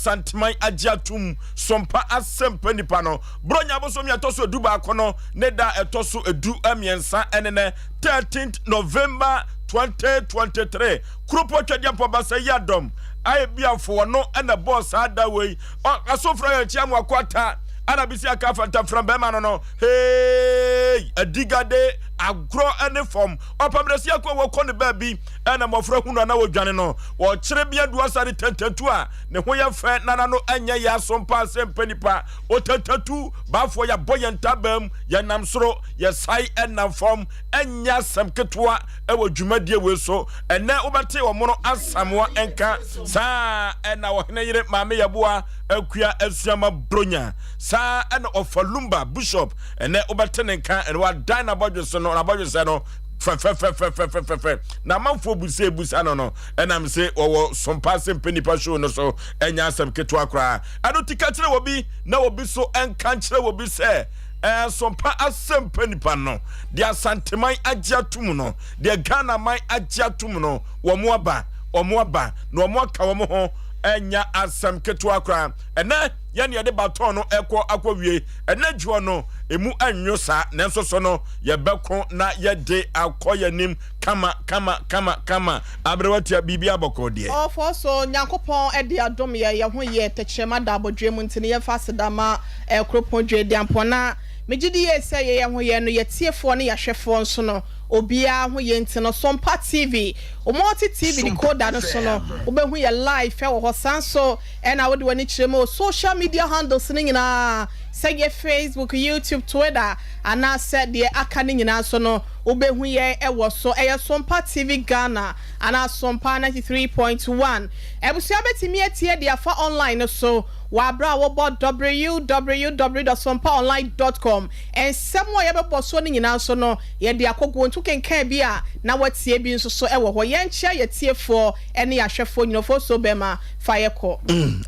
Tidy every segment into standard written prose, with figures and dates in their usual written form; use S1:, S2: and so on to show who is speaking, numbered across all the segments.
S1: Asanteman agye atom Sompa Asɛmpa Nipa no. Buronya bosome a ɛtɔ so 11 no ne da a ɛtɔ so 13 ne nɛ, 13th November 2023. Kuropɔn Twadiampɔ Basa yi adɔm a ebiafo wɔno na ɛbɔɔ saa da wei. Asofra yɛ akyi amoako ata ana bisi aka afantafram bɛrima no no hey adigade agorɔ ne fam ɔpamdasi akɔ wɔkɔ ne baabi ɛna mmɔfra hunu ana wɔdwane no wɔkyere bea duasa ne tantatu a ne ho yɛ fɛ na n'ano ɛnyɛ yɛ aso mpa sɛ mpɛ nipa otantatu baafoɔ yɛabɔ yɛn ntabam yɛnam soro yɛsae ɛnam fam ɛnyɛ asɛm ketewa ɛwɔ dwumadie wei so ɛnɛ wobɛte ɔmono asamoa nka saa ɛna ɔhene yere maame yɛboa akua asuama bronya saa ɛna ɔfa lumba bishop ɛnɛ wobɛte ne nka ɛna wadan n'abɔdwesɛ no n'abɔdwesɛ no fɛfɛfɛfɛfɛfɛ na amanfoɔ busa ebusa no no ɛnam sɛ wɔwɔ sompa se mpɛ nipa show no so ɛnyɛ asɛm ketewa koraa ɛno ti ka kyerɛ wɔ bi na obi so ɛnka nkyerɛ wɔ bi sɛ Ɛsompa asɛmpa nipa no, deɛ Asanteman agye atum no, deɛ Ghanaman agye atum no, wɔn aba, wɔn aba, na wɔn aka wɔn ho, ɛnya asɛm ketewa koraa. Ɛnɛ, yɛn yɛde baton no ɛkɔ akɔwie. Ɛnɛ dwoɔ no, emu ɛnwo saa, nanso so no, yɛbɛko na yɛde akɔ yɛn anim kama, kama, kama, kama. Aberewa tia biribi abɔkɔ deɛ.
S2: Ɔfɔɔ so Nyankopɔn de adom yɛ, yɛ ho yɛ tɛkyerɛma da abɔdwoeɛ mu nti no yɛmfa aseda ma Kuropɔn Dwedeampɔn na megye di yie sɛ yɛyɛ ho yɛ no yɛtiefoɔ ne yɛahwɛfoɔ nso no obiara ho yɛ nti no Sompa TV wo multi TV decoder no so no wobɛhu yɛ live wɔ hɔ saa nso ɛna wode w'ani kyerɛ mu wɔ social media handles no nyinaa sɛ yɛ Facebook, YouTube, Twitter anaasɛ deɛ aka no nyinaa nso no wobɛhu yɛn wɔ so ɛyɛ Sompa TV Ghana anaa Sompa 93.1 abusua bɛtumi atie de afa online no so Wɔ aberɛ a wobɔ www dot sompaonline dot com nsɛm a yɛbɛbɔ soɔ no nyinaa nso no, yɛde akɔguo nti wokenkan bi a na woatie bi nso so wɔ hɔ. Yɛnkyea yɛatiefoɔ ne yɛahwɛfoɔ nyinaa. Ofosuo bɛma fa yɛ kɔ.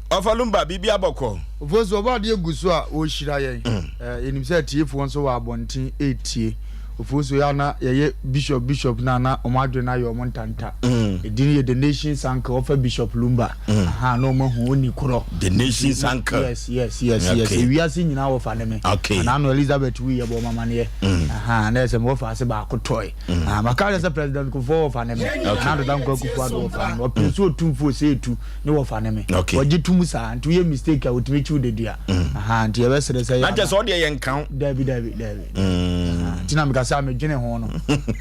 S1: Ɔfa Lumba, biribi abɔkɔ.
S3: Ofosuo, ɔbɔ adeɛ gu so a ɔrehyira yɛn. Yɛnim sɛ atiefoɔ nso wɔ abɔnten retie. Ofosuo yɛ a na yɛyɛ bishop bishop no a na wɔn adwene no ayɛ wɔn ntanta. Edin yɛ The Nation's Uncle, ɔfa Bishop Lumba. Aha, na wɔn ahu oni korɔ.
S1: The Nation's Uncle.
S3: Yes, yes, yes, yes.
S1: Okay.
S3: Ewiase nyinaa wɔfa ne me.
S1: Okay.
S3: Ana ano Elizabeth wui yɛ bɔ wɔn amaneɛ. Aha, na ɛsɛ wɔfa ase baako tɔe. Aha, maka kyerɛ sɛ President Kufuor wɔfa ne me.
S1: Okay.
S3: Nana Addo Dankwa Akufo-Addo wɔfa ne me. Ɔpere so otumfoɔ sɛ etu ne wɔfa ne me.
S1: Okay.
S3: Wɔgye tum saa, nti woyɛ mistake a wɔtumi kyiw dedua. Aha, nti yɛbɛsrɛ sɛ yɛ
S1: Na kyerɛ sɛ ɔdeɛ yɛ nka wo.
S3: Dabi, dabi, dabi. Nti na meka sɛ a medwene ho no.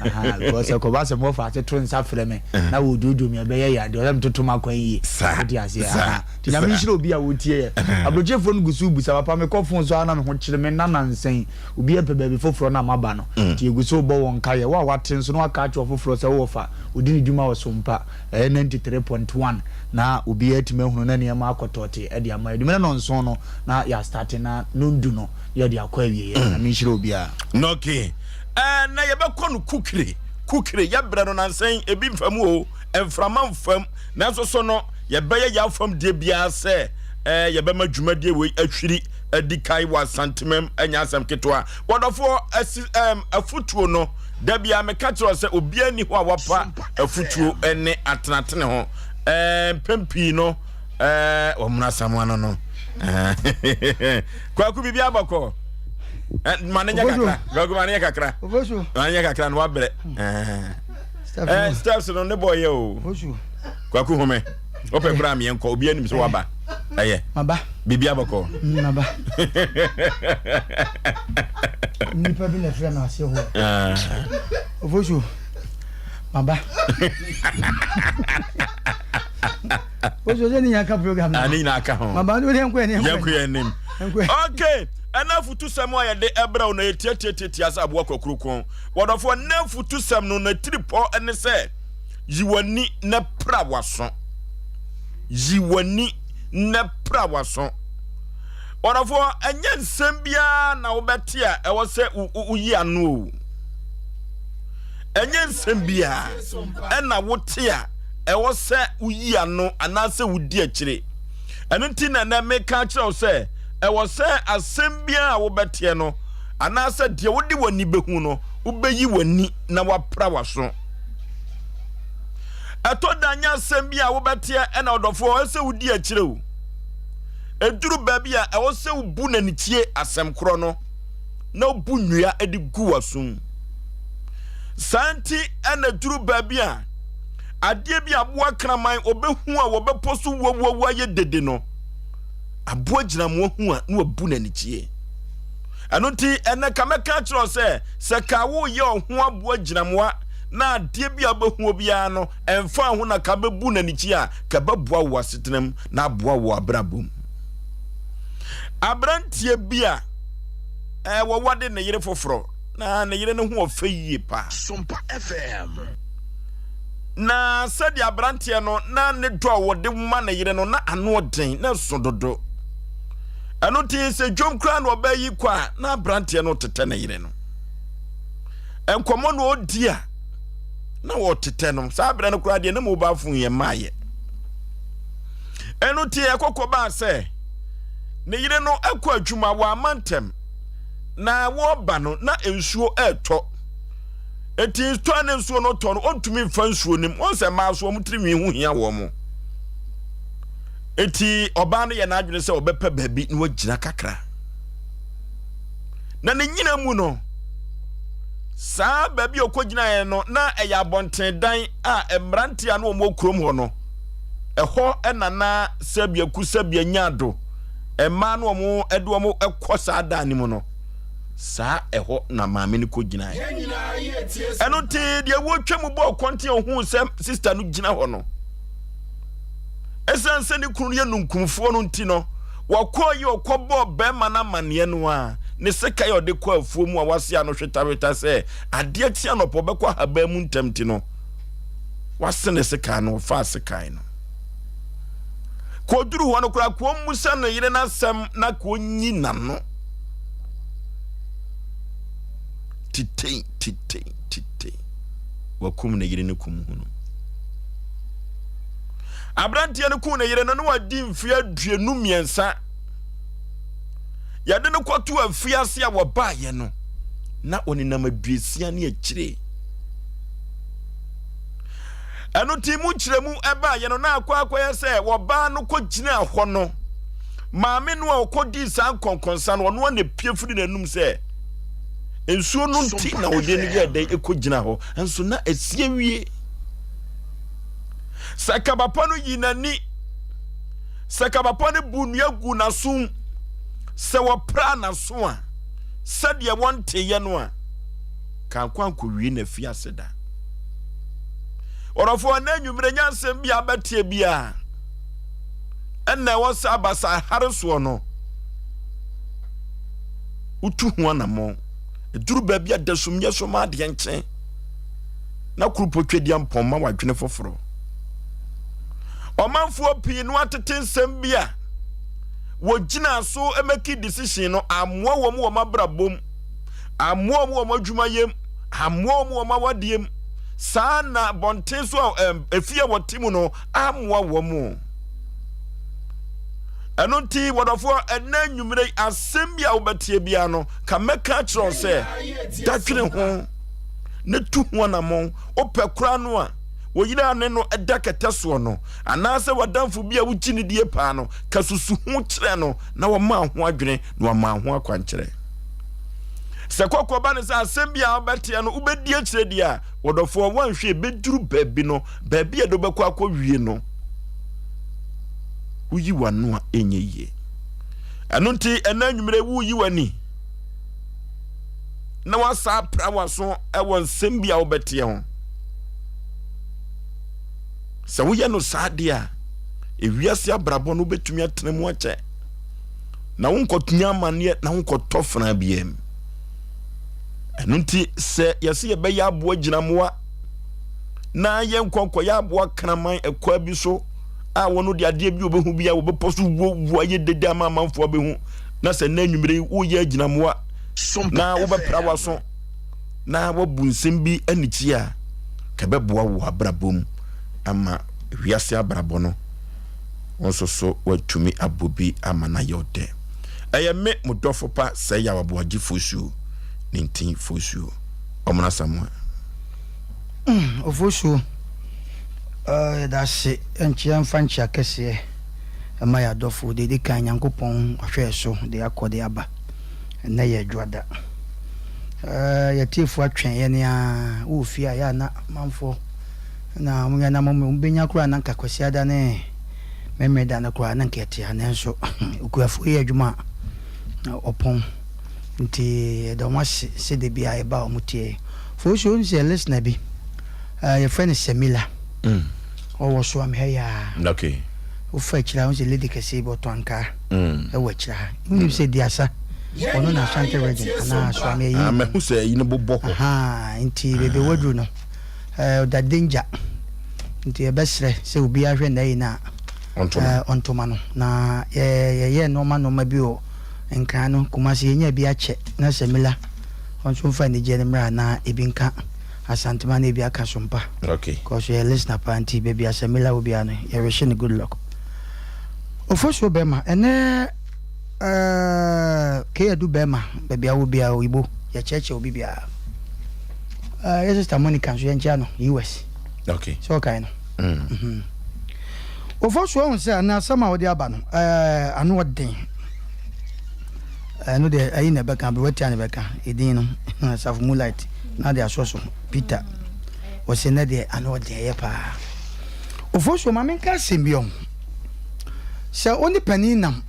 S3: Aha, because ɛkɔba sɛ mewɔ faase to nsa frɛ me na wɔdwoodwoo me ɛbɛyɛ ya deɛ ɔsɛ metoto m'akwan yie.
S1: Saa,
S3: Wote aseɛ?
S1: saa,
S3: Aha. Nti Nyame
S1: saa.
S3: nhyira obi a ɔtie yɛ. Aburokyefoɔ no gu so rebisa, papa mekɔ phone so ara na me ho kyere me nna nansa yi, obi ɛpɛ baabi foforɔ na maba no. Nti yɛgu so rebɔ wɔn nkaeɛ. Wo a wate nso na waka akyerɛ ɔfoforɔ sɛ wowɔ fa, ɔdi ne dwuma wɔ Sompa, ɛyɛ 93.1 na obiara atumi ahunu na nneɛma akɔ tɔɔte de ama yɛn. Dwuma no nnɔnson no na yɛastarte na nnɔndu no yɛde akɔ awieɛ. Nyame nhyira obiara.
S1: Okay. Ɛɛ na yɛbɛkɔ no kukire kukire yɛbrɛ no nansa yi ebi nfa mu o mframa nfam nanso so no yɛbɛyɛ yɛn afam deɛ biara sɛ ɛɛ yɛbɛma dwumadie wei ahwiri adi kan wɔ asantemam ɛnyɛ asɛm ketewa wɔdɔfoɔ asi ɛɛm afutuo no da biara meka kyerɛ sɛ obiara ni hɔ a wapa afutuo ɛne atenatene ho ɛɛ mpɛn pii no ɛɛ wɔn asamoa no no Kwaku biribi abɔkɔ. Eh, ma ne nyɛ kakra. Kwaku ma ne nyɛ kakra. Ma ne nyɛ kakra na wabrɛ. Eh, steps no ne bɔ yɛ o. Kwaku home. Wopɛ koraa meɛ nkɔ obi anim sɛ waba. Ɛyɛ.
S4: Maba.
S1: Biribi abɔkɔ.
S4: Mm, maba. Nipa bi na ɛfrɛ me ase hɔ. Ofosu. Maba. Ofosu sɛ ne nyinaa ka program
S1: na. Ne nyinaa ka ho.
S4: Maba ne yɛnkɔ yɛn
S1: Yɛnkɔ yɛn anim. Okay. Ɛna afutusɛm a yɛde ɛbrɛ wo na yɛtiatiatiatia sɛ aboa kwakuro kɔn. Wɔdɔfoɔ, na afutusɛm no na tiripɔ ne sɛ yi w'ani na pra w'aso. Yi w'ani na pra w'aso. Wɔdɔfoɔ, ɛnyɛ nsɛm biara na wobɛte a ɛwɔ sɛ woyi ano o. Ɛnyɛ nsɛm biara ɛna wote a ɛwɔ sɛ woyi ano anaasɛ wodi akyire. Ɛno nti na ɛnɛ meka akyerɛ wo sɛ, ɛwɔ sɛ asɛm biara a wobɛteɛ no, anaasɛ deɛ wode w'ani bɛhu no, wobɛyi w'ani na woapra w'aso. Ɛtɔ da nyɛ asɛm bi a wobɛteɛ ɛna ɔdɔfoɔ ɛsɛ wodi akyire o. Ɛduru baabi a ɛwɔ sɛ wobu n'anikyie asɛm korɔ no na wobu nnua de gu w'asom. Saa nti na ɛduru baabi a adeɛ bi aboa kraman ɔbɛhu a wɔbɛpɔ so wuawuawu ayɛ dede no, aboa gyinamoa hu a na wabu n'anikyie. Ɛno nti ɛnɛ ka mɛka akyerɛ wo sɛ, sɛ ka woyɛ ɔho aboa gyinamoa na adeɛ bi a wobɛhu obiara no ɛmfa ho na ka bɛbu n'anikyie a, ka ɛbɛboa wo asetena mu na aboa wo abrabɔ mu. Aberanteɛ bi a ɛɛ wɔwade ne yere foforɔ na ne yere no ho ɔfɛ yie paa.
S5: Sompa FM.
S1: Na sɛdeɛ aberanteɛ no na ne dɔ a wɔde ma ne yere no na ano ɔden na ɛso dodo. Ɛno nti sɛ dwom koraa na ɔbaa yi kɔ a na aberanteɛ no tetɛ ne yere no. Nkɔmmɔ na ɔdi a na wɔtetɛ no. Saa berɛ no koraa deɛ na mobile phone yɛ mmaayɛ. Ɛno nti ɛkɔkɔ baa sɛ ne yere no kɔ adwuma wɔama ntɛm na wɔreba no na nsuo ɛretɔ. Enti tɔ a ne nsuo no tɔ no ɔntumi mfa nsuo no mu. Wɔn sɛ mmaa so wɔn tiri nwi ho hia wɔn mo. Enti ɔbaa no yɛ n'adwene sɛ ɔbɛpɛ baabi na wagyina kakra. Na ne nyina mu no, saa baabi a ɔkɔgyinaeɛ no na ɛyɛ abɔnten dan a mmeranteɛ a na wɔn wɔ kurom hɔ no, ɛhɔ na na sɛbea ku sɛbea nya do mmaa no wɔn de wɔn kɔ saa dan no mu no. Saa ɛhɔ na maame no kɔgyinaeɛ. Ɛno nti deɛ wɔtwa mu bɔɔ kɔnten a ɔhuu sɛ sista no gyina hɔ no, ɛsiane sɛ ne kunu no yɛ nunkumfoɔ no nti no, wɔkɔɔ yi ɔkɔbɔɔ bɛrima no amanneɛ no a, ne sekan a ɔde kɔ afuo mu a wase ano hwetahweta sɛ adeɛ kye anɔpa ɔbɛkɔ ahaban mu ntɛm nti no, wase ne sekan no, ɔfaa sekan no. Kɔduru hɔ no koraa, kɔmmusa ne yere no asɛm na kɔnyi n'ano. Titei, titei, titei. Wakum ne yere no kum hunu. Aberanteɛ no kum ne yere no na wadi mfeɛ 23. Yɛde no kɔto afiase a wɔbaeɛ no, na ɔnenam 60 ne akyire. Ɛno ti mu nkyerɛmu ɛbaeɛ no na akɔ akɔyɛ sɛ wɔbaa no kɔgyinaa hɔ no, maame no a ɔkɔdii saa nkɔnkɔnsa no, ɔno a na epie firi n'anum sɛ nsuo no nti na ɔde no yɛɛ dɛn ɛkɔgyina hɔ, nso na ɛsi awie. Sɛ kabapa no yi n'ani, sɛ kabapa no bu nnua gu n'asom, sɛ wɔpra n'aso a, sɛdeɛ wɔnteeɛ no a, kankɔ ankɔwie n'afiase da. Ɔdɔfoɔ, ɛnɛ anwummerɛ nya nsɛm bi a abɛteɛ biara ɛna ɛwɔ sɛ abasa hare soɔ no wotu ho anammɔn. Ɛduru baabi a dasumyɛ so ma adeɛ nkye na kurupɔ twedeɛ mpɔn ma wadwene foforɔ. Ɔmanfoɔ pii no atete nsɛm bi a wɔgyina so mɛki decision no ammoa wɔn wɔ wɔn abrabɔ mu, ammoa wɔn wɔ wɔn adwumayɛ mu, ammoa wɔn wɔ wɔn awadeɛ mu. Saa na bɔnten so a efie a wɔte mu no ammoa wɔn. Ɛno nti, wɔdɔfoɔ, ɛnɛ anwummerɛ yi, asɛm bi a wobɛteɛ biara no, ka mɛka akyerɛ wo sɛ, dadwene ho na tu ho anammɔn. Wopɛ koraa no a, wo yere a ne no da kɛtɛ soɔ no, anaasɛ w'adamfo bi a wogye no die paa no, ka susu ho kyerɛ no na wɔma ho adwene na wɔama ho akwankyerɛ. Sɛ kɔkɔ ba no sɛ asɛm bi a wobɛteɛ no, wobɛdi akyire deɛ a, wɔdɔfoɔ, woanhwɛ ɛbɛduru baabi no, baabi a ɛde wobɛkɔ akɔwie no, woyi w'ano a ɛnyɛ yie. Ɛno nti ɛna anwummerɛ woyi w'ani na wasa apra w'aso wɔ nsɛm bi a wobɛteɛ ho. Sɛ woyɛ no saa deɛ a, ewiase abrabɔ no wobɛtumi atena mu akyɛ na wonkɔnya amanneɛ na wonkɔtɔ fena biara mu. Ɛno nti sɛ yɛsɛ yɛbɛyɛ aboa gyinamoa na yɛnkɔ nkɔyɛ aboa kraman ɛkwa bi so a wɔn de adeɛ bi wɔbɛhu bi a wɔbɛpɔ so wuo wuo ayɛ dede ama amanfoɔ abɛhu na sɛ nnɛ anwummerɛ yi woyɛ agyinamoa na wobɛpra w'aso na wabu nsɛm bi anikyi a ka ɛbɛboa wo abrabɔ mu ama wiase abrabɔ no wo nso so woatumi abɔ bi ama no ayɛ ɔdɛ. Ɛyɛ me mo dɔfo pa sɛ yaw aboagye fosuo ne ntin fosuo. Ɔmono Asamoah.
S4: Ofosuo, yɛda ase nkyea mfa nkyea kɛseɛ ma yɛn adɔfo. Deɛ ɛdi kan, Nyankopɔn wahwɛ yɛn so de akɔ de aba. Ɛnnɛ yɛ Dwoada. Ɛɛ, yɛn atiefoɔ atwɛn yɛn ara. Wowɔ fie a, yɛ a na amanfoɔ na wɔn yɛ na wɔn bɛnya koraa na nka Kwasiada ne Memeneda no koraa na nka yɛte ha. Nanso okuafoɔ yɛ adwuma a, ɔpɔn. Nti yɛda wɔn ase sɛ da biara yɛba a wɔtie yɛn. Fosuo wonim sɛ listener bi, ɛɛ, yɛfrɛ no Samila. Ɔwɔ Soam ha yi ara.
S1: Okay.
S4: Wofa akyire ha, wohu sɛ lady kɛseɛ bi ɔtɔ ankaa ɛwɔ akyire ha. Wonim sɛ Diasa, ɔno na Ashanti region anaa Soam ayi.
S1: Ah, mahu sɛ ayi no bobɔ hɔ.
S4: Ahaa, nti baabi a waduru no, ɛɛ, ɔda danger. Nti yɛbɛsrɛ sɛ obiara hwɛ n'ayi no a, ɛɛ, ɔntoma no. Na yɛ, yɛyɛɛ nnoɔma nnoɔma bi wɔ Nkran no, Kumasi, yɛnyaa bi akyɛ na Samila ɔnso mfa anigyeɛ no mmra na ebi nka Asantema na ebi aka Sompa.
S1: Okay.
S4: Cause ɔyɛ listener paa nti baabi a Samila wɔ biara no yɛ wish no good luck. Ofosuo bɛɛma ɛnɛ eh, Keyadu bɛɛma baabi a wɔ biara oyibo yɛkyerɛkyerɛ obi biara. Eh, yɛ sister Monica nso yɛnkyea no US.
S1: Okay.
S4: Sɛ ɔkae no. Mm. Mm-hmm. Ofosuo ɔhu sɛ ɛnɛ asɛm a wɔde aba no eh, ano ɔden. Ɛno deɛ ayi na ɛbɛka aberewatia na ɛbɛka edin no asafo moonlight na de asɔ so Peter wɔsɛ nɛ deɛ ano ɔden ɛyɛ paa Ofosuo ma menka asɛm bi ɔho sɛ wo ne panin nam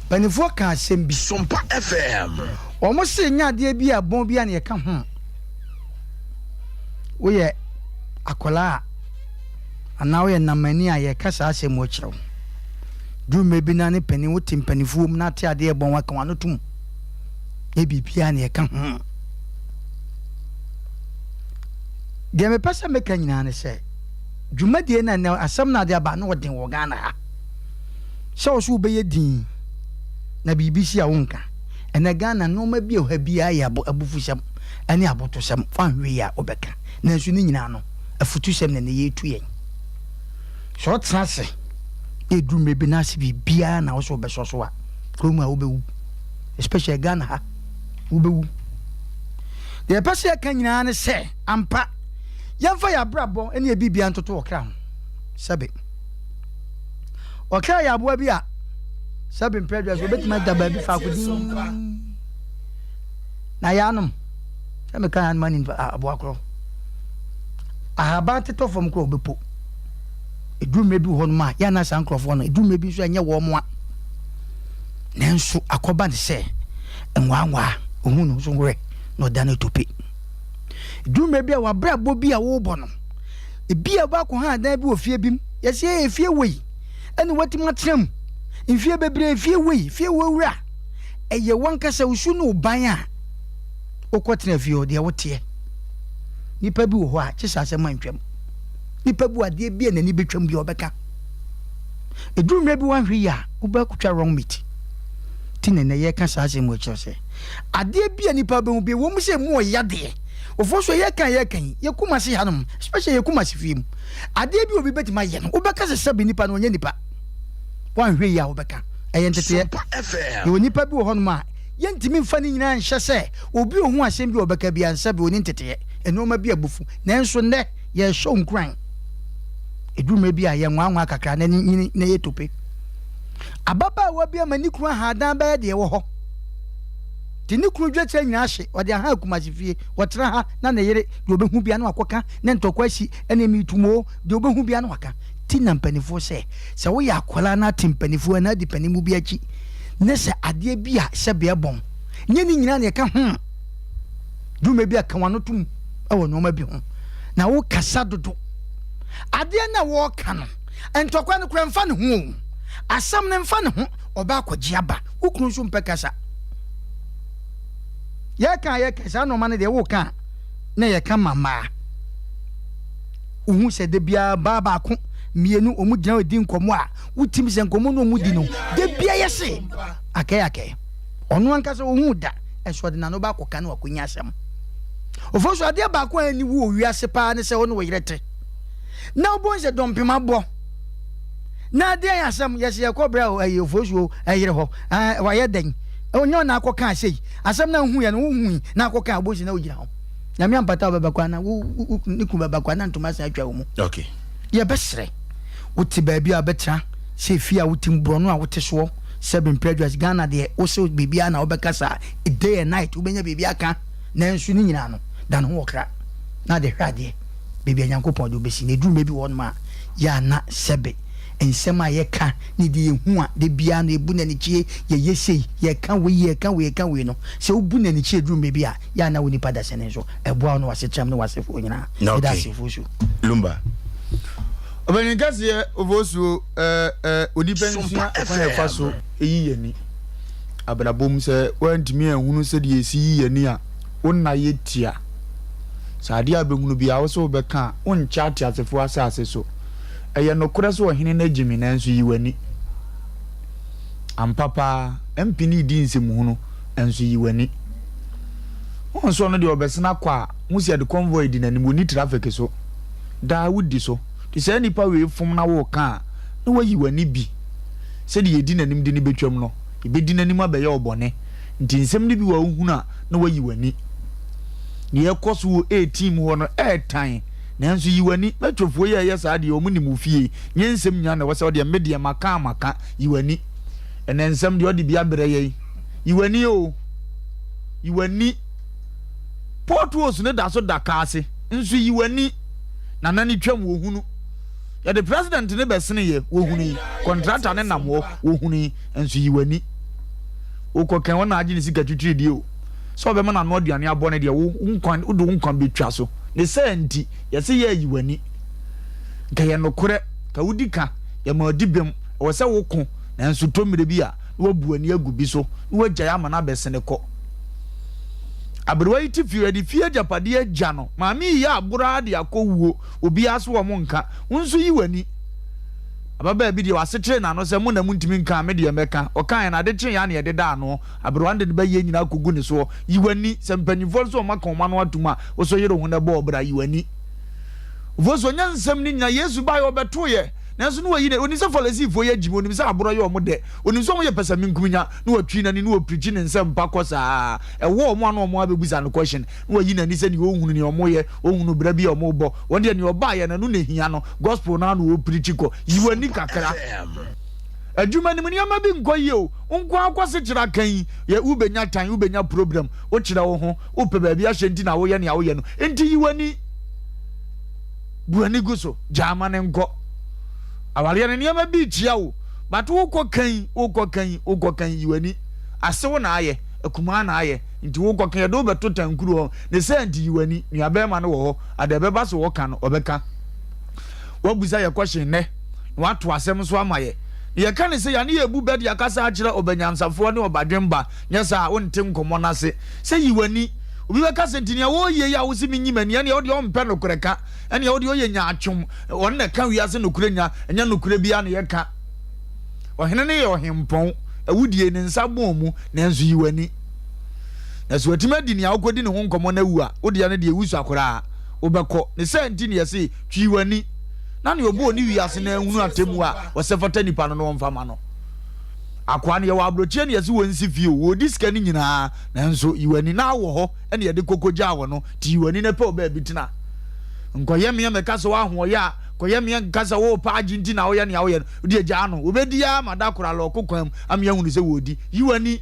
S4: panifoɔ ka asɛm bi
S5: Sompa FM.
S4: Wɔn se nyɛ adeɛ bi a bɔn bi a na yɛka ho woyɛ akwadaa a anaa woyɛ namani a yɛka saa asɛm wɔ kyerɛ wo. Duru mmerɛ bi na ne panin wote mpanifoɔ mu na ate adeɛ ɛbɔn waka wano tom. Nyɛ biribiara na yɛka ho. Deɛ mepɛ sɛ meka nyinaa ne sɛ dwumadie no ɛnɛ asɛm no ade aba na ɔden wɔ Ghana ha. Sɛ wo so wobɛyɛ din na biribi si a wonka. Ɛnɛ Ghana nnoɔma bi a ɛwɔ ha biara yɛ abufusɛm ne abotosɛm. Woanhwɛ yie a wobɛka. Nanso ne nyinaa no afutusɛm na ɛnɛ yɛretu yɛn. Sɛ ɔtena ase na ɛduru mmerɛ bi na ase biribiara na wo sɛ wobɛsɔ so a, kurom ha wobɛwu. Especially Ghana ha, wobɛwu. Deɛ yɛpɛ sɛ yɛka nyinaa ne sɛ, ampa, yɛmfa yɛn abrabɔ ne yɛn biribiara ntoto ɔkra ho. Sɛbe. Ɔkra yɛ aboa bi a, sɛbe mprɛ aduasa, obɛtumi ada baabi faako dinn. Na yɛanom, sɛ meka yɛanom ani aboa korɔ. Ahaban tetɔ fam koraa a wɔbɛpo. Ɛduru mmerɛ bi wɔ hɔnom a, yɛ a na saa nkurɔfoɔ no, ɛduru mmerɛ bi nso a ɛnyɛ wɔn a. Nanso akɔba ne sɛ nwaanwaa, ɔhu ne ho so werɛ na ɔda no tope. Ɛduru mmerɛ bi a w'abrabɔ bi a worebɔ no, ebi a wobɛakɔ ha dan bi wɔ fie bi mu, yɛsɛ yɛ fie wei ɛne watumi atena mu mfie bebree, fie wei, fie wei wura. Ɛyɛ wankasa wo su ne wo ban a wokɔtena fie hɔ deɛ woteɛ. Nipa bi wɔ hɔ a, kye sɛ asɛm antwam. Nipa bi wɔ adeɛ bi a n'ani bɛtwam bi a ɔbɛka. Ɛduru mmerɛ bi wanhwɛ yie a, wobɛkɔtwa wrong meat. Ti na ɛnɛ yɛka saa asɛm wɔ kyerɛ sɛ, adeɛ bi a nipa bɛhu bi, ɛwɔ mu sɛ ɛmu ɔya deɛ, ɔfoɔ so yɛka yɛka yi, yɛ Kumasi hanom, especially yɛ Kumasi fie mu, adeɛ bi obi bɛtumi ayɛ no, wobɛka sɛ sɛbi nipa no ɔnyɛ nipa. Wanhwɛ yie a wobɛka. Ɛyɛ nteteɛ. Yɛwɔ nipa bi wɔ hɔnom a, yɛntumi mfa ne nyinaa nhyɛ sɛ Obi a ohu asɛm bi a ɔbɛka biara nsɛ bɛ, onni nteteɛ, nnoɔma bi abufu. Nanso nnɛ, yɛrehyɛ wo nkuran. Ɛduru mmerɛ bi a, yɛnwaanwaa kakra na nyini na yɛ tope. Ababaawa bi ama ne kunu ahadan bɛyɛ deɛ ɛwɔ hɔ. Nti ne kunu dwakyerɛ nyinaa hye, ɔde aha Kumasi fie. Ɔtena ha na ne yere, deɛ ɔbɛhu biara na wakɔka, ne ntɔkwa asi, ɛne meretum oo, deɛ ɔbɛhu biara na waka. Nti na mpaninfoɔ sɛ, sɛ woyɛ akwadaa na ate mpaninfoɔ anaa di panin mu bi akyi, ne sɛ adeɛ bi a sɛbeɛ bɔn, Nyɛ ne nyinaa na yɛka ho. Dwuma bi a ka w'ano tom wɔ nneɛma bi ho na wokasa dodo. Adeɛ no a wɔreka no, ntɔkwa no koraa mfa ne ho o. Asɛm no mfa ne ho, ɔba akɔgye aba. Wo kunu nso mpɛ kasa. Yɛka a yɛka saa nneɛma no deɛ woka a na yɛka ma mmaa. Wohu sɛ da biara baa baako mmienu wɔn gyina hɔ di nkɔmmɔ a wotumi sɛ nkɔmmɔ no wɔn di no da biara yɛse akɛɛ akɛɛ. Ɔno ankasa ohuu da, nso ɔde n'ano ba akɔka na wakonya asɛm. Ofosu, adeɛ baako a ani wu wɔ wiase paa ne sɛ wo ne wo yere te na wobɛhu sɛ dɔmpem abɔ na adeɛ yɛ asɛm yɛsɛ yɛkɔ berɛ a ɛyɛ Ofosu ɛyere hɔ wayɛ dɛn ɔnyɛ ɔna akɔka sei asɛm na wohu yɛ no wohui na akɔka wobɛhu sɛ na wogyina hɔ Nyame ampata wobɛba kɔ ana wo ne kunu bɛba kɔ ana ntoma asan atwa wo mu.
S1: Okay.
S4: Yɛbɛsrɛ wote baabi a wobɛtena. Sɛ efie a wote mu, borɔno a wote soɔ, sɛbe mprɛ aduasa, Ghana deɛ wose biribiara na wobɛka saa, day and night wobɛnya biribi aka, nanso ne nyinaa no, dane ho ɔkra na de hwɛ adeɛ, baabi a Nyankopɔn de wo bɛsi. Na ɛduru mmerɛ bi wɔ hɔnom a, yɛ a na sɛbe nsɛm a yɛka ne deɛ yɛhu a da biara no yɛbu no anikyie, yɛyɛ sei, yɛka wei, yɛka wei, yɛka wei no, sɛ wobu no anikyie duru mmerɛ bi a, yɛ a na wo nipa dasani nso, ɛboa wo ne w'asetram ne w'asefoɔ nyinaa. Meda ase, Ofosu.
S1: Lumba.
S3: Ɔpanyin kɛseɛ Ofosuo eh eh Onipa nsua ɛkwan a yɛfa so yi yɛn ani abrabɔ mu. Sɛ woantumi anhunu sɛdeɛ yɛsi yi yɛn ani a, wo nna yɛ tia. Sɛ adeɛ a wobɛhunu biara wo sɛ wobɛka a, wonkyɛ ateasefoɔ asase so. Ɛyɛ nokorɛ sɛ ɔhene no agye me nanso yi w'ani. Ampa paa, MP no redi nsɛmhunu nso yi w'ani. Wohu sɛ ɔno deɛ ɔbɛsene akɔ a, wohu sɛ yɛde convoy di n'anim, ɔnni traffic so. Daa wodi so. Nti saa nipa wei fom na woreka a, na wayi w'ani bi. Sɛdeɛ yɛdi n'anim de no bɛtwam no, yɛbɛdi n'anim abɛyɛ wo bɔne. Nti nsɛm no bi wɔ a wohunu a, na wayi w'ani. Deɛ ɛkɔ so wɔ A-team hɔ no, ɛɛtan. Nanso yi w'ani. Metrofoɔ yi a ɛyɛ saa deɛ, wɔn nim wo fie. Nyɛ nsɛm nyinaa na ɛwɔ sɛ wodeɛ, me deɛ maka a maka. Yi w'ani. Ɛnɛ nsɛm deɛ ɔde bi abrɛ yɛn. Yi w'ani o. Yi w'ani. Potholes no da so da kaa ase. Nso yi w'ani. Nana no twam wɔhunu. Yɛde president no bɛseneeɛ wɔhunui. Contractor no nam hɔ wɔhunui. Nso yi w'ani. Wokɔ kɛn ɔna agye ne sika twitwiridie o. Sɛ ɔbɛma n'ano aduane abɔ no deɛ wo nkwa wode wo nkwa bɛtwa so. Ne saa nti yɛse yɛ ayi w'ani. Nka yɛ nokorɛ ka wodi ka yɛma ɔdi bem ɛwɔ sɛ woko nanso tɔ mmerɛ bi a na wabu w'ani agu bi so na wagyae ama no abɛsene kɔ. Aberewa yi te fie, yɛde fie agyapadeɛ agya no. Maame yi yɛ agorɔ ara de akɔ wuo, obiara so wɔn nka. Wo nso yi w'ani. Ababaa bi deɛ wasekyere n'ano sɛ mo na montumi nka a, me deɛ mɛka. Ɔkaeɛ no, ade kyeeɛ ara na yɛde daa ano. Aberewa no de ne bayie nyinaa kɔgu ne soɔ. Yi w'ani. Sɛ mpanimfoɔ nso wɔaka wɔn ano atom a, wo nso yere wo ho na bɔ ɔbra. Yi w'ani. Ofosu, ɔnya nsɛm no nyinaa. Yesu baeɛ, ɔbɛtoeɛ. Nanso na wayi n'ani. Ɔnim sɛ Farisifoɔ yi agyimi, ɔnim sɛ aborɔ yɛ wɔn dɛ, ɔnim sɛ wɔyɛ pɛsɛmenkominya. Na watwi n'ani na ɔpirikyi ne nsɛmpa kɔ saa. Ɛwɔ wɔn a na wɔn abɛbisa no question, na wayi n'ani sɛ nea ɔnhunu nea wɔyɛ, ɔnhunu bra bi a wɔrebɔ. Wɔn deɛ nea ɔbaeɛ no, ɛno na ɛhia no. Gospel no ara na ɔrepirikyi kɔ. Yi w'ani kakra. Adwuma no mu nneɛma bi nkɔ yie o. Wo nko ara kɔ sekyerɛ aka yi, yɛ wobɛnya tan, wobɛnya problem. Wokyerɛ wo ho, wopɛ baabi ahyɛ nti na woyɛ nea woyɛ no. Nti yi w'ani. Bu w'ani gu so. Gyaa ma no nkɔ. Awareɛ no nneɛma bi rekyia wo but wokɔ kan wokɔ kan wokɔ kan yi w'ani. Asew na ayɛ, akumaa na ayɛ nti wokɔ kan yɛde wo bɛto tankuru hɔ ne saa nti yi w'ani. Nuabɛrima no wɔ hɔ ada ɛbɛba so ɔka no ɔbɛka. Wabusa yɛ question nnɛ na wato asɛm nso ama yɛ. Na yɛka ne sɛ yɛane yɛbu bɛ de akasa akyerɛ ɔbanyansafoɔ ne ɔbadwemba nyɛ saa a wonte nkɔmmɔ no ase. Sɛ yi w'ani. Obi bɛka sɛ nti nea wɔreyɛ yi a wose menyi m'ani ɛneɛ wodeɛ ɔmpɛ nokorɛ ka. Ɛnneɛ wo deɛ woyɛ nyaatwom. Ɔno na ɛka wiase nokorɛ nya, ɛnyɛ nokorɛ biara na yɛka. Ɔhene no yɛ ɔhempɔn, awudie, ne nsa bɔn mu, nanso yi w'ani. Na sɛ watumi adi nea wokɔdi ne ho nkɔmmɔ no awu a, wo deɛ no deɛ wusua koraa, wobɛkɔ. Ne saa nti na yɛse, twi w'ani, na nea ɔbɔɔ ne wiase no anhunu atemmuo a ɔsɛ fata nipa no na ɔmfa ma no. Akoa no, yɛwɔ aborɔkyie na yɛse wɔnsi fie o, wɔredi sika no nyinaa, nanso yi w'ani, na awɔ hɔ na yɛde kɔkɔgyaa wɔ no. Ti w'ani na pɛ wo baabi tena. Nkɔyɛ mmea mmɛka sɛ woahoɔyɛ a, kɔyɛ mmea nka sɛ worepɛ agye nti na woyɛ nea woyɛ no. Wodeɛ gyaa no. Wɔbɛdi ara ma da koro alɔɔko kwan mu ama yɛahunu sɛ wɔredi. Yi w'ani.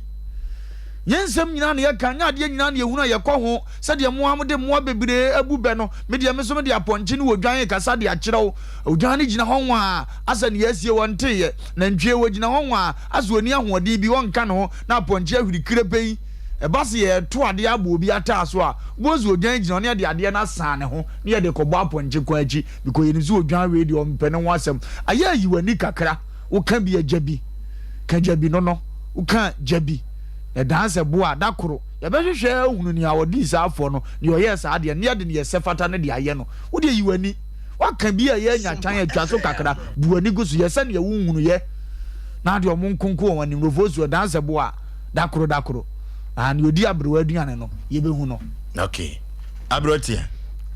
S3: Nyɛ nsɛm nyinaa na yɛka, nyɛ adeɛ nyinaa na yɛhunu a yɛkɔ ho. Sɛdeɛ mo ara mode mmoa bebree abu bɛ no, me deɛ me nso mede apɔnkye ne odwan rekasa de akyerɛ wo. Odwan no gyina hɔ nwaa, asɛ nea asie ɔnteeɛ. Nantwie, ɔgyina hɔ nwaa, asɛ ɔnni ahoɔden bi, ɔnka ne ho, na apɔnkye ahwiri kirepen. Ɛba sɛ yɛreto adeɛ abɔ obi ataaso a, wobɛhu sɛ odwan gyina hɔ na yɛde adeɛ no asan ne ho na yɛde rekɔbɔ apɔnkye kwan akyi because yɛnim sɛ odwan wei deɛ ɔmpɛ ne ho asɛm. Ayɛ ayi w'ani kakra, woka bi a gya bi, ka gya bi no no, woka gya bi na ɛdan sɛ boa a, da koro yɛbɛhwehwɛ ahunu nea ɔdii saa fɔ no, nea ɔyɛɛ saa adeɛ no na yɛde nea ɛsɛ fata no de ayɛ no. Wo deɛ yi w'ani. Woaka bi a ɛyɛ anyatan atwa so kakra, bu w'ani gu so, yɛ sɛdeɛ wonhunuiɛ na adeɛ ɔmo nkonko wɔn anim no, fosuo ɛdan sɛ boa a, Da koro da koro. Ah, nea odi aberewa aduane no, yɛbɛhu no.
S1: Okay. Aberewa tia.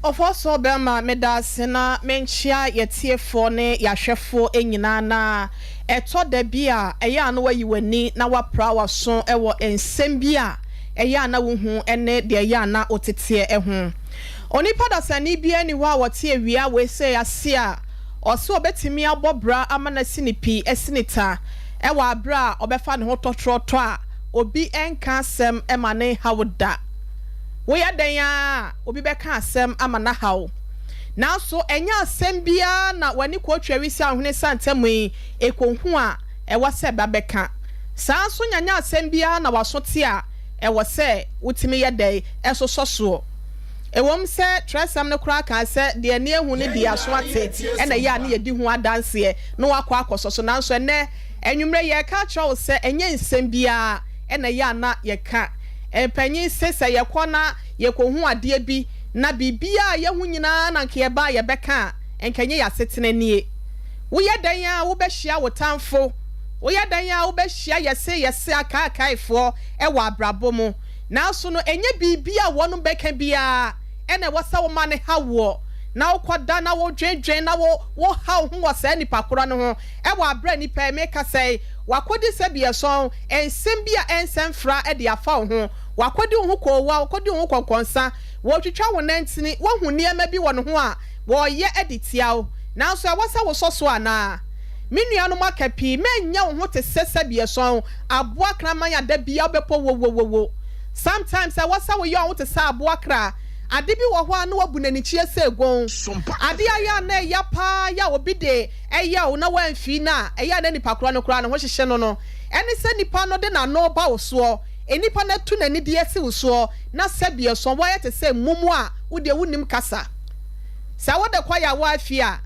S2: Ɔfɔsɔɔ bɛrima medaase na menkyea yɛtiefoɔ ne yɛahwɛfoɔ nyinaa na ɛtɔ da bi a ɛyɛ a na wayi w'ani na wapra w'aso wɔ nsɛm bi a ɛyɛ a na wohu ne deɛ ɛyɛ a na woteteɛ ho. Onipa dasani biara nni hɔ a ɔte awia wei sei ase a. Ɔse ɔbɛtumi abɔ bra ama no asi no pi asi no ta wɔ aberɛ a ɔbɛfa ne ho tɔtrɔtɔ a obi nka asɛm ma no nha wo da. Woyɛ dɛn ara a obi bɛka asɛm ama no aha wo. Nanso ɛnyɛ asɛm biara na w'ani kɔtwa awisi ahwene sa ntam yi ɛkɔhu a ɛwɔ sɛ ba bɛka. Saa ara nso nyɛ asɛm biara na w'aso te a ɛwɔ sɛ wotumi yɛ dɛn sosɔ soɔ. Ɛwom sɛ twerɛsɛm no koraa kaa sɛ deɛ ani ahu ne deɛ aso ate na ɛyɛ a na yɛdi ho adanseɛ na wakɔ akɔsɔ so, nanso ɛnnɛ anwummerɛ yɛreka akyerɛ wo sɛ ɛnyɛ nsɛm biara na ɛyɛ a na yɛka. Mpanin se sɛ yɛkɔ na yɛkɔhu adeɛ bi na biribiara a yɛahu nyinaa na anka yɛba a yɛbɛka a, anka ɛnyɛ yɛn asetena nie. Woyɛ dɛn ara wobɛhyia wo tamfo, woyɛ dɛn ara wobɛhyia yɛse yɛse akaakaefoɔ wɔ abrabɔ mu. Nanso no, ɛnyɛ biribi a wɔnom bɛka biara na ɛwɔ sɛ woma no haw woɔ, na wokɔda na wodwendwen na wo wohaw ho wɔ saa nipa korɔ no ho wɔ aberɛ a nipa yi, mekasa yi, wakɔdi sɛbiɛsɔn, nsɛm bi a ɛnsɛ mfra de afa wo ho, wakɔdi wo ho koowa, wakɔdi wo ho kɔnkɔnsa, wɔretwitwa wo nantini, woahu nneɛma bi wɔ ne ho a wɔreyɛ de tia wo, nanso ɛwɔ sɛ wosɔ so anaa? Me nuanom aka pii, mɛnyɛ wo ho te sɛ sɛbiɛsɔn, aboa kraman a da biara wobɛpɔ wowowowo. Sometimes ɛwɔ sɛ woyɛ wo ho te sɛ aboa kra. Ade bi wɔ hɔ a na wabu n'anikyeɛ sɛ gon. Ade a ɛyɛ a na ɛya paa yɛ a obi de yɛ wo na woamfii no a, ɛyɛ a na nipa korɔ no koraa ne ho hyehye no no, ɛne sɛ nipa no de n'ano reba wo soɔ, nipa no atu n'ani de asi wo soɔ, na sɛbiɛsɔn woayɛ te sɛ mumu a wo deɛ wonnim kasa. Sɛ wode kɔ Yawaa fie a,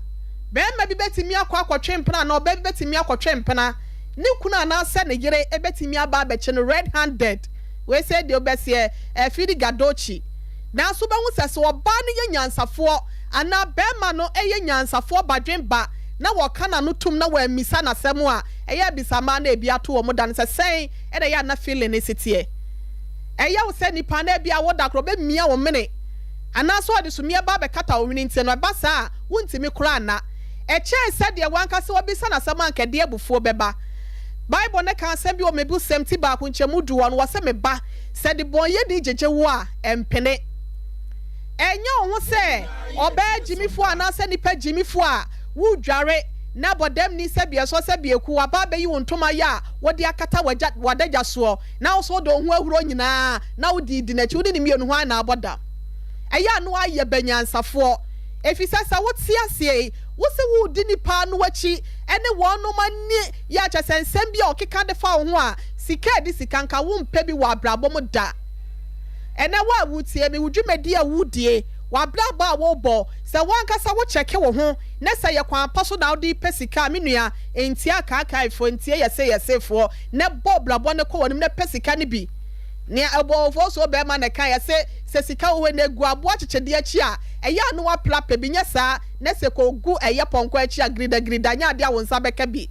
S2: barima bi bɛtumi akɔ akɔtwe mpena anaa ɔbaa bi bɛtumi akɔtwe mpena, ne kunu anaasɛ ne yere bɛtumi aba abɛkye no red handed, wei sɛ deɛ wobɛseɛ, afiri gadokyi. Nanso wobɛhu sɛ sɛ ɔbaa no yɛ nyansafoɔ anaa barima no yɛ nyansafoɔ badwen ba na wɔka n'ano tom na wɔammisa no asɛm a, ɛyɛ a bisa mmaa no a ebi ato wɔn da no sɛ sɛn na ɛyɛ a na feeling no si teɛ. Ɛyɛ wo sɛ nipa no ebia wo da koraa ɔbɛmia wo mene anaasɛ ɔde sumiiɛ ba abɛkata wo hwene nti no ɛba saa a wontumi koraa nna. Ɛkyɛn sɛ deɛ w'ankasa wabisa no asɛm a anka ɛde abufuo bɛba. Bible no ka asɛm bi wɔ Mebusɛm ti baako nkyɛmu du hɔ no, wɔse, Me ba, sɛ debɔneyɛni gyegye wo a, mpene. Ɛnyɛ wo ho sɛ ɔbaa gyimifoɔ anaasɛ nipa gyimifoɔ a woredware na bɔdamni sɛ biɛsɔ sɛ biɛku waba abɛyi wo ntoma yɛ a wode akata w'agya w'adagya soɔ na wo nso wode wo ho ahuro nyinaa na wode redi n'akyi, wo ne ne mmienu hwan na abɔ dam? Ɛyɛ a na woayɛ banyansafoɔ. Efisɛ sɛ wote aseɛ yi, wose woredi nnipa ano akyi ne wɔnom ani yɛ a, kyerɛ sɛ nsɛm bi a ɔkeka de fa wo ho a, sika a ɛde sika nka wompɛ bi wɔ abrabɔ mu da. Ɛnnɛ wo a woretie me, wo dwumadie a woredie, w'abrabɔ a worebɔ, sɛ wo ankasa wo kyɛke wo ho na sɛ ɛyɛ kwan pa so na wode repɛ sika a, me nua, ntie akaakaefoɔ, ntie yɛseyɛsefoɔ, na bɔ brabɔ no kɔ w'anim na pɛ sika no bi. Nea ɛbɔɔfoɔ so barima na ɛkaeɛ se, Sɛ sika wɔ hɔ na egu aboa akyekyedeɛ akyi a, ɛyɛ a na woapra pɛ bi, nyɛ saa na sɛ kɔgu ɛyɛ pɔnkɔ akyi a, giridagirida nyɛ adeɛ a wo nsa bɛka bi.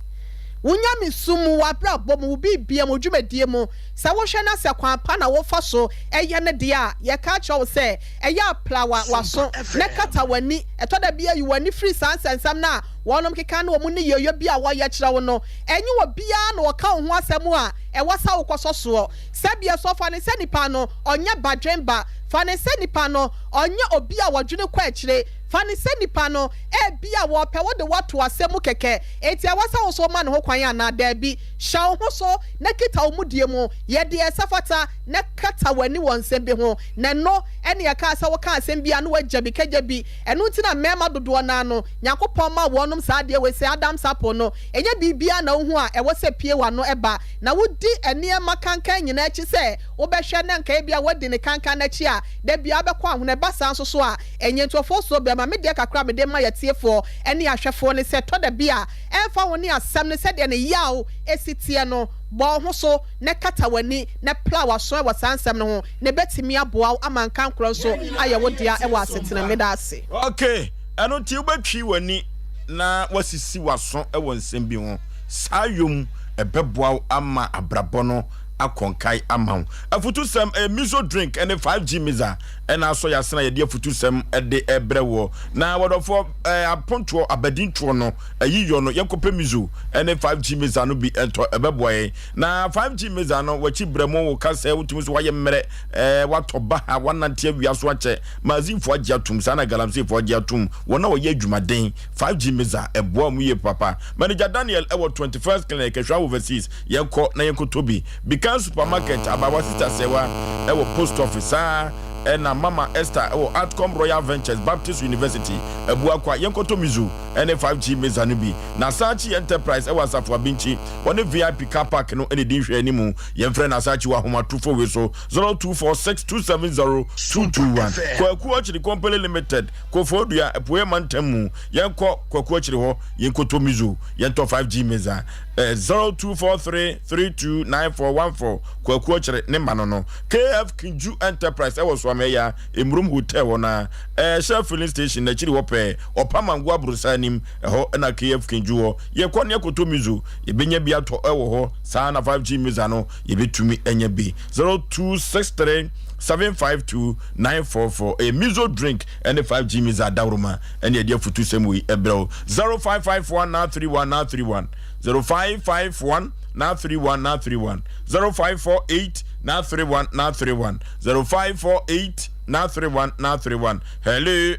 S2: Wo nyamesom mu, w'abrabɔ mu, wo biribiara mu, wo dwumadie mu, sɛ wohwɛ na sɛ kwan pa na wofa so yɛ no deɛ a, yɛka kyerɛ wo sɛ, ɛyɛ a pra w'aso na kata w'ani. Ɛtɔ da bi a, yi w'ani firi saa nsɛnsɛm no a wɔnom keka ne wɔn nneyɛeɛ bi a wɔyɛ kyerɛ wo no. Ɛnyɛ obiara na ɔka wo ho asɛm a ɛwɔ sɛ wokɔsɔ soɔ. Sɛdeɛ so fa no sɛ nipa no ɔnyɛ badwenba, fa no sɛ nipa no ɔnyɛ obi a ɔdwene kɔ akyire, fa no sɛ nipa no ebia wɔpɛ wo de wo ato asɛm mu kɛkɛ, enti ɛwɔ sɛ wo nso woma no ho kwan anaa? Daabi. Hyɛ wo ho so na kita wo mudie mu, yɛ deɛ ɛsɛ fata na kata w'ani wɔ nsɛm bi ho, na ɛno ne ɛkaa sɛ woka asɛm bi a na woagya bi kagya bi, ɛno nti na mmarima dodoɔ no ara no Nyankopɔn ma wɔnom saa adeɛ wei sɛ Adam's apple no, ɛnyɛ biribiara na wohu a ɛwɔ sɛ pue w'ano ba, Na wodi nneɛma kankan nyinaa akyi sɛ wobɛhwɛ na anka ebia woadi ne kankan no akyi a, da biara wobɛkɔ ahono. Ɛba saa nso so a, ɛnyɛ nkurɔfoɔ suro bɛma. Me deɛ kakra a mede rema yɛn atiefoɔ ne ahwɛfoɔ ne sɛ, ɛtɔ da bi a, ɛmfa ho ne asɛm no sɛdeɛ ne yaw si teɛ no, bɔ wo ho so na kata w'ani na pla w'aso wɔ saa nsɛm no ho, na ɛbɛtumi aboa wo ama nkankorɔ nso ayɛ wo dea wɔ asetena mu. Meda ase.
S1: Ok, ɛno nti wobɛtwi w'ani na woasisi w'aso wɔ nsɛm bi ho. Saa yom ɛbɛboa wo ama abrabɔ no. akɔ nkae ama wo. Afutusɛm, ɛyɛ miso drink ne 5G mixer ɛna asɔ yɛn asene a yɛde afutusɛm de rebrɛ woɔ. Na wɔdɔfoɔ, ɛɛ apontoɔ, abadintoɔ no, ayiyɔ no, yɛnkɔpɛ miso ne 5G mixer no bi ntɔ, ɛbɛboa yɛn. Na 5G mixer no, w'akyi brɛ mu, wo ka sɛ wotumi so woayɛ mmerɛ, ɛɛ woatɔ baha, woanante awia so akyɛ. Mazinfoɔ agye atom, saa na Galamseyfoɔ agye atom, wɔn a wɔyɛ adwumaden, 5G mixer, ɛboa wɔn yie papa. Manager Daniel ɛwɔ 21st Clinic, Ahwea Overseas. Yɛnkɔ na yɛnkɔtɔ bi. Bikan Supermarket, Abaawa Sista Sɛwa wɔ Post Office, saa ara na Mama Esther wɔ Atcom Royal Ventures, Baptist University, Abuakwa. Yɛnkɔtɔ Mizu ne 5G Mixer no bi. Nasachi Enterprise wɔ Asafo Abinkyi, wɔne VIP Car Park no na ɛdi nhwɛanimu. Yɛmfrɛ Nasachi wɔ ahomatrofo wei so, 0246 270 221. Kwaku Ɔkyere Company Limited, Koforidua, Apueɛ Mantam mu. Yɛnkɔ Kwaku Ɔkyere hɔ, yɛnkɔtɔ Mizu, yɛntɔ 5G Mixer. 0243 329414 Kwaku Ɔkyere ne mma no no. KF Kinju Enterprise ɛwɔ Soameya, Emurum Hotel hɔ no ara, ɛɛ Shell Filling Station n'akyiri hɔ pɛɛ, Ɔpamango aborosan anim, ɛhɔ na KF Kinju wɔ. Yɛkɔ ne yɛkɔtɔ miso, yɛbɛnya bi atɔ ɛwɔ hɔ, saa ara na 5G Mixer no yɛbɛtumi anya bi. 0263 752 944 ɛyɛ miso drink ɛne 5G Mixer adaworoma ɛne ɛde afutusɛm wei ɛbrɛ wo. 0551 931 931. 0551 931 931 0548 931 931 0548 931 931 Hello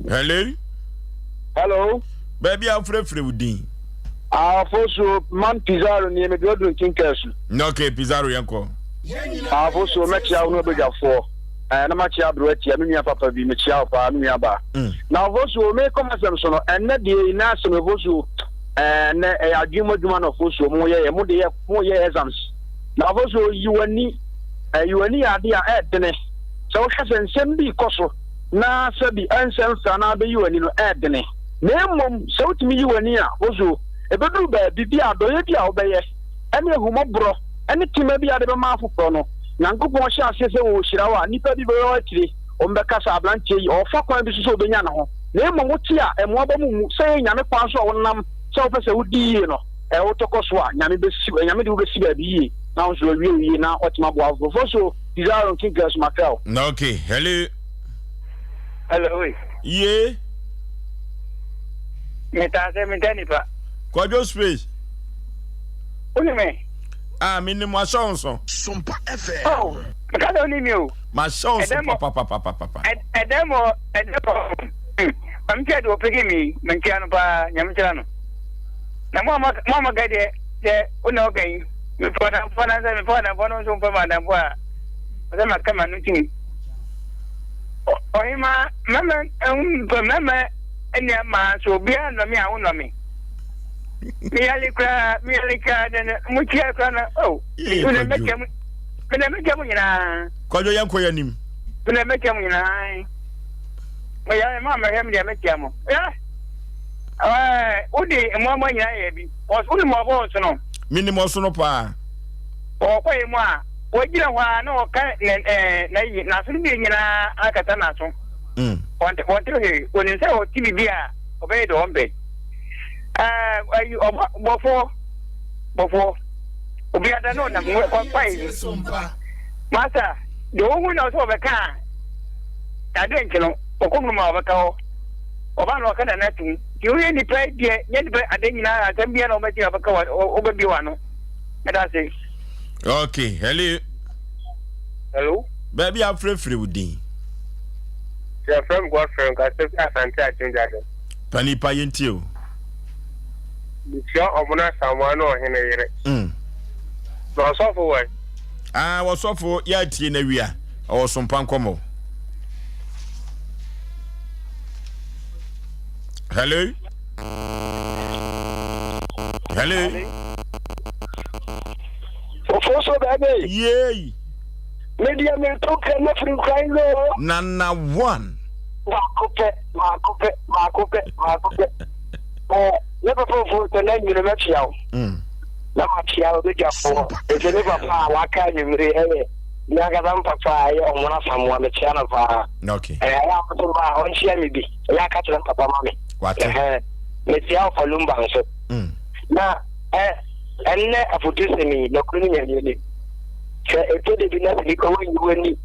S1: Hello
S6: Hello
S1: Baabi a wofrɛfrɛ wo din
S6: Afosuo man Pizarro nie mede waduru nkinkɛsu.
S1: Ok Pizarro yɛnkɔ.
S6: Afosuo mɛkyia wo ne wabadwafoɔ. Eh, na makyia aberewa tia me nua papa bi, mekyia wo paa, me nua baa. Mm. Na Ofosuo, mekɔ m'asɛm so no, ɛnnɛ deɛ yi na asɛm Ofosuo, eh, ɛnnɛ ɛyɛ adwene mu adwuma na Ofosuo mo yɛ yɛ, mo de yɛ, mo yɛ exams. Na Ofosuo, yi w'ani, eh, yi w'ani yɛ adeɛ a ɛɛdene. Sɛ wohwɛ sɛ nsɛm bi kɔ so, na sɛbi ɛnsɛ mfra na abɛyi w'ani no, ɛɛdene. Na mmom, sɛ wotumi yi w'ani a, Ofosuo, ɛbɛduru baabi bi a adɔeɛ bi a wobɛyɛ, ɛne ahummɔborɔ, ɛne tema bi a wode bɛma afoforɔ no, Nyankopɔn hyɛ aseɛ sɛ ɔrehyira wo a, nnipa bi bɛyɛ wo akyire, wɔbɛka sɛ, Aberanteɛ yi, ɔrefa kwan bi so sɛ ɔbɛnya ne ho. Na mmom wote a, mmoa ba mo mmu. Sɛ ɛyɛ Nyame kwan so a wonam, sɛ wopɛ sɛ wodi yie no, ɛ, wotɔ kɔ so a, Nyame bɛsi wo, Nyame de wo bɛsi baabi yie, na wo nso wawie wo yie, na watumi aboa afoforɔ. Fo so, Desire Nkinkira so makra wo.
S1: Ok, hello.
S7: Hello, oi.
S1: Ye.
S7: Metaa sɛ meda nipa.
S1: Kwadwo space.
S7: Wo ne me?
S1: Ah, me nim wahyɛ wo nso.
S5: Sompa FM.
S7: Oh, meka sɛ wo ne mi o.
S1: Mahyɛ wo nso papapapapa.
S7: Ɛdɛm mɔ, ɛdɛm mɔ. Maame kyɛ de ɔpeke mi, menkyia no paa, nyame kyerɛ no. Na mo a mo a mo ka deɛ, sɛ wo na ɔka yi, mefɔ adamfo na sɛ mefɔ adamfo no nso mfa ma adamfo a, ɔsɛ maka ma no tim. Ɔhema, mɛmɛ, mɛmɛ, ɛnea maa so obiara nnɔ me a wonnɔ me. meyale koraa meyale koraa dɛ no mokyia koraa na o mena mɛkyɛ mu mena mɛkyɛ mu nyinaa
S1: kwadwo yɛnkɔ yɛ anim
S7: mena mɛkyɛ mu nyinaa meyale ma mɛhwɛ me deɛ mɛkyia mo yɛ wode mmoamoa nyinaa yɛ bi wonim ɔbɔ ɔsono
S1: menim ɔsono paa
S7: ɔkɔ yɛ mu a wɔgyina hɔ a na ɔka n'aso no bi nyinaa akata n'aso wɔnte hwee wɔnim sɛ ɔte biribi a ɔbɛyɛ deɛ ɔmpɛ ayi ɔbɔ bɔfoɔ bɔfoɔ obi ada na ɔnam nwura kɔ kwae bi masa deɛ ɔhu na ɔsɛ ɔbɛka a ade nkye no ɔkɔ mu ma ɔbɛka hɔ ɔba na ɔka nana tum nti woyɛ nipa deɛ nyɛ nipa ade nyinaa asɛm bia na ɔbɛkyerɛ ɔbɛka ɔbɛbie w'ano ɛda ase.
S1: Okay, hello.
S7: Hello.
S1: Baabi afrɛfrɛ wo din.
S7: Yɛfrɛ me Godfrey Nkasa fi Asante Akyem Gyado.
S1: Pa nipa yɛntie o.
S7: Mekyia Ɔbena Asamoah ne ɔhene yere.
S1: Mm.
S7: Na ɔsɔfo wɔ he?
S1: Ah, ɔsɔfo yɛatie no awia. Ɔwɔ sompa nkɔmmɔ. Hello? Hello?
S6: Ofoso baabi.
S1: Yay.
S6: Me deɛ meto kra na firi nkran no.
S1: Nana one.
S6: Baako pɛ, baako pɛ, baako pɛ, baako pɛ. Ɛɛ me papa ofoso na nwene mɛkyia wo.
S1: Mm.
S6: Na makyia wo bɛdwafoɔ. Ɛsɛ me papa a waka anwummere ɛyɛ me ankasa me papa a ɛyɛ Ɔmona Samoa mekyia no paa.
S1: Okay.
S6: Ɛɛ ɛyɛ akoto ba a ɔnkyia me bi. Ɛyɛ aka kyerɛ me papa ma me.
S1: Wate.
S6: Ɛhɛn. Mekyia wo Falumba nso.
S1: Mm.
S6: Na ɛɛ.
S8: Ɛnnɛ afotusɛm yi, nɔkorɛ no Nyame anim. Sɛ ɛtɔ da bi na sɛ nnipa wɔnyi w'ani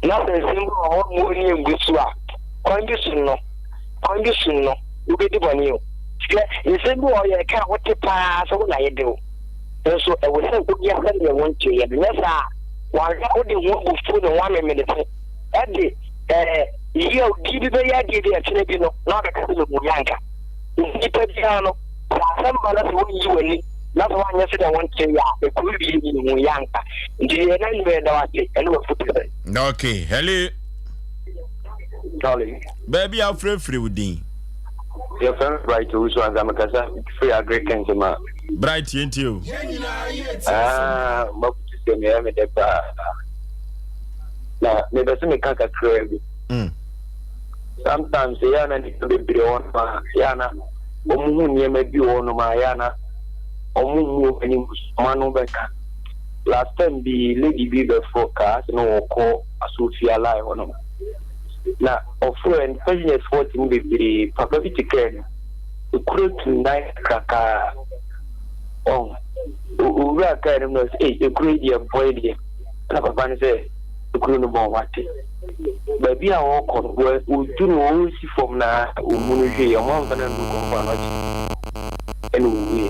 S8: na sɛ nsɛm bi wɔ hɔ ma w'ani angu so a, kwan bi so no, kwan bi so no, wobɛdi bɔne o. Hwɛ, nsɛm bi wɔ hɔ yɛka a wote paa sɛ wo na yɛde wo. Nso ɛwɔ sɛ woyɛ sɛdeɛ wonteeɛ no, nyɛ saa a, wanhwɛ a wode ho abufuo ne ho amemenese de ɛɛ yawdie bi bɛyɛ adeɛ bi a ɛkyena bi no na wabɛka sɛ mehu yɛ anka. Nnipa biara no, sɛ asɛm ba na sɛ woanyi w'ani na sɛ woanyɛ sɛdeɛ wonteeɛ a, ɛkɔwie mehu yɛ anka. Nti deɛ na nnwuma yɛda wo ase ɛne w'afutusɛm.
S1: Okay, hello.
S9: Charlie.
S1: Baabi a wofrɛfrɛ wo din.
S9: Yɛfrɛ me Bright Owusu ansa mekasa firi Agric Nsema.
S1: Bright yɛntie o.
S9: Ah, makutu sɛ meyɛ me dɛ paa. Na mepɛ sɛ meka kakraa bi.
S1: Mm.
S9: Sometimes ɛyɛ a na nnipa bebree wɔ hɔnom a ɛyɛ a na wɔn hu nneɛma bi wɔ hɔnom a ɛyɛ a na wɔn mmu wɔn ani ngu so, wɔn ano bɛka. Last time bi lady bi bɛforo kaa sɛ na wɔkɔ Asofia line hɔnom. Na ɔforo ɛ passengers foɔ te mu bebree, papa bi te kaa mu, ekuro tu nan kakrakaa. Ɔn, owura kaa no mu na ɔsɛ, ei, ekuro yi deɛ bɔe deɛ. Ɛna papa no sɛ, ekuro no bɔn wate. Baabi a ɔrekɔ no, wɔduru hɔ, ɔresi fam na ɔmu no hwee, ɔmo amfa no andu kɔmfo anɔkye ɛna ɔwuiɛ.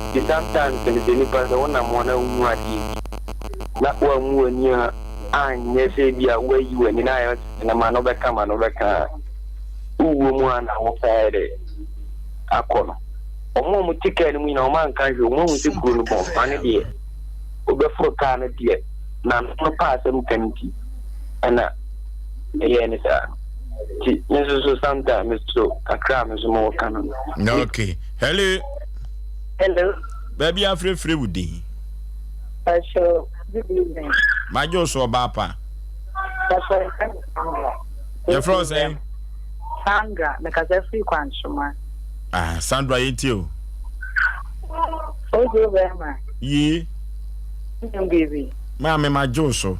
S9: Nti sometimes no sɛ nipa sɛ wonam hɔ na wohu adeɛ bi na woammu w'ani a anyɛ sɛ bi a woayi w'ani na ayɛ sɛ na ma no bɛka ma no bɛka a, wowuo mu a na wopɛ ayɛ dɛ akɔ no. Ɔmo a ɔmo te kaa no mu nyinaa ɔmo anka hwee, ɔmo ahu sɛ kuro no bɔn, ma no deɛ wobɛforo kaa no deɛ n'ano no paa asɛm ka nti ɛna ɛyɛɛ ne saa nti me nso so sometimes me so kakra a me nso mewɔ ka no
S1: no. Okay, hello.
S10: Hello.
S1: Baabi afrɛfrɛ wo din.
S10: Pastor, good evening.
S1: Magye wo so ɔbaa pa.
S10: Pastor, Sandra.
S1: Yɛfrɛ wo sɛn?
S10: Sandra, mekasa firi Kwansoma.
S1: Ah, Sandra yɛntie o.
S10: Ojo bɛrima.
S1: Yee.
S10: Wonim biribi?
S1: Maame magye wo so.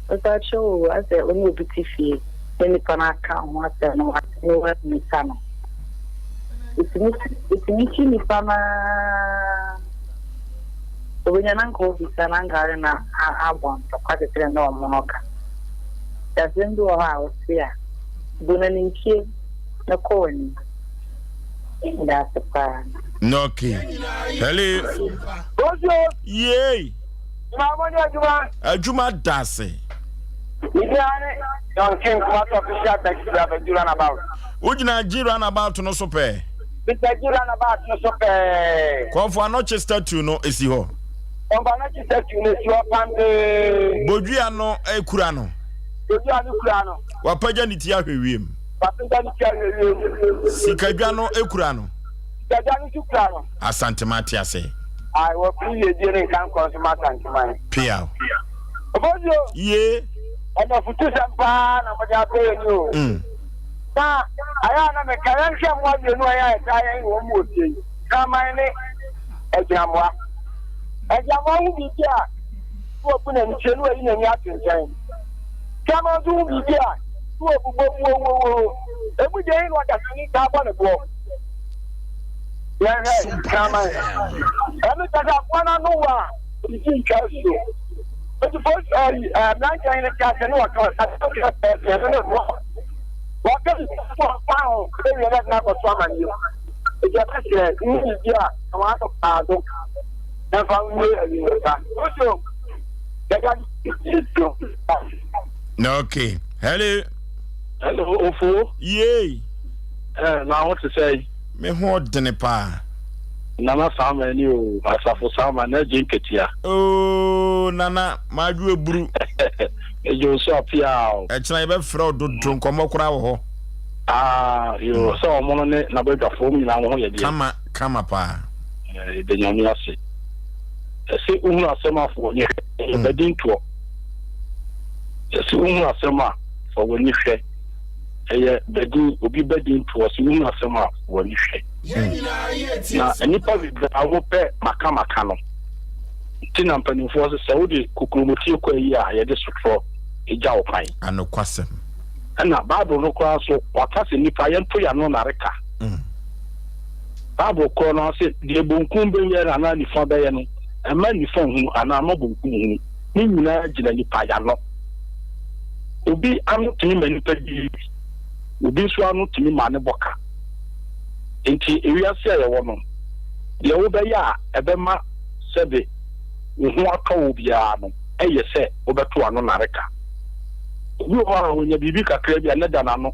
S10: Mepakyɛw o, asɛ wo ne obi te fie na nipa no aka wo ho asɛm na wate na woammisa no. Etumi etumi kyi nipa no ara. Obenya na anka obisa na anka ɔne no abɔ ntɔkwa te sɛ na ɔmo no ka. Nti asɛm bi wɔ hɔ a wote a, bu no animtie na kɔ w'anim. Meda ase paa.
S1: Okay. Hello.
S6: Bonjour.
S1: Yay.
S6: Mama ni adwuma.
S1: Adwuma dase.
S6: Midiane Don King Kumasi official taxi driver G runabout.
S1: Wogyina G runabout no so pɛɛ.
S6: Mr G runabout no so pɛɛ.
S1: Kɔnfo Anɔkye statue no esi hɔ.
S6: Kɔnfo Anɔkye statue no esi hɔ pampee.
S1: Bodua no kura no.
S6: Bodua no kura no.
S1: Wapagya ne ti ahwɛ wiem.
S6: Wapagya ne ti ahwɛ wiem.
S1: Sikadwa no kura no.
S6: Sikadwa no nso kura no.
S1: Asantema te ase.
S6: Ayi wɔ pere yiedie ne nkankɔ nso ma Asanteman.
S1: Piaw.
S6: Obosuo.
S1: Yie.
S6: Ɛna futusɛm paa na mode abrɛ yɛn yi o.
S1: Mm.
S6: Na ayɛ a na meka yɛnhwɛ mmoa mmienu a ɛyɛ a ɛtaa yɛn wɔn mu wɔ fie yi, kraman ne agyinamoa. Agyinamoa ho biribi a na wabu n'ani tie na wayi n'ani ato nkyɛn. Kraman nso ho biribi a na wabobɔ mu wowowowo. Emu deɛ he na ɔdasani taa bɔ ne boɔ? Yɛnhwɛ kraman. Ɛno kyerɛ sɛ aboa no ano wɔ a odidi ntwa asuo. Enti polisi ɛyi ɛɛ mmeranteɛ he no te ase ne wɔka ɔsɛ ɛno ne boɔ. Wɔka biribi nso a ɔmfa ho bɛwie na ɛde no akɔto amanneɛ mu. Enti ɛbɛsrɛ ne biribi a na wɔato paa do na mfa nwie awieeɛ pa. Woso
S1: Okay. Hello.
S11: Hello, Ofo.
S1: Yay.
S11: Eh, na ho te sɛ.
S1: Me ho ɔdene paa.
S11: Nana Sama ni o, Asafo Sama na agye nketea.
S1: Oh, Nana, madwo eburu.
S11: Ejo nso apia o.
S1: Ɛkyena yɛbɛfrɛ wo dodo nkɔmmɔ koraa wɔ hɔ.
S11: Ah, yo, sɛ ɔmo no ne n'abadwafoɔ mu nyinaa mo ho yɛ deɛ.
S1: Kama, kama paa.
S11: Eh, yɛda Nyame ase. Ɛsɛ wohunu asɛm a fa w'ani hwɛ, ɛyɛ bɛdi ntoɔ. Ɛsɛ wohunu asɛm a fa w'ani hwɛ, ɛyɛ bɛdi obi bɛdi ntoɔ. Sɛ wohunu asɛm a fa w'ani hwɛ. Na nnipa bebree a wɔpɛ maka maka no nti na mpanimfoɔ sɛ sɛ wode kokuromoti kɔ ayi a yɛde sotorɔ gya wo kwan.
S1: Anokwasɛm.
S11: Ɛna Bible no koraa nso waka sɛ nnipa yɛnto yɛn ano nnareka. Bible korɔ no ara se, deɛ bonkum bɛyɛ no anaa nifa bɛyɛ no, mma nifa nhunu anaa mma bonkum nhunu. Ne nyinaa gyina nipa ano. Obi ano tumi ma nipa di yie, obi nso ano tumi ma ne bɔ ka. Enti ewiase a yɛwɔ no, deɛ wobɛyɛ a ɛbɛma sɛbe wo ho atɔ wo biara no, ɛyɛ sɛ wobɛto w'ano nnareka. Obi wɔ hɔ a, ɔnya biribi kakra bi a, ne da n'ano,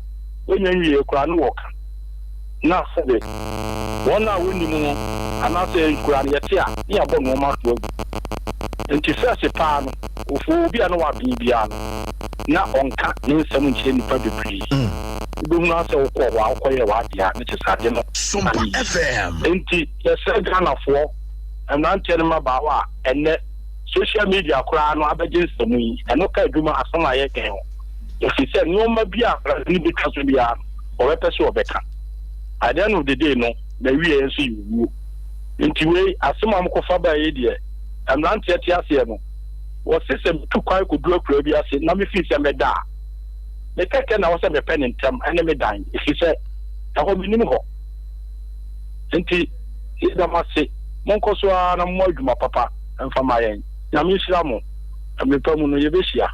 S11: ɔnnya nwieeɛ koraa ne ɔka. Na sɛbe wɔn a wɔnnim no anaasɛ yɛn koraa no yɛte a, ne yɛabɔ nnoɔma ato agu. Enti fɛse paa no, ofoo obi a na waben biara no, na ɔnka ne nsɛm nkyerɛ nnipa bebree. Wobɛhunu ara sɛ wokɔɔ hɔ a wokɔyɛɛ w'adeɛ a, ne kyerɛ sɛ ade no
S5: Sompa
S11: ayɛ yie.
S5: FM.
S11: Enti yɛsrɛ Ghanafoɔ, mmeranteɛ ne mmabaawa a ɛnnɛ social media koraa no abɛgye nsɛm yi, ɛno ka adwuma asɛm a yɛreka yi ho. Ɛfiri sɛ nnoɔma bi a akwadaa no bɛtwa so biara no, wɔbɛpɛ sɛ wɔbɛka. At the end of the day no, n'awieɛ nso yɛ owuo. Nti wei, asɛm a wɔkɔfa baeɛ yi deɛ, mmeranteɛ te aseɛ no, wɔse sɛ metu kwan kɔduru akuraa bi ase na mefiri sɛ mɛda a, me kɛkɛ na ɛwɔ sɛ mepɛ ne ntɛm ne me dan, ɛfiri sɛ ɛhɔ mennim hɔ. Nti yɛda mo ase, monkɔ so ara na mommɔ adwuma papa mfa ma yɛn. Nyame nhyira mo. Mmerɛ pa mu no yɛbɛhyia.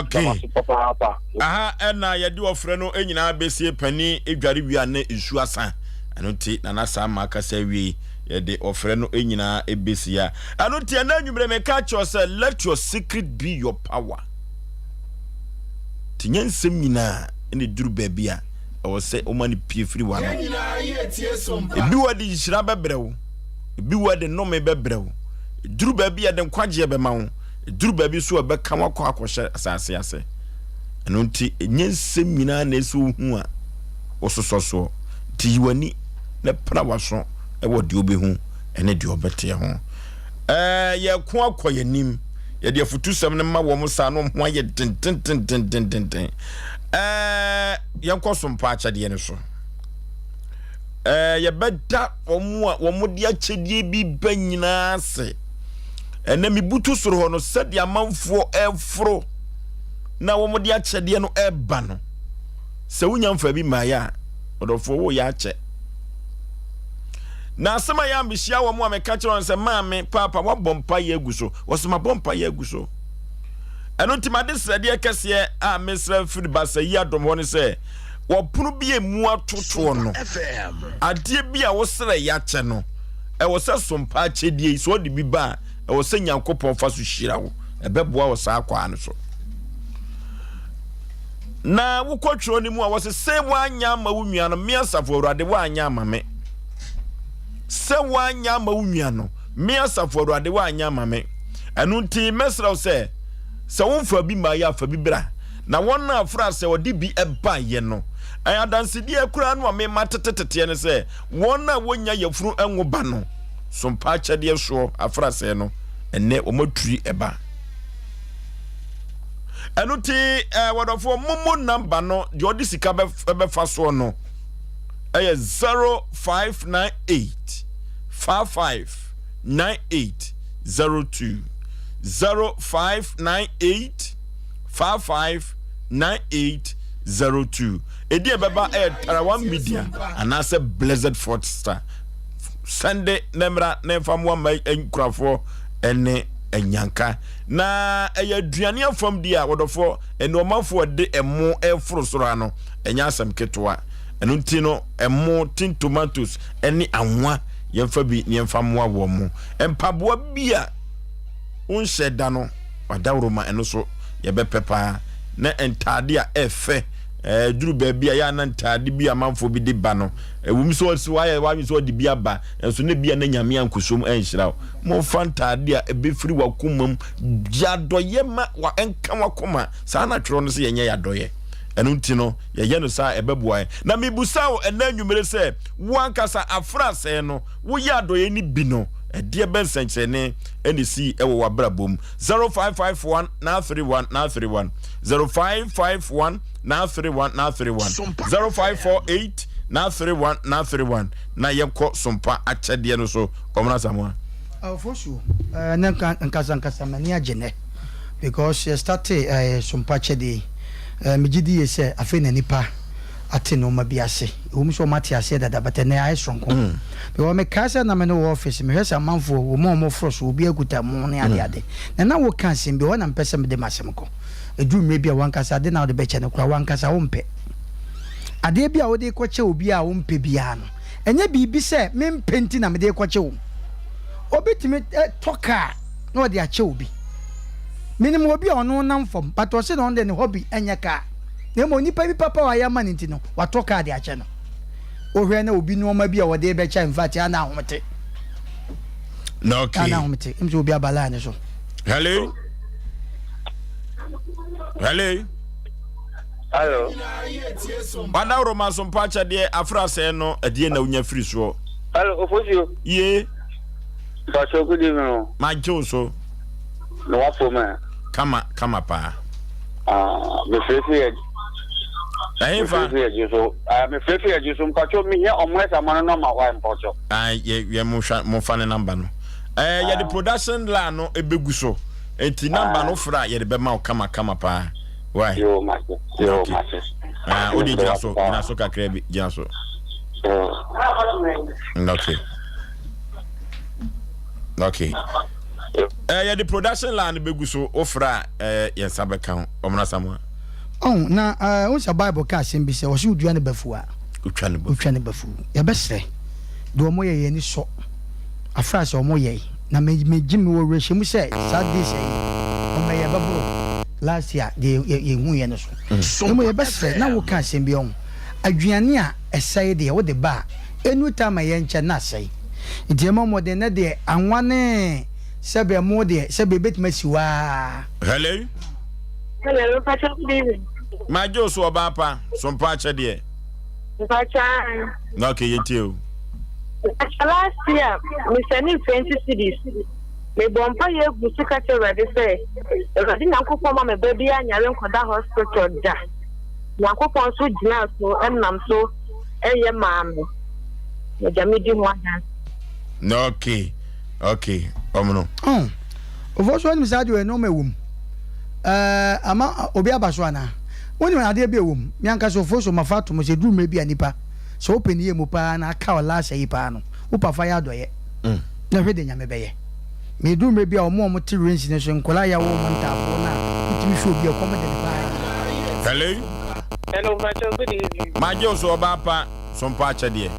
S1: Okay.
S11: Yɛda mo ase papaapa.
S1: Aha ɛna yɛde ɔfrɛ no nyinaa bɛsie panin dware wie a na nsuo asa ɛno nti nana saa ma akasa awie yɛde ɔfrɛ no nyinaa bɛsi ha ɛno nti ɛna anwummerɛ meka kyerɛ sɛ let your secret be your power nti nyɛ nsɛm nyinaa ɛna ɛduru baabi a ɛwɔ sɛ woma no pie firi w'ano ebi wɔ de nhyira bɛbrɛ wo Ebi wɔ de nnome bɛbrɛ wo. Eduru baabi a ɛde nkwagyeɛ bɛma wo. Eduru baabi nso a ɛbɛka wo akɔ akɔhyɛ asase ase. Ɛno nti, ɛnyɛ nsɛm nyinaa na ɛsɛ wohu a wososɔ soɔ. Nti yi w'ani na pra w'aso wɔ deɛ wobɛhu ne deɛ wobɛteɛ ho. Ɛɛ, yɛko akɔ yɛn anim. Yɛde afutusɛm no ma wɔn saa na wɔn ho ayɛ dendendendendenden. Ɛɛ, yɛnkɔ so mpa akyɛdeɛ no so. Ɛɛ, yɛbɛda wɔn a wɔde akyɛdeɛ bi ba nyinaa ase. Ɛnɛ mebutu soro hɔ no, sɛdeɛ amanfoɔ ɛreforo na wɔde akyɛdeɛ no ɛreba no, sɛ wonya mfa bi mmaeɛ a, ɔdɔfoɔ woyɛ akyɛ. Na asɛm a yɛ a mehyia wɔn a meka kyerɛ wɔn sɛ maame paapa wabɔ mpa yɛ agu so, wɔsɛ mabɔ mpa yɛ agu so. Ɛno nti made srɛdeɛ kɛseɛ a mesrɛ firi basa yi adom hɔ ne sɛ Wɔ pono bi a emu atotoɔ no, adeɛ bi a wosrɛ yɛakyɛ no, ɛwɔ sɛ sompa akyɛdeɛ yi, sɛ ɔde bi ba a, ɛwɔ sɛ Nyankopɔn fa so hyira wo. Ɛbɛboa wɔ saa kwaa no so. Na wokɔ twerɛ no mu a, wɔse sɛ woanyɛ ama wo nua no, me asafo Awurade woanyɛ ama me. Sɛ woanyɛ ama wo nua no, me asafo Awurade woanyɛ ama me. Ɛno nti mɛsrɛ wo sɛ, sɛ womfa bi mmaeɛ a, fa bi bra. Na wɔn a afra sɛ ɔde bi baeɛ no, adansedie koraa no a mema teteteteɛ ne sɛ, wɔn a wɔnnya yafunu ngo ba no, sompa akyɛdeɛ soɔ afrasɛɛ no, ɛnnɛ wɔaturi ba. Ɛno nti, eh, wɔdɔfoɔ, momo namba no, deɛ ɔde sika bɛfa soɔ no, ɛyɛ 0598 55 98 02 0598 559802. Edin a ɛbɛba ɛyɛ Tarawa Media anaasɛ Blessed Fort Star. Sɛnde na mmra na ɛmfa mmoa mma nkurafoɔ ɛne anyanka. Na ɛyɛ aduane afam di a wɔdɔfoɔ ɛne ɔmanfoɔ ɛde ɛmo ɛforo soro ha no ɛnyɛ asɛm ketewa. Ɛno nti no ɛmo, tin tomatoes ɛne anwa yɛmfa bi na yɛmfa mmoa wɔn mo. Mpaboa bi a wonhyɛ da no Ɔdawuroma ɛno so yɛbɛpɛ paa. Na ntaade a ɛfɛ ɛduru baabi a yɛ ana ntaade bi amanfoɔ bi de ba no ɛwom sɛ ɔsi wayɛ wadwene sɛ ɔde bi aba nso ne bi a na nyame ankosom ɛnhyira wo. Momfa ntaade a ɛbɛfiri wakoma mu yadɔyɛ ma wa ɛnka wakoma saa na twerɛ no sɛ yɛnyɛ yadɔyɛ ɛno nti no yɛyɛ no saa ɛbɛboa yɛn. Na mebusa wo ɛnɛ anwummere sɛ wo ankasa afra sɛɛ no woyɛ adɔyɛ no bi no ɛdeɛ bɛ nsɛnkyerɛnne ɛna esii ɛwɔ w'abrabɔ mu 0551 931 931 0551 931 931 0548 931 931 na yɛnkɔ sompa akyɛdeɛ no so Kɔmena Samoa.
S4: Ofosu, eh, ne nka nkasa nkasa m'ani agye nɛ because yɛ startee eh, sompa akyɛdeɛ yi eh, megye di yie sɛ afei na nipa. ate nnoɔma bi ase. Ɛwom sɛ wɔate aseɛ dada but ɛnnɛ ayɛ soronko. Because mekae sɛ na me ne wɔ office, mehwɛ sɛ amanfoɔ, wɔn a wɔforo so, obiara kuta mo ne ade ade. Na na woka asɛm bi, ɛhɔ na mepɛ sɛ mede m'asɛm kɔ. Ɛduru mmerɛ bi a w'ankasa ade no a wode bɛkyɛ no koraa w'ankasa wompɛ. Adeɛ bi a wode rekɔkyɛ obi a wompɛ biara no, ɛnyɛ biribi sɛ mempɛ nti na mede rekɔkyɛ wo. Obi tumi tɔ kaa na ɔde akyɛ obi. Menim obi a ɔno nam fam but ɔse na ɔno deɛ ne hobby nyɛ kaa. Na mmom nipa bi papa a wayɛ ama no nti no, watɔ kaa de akyɛ no. Wohwɛ na obi nneɛma bi a ɔde rebɛkyɛ in fact ana ahomete.
S1: Na okay.
S4: Ana ahomete. Em sɛ obi aba line so.
S1: Hello. Hello.
S7: Hello.
S1: Wadaworo ma so mpa akyɛdeɛ afra sɛɛ no ɛdeɛ na wonya firi soɔ.
S7: Hello, Ofosuo.
S1: Ye.
S7: Mpacho good evening o.
S1: Magye wo so.
S7: Na wafo me.
S1: Kama kama paa.
S7: Ah, me frɛ fi yɛ.
S1: Ɛhe fa?
S7: Me frɛ fi yɛ gye so. Ah, me frɛ fi yɛ gye so. Mpacho me hia ɔmo ɛsɛ ama no nɔma wa mpacho.
S1: Ah, yɛ yɛ mo hwa mo fa ne namba no. Eh, yɛ de ah. production line no ebegu so. Enti namba no fra yɛ de bɛma wo kama kama paa. Why?
S7: Yo, mate. Yo, mate.
S1: Ah, o de gyina so, gyina so kakra bi, gyina so. Okay. Okay. Eh, yɛde production line bɛgu so wofrɛ a eh, yɛn nsa bɛka ho ɔmena samoa.
S4: Oh, na eh, wohu sɛ Bible ka asɛm bi sɛ ɔsɛ wodua ne bafu a
S1: wotwa ne bafu.
S4: Wotwa ne bafu. Yɛbɛsrɛ deɛ ɔmo yɛ yɛn ani sɔ afra sɛ ɔmo yɛ na me megye me wɔ werɛhyɛmu sɛ saa days yi ɔmo yɛ bɛboro last year deɛ yɛhu yɛ no so. Mmom yɛbɛsrɛ na woka asɛm bi ɔho aduane a ɛsɛe deɛ wode ba a ɛnu time a yɛnkyɛ na asɛe. Nti yɛmmɔ mmɔden na deɛ anwa ne sɛbe ɛmo deɛ sɛbe ɛbɛtumi asi hɔ ara.
S1: Hello.
S10: Hello, mpakyɛ good evening.
S1: Magye wo so ɔbaa pa, so mpa akyɛ deɛ.
S10: Mpakyɛ ae.
S1: Na okay, yɛntie o.
S10: Mpakyɛ last year, me sɛne 20 cedis. Me bɔ mpa yɛ gu so ka kyerɛ Awurade sɛ, Awurade Nyankopɔn ma me ba bi anyare nkɔda hospital da. Nyankopɔn nso gyinaa so nam so yɛ maa me. Agya medi ho adanse.
S1: Na okay, okay, ɔmono.
S4: Oh, ofo so anim saa deɛ nneɛma ɛwɔ mu. Ɛɛ ama obi aba so anaa? Wonim adeɛ bi ɛwɔ mu. Me ankasa ofo so mafa ato mu sɛ duru mmerɛ bi a nipa sɛ wopɛ ne yie mu paa na aka ɔla asɛ yi paa no, wo pa fa yɛ adɔyɛ. Mm. Na hwɛ deɛ Nyame bɛyɛ. Me duru mmerɛ bi a wɔn a wɔte range no so nkwadaa a yɛawo wɔn ntaafoɔ no a wotumi hwɛ obi a ɛkɔm de no paa.
S1: Hello.
S12: Hello, Mpacho, good evening.
S1: Magye wo so ɔbaa pa sompa akyɛdeɛ.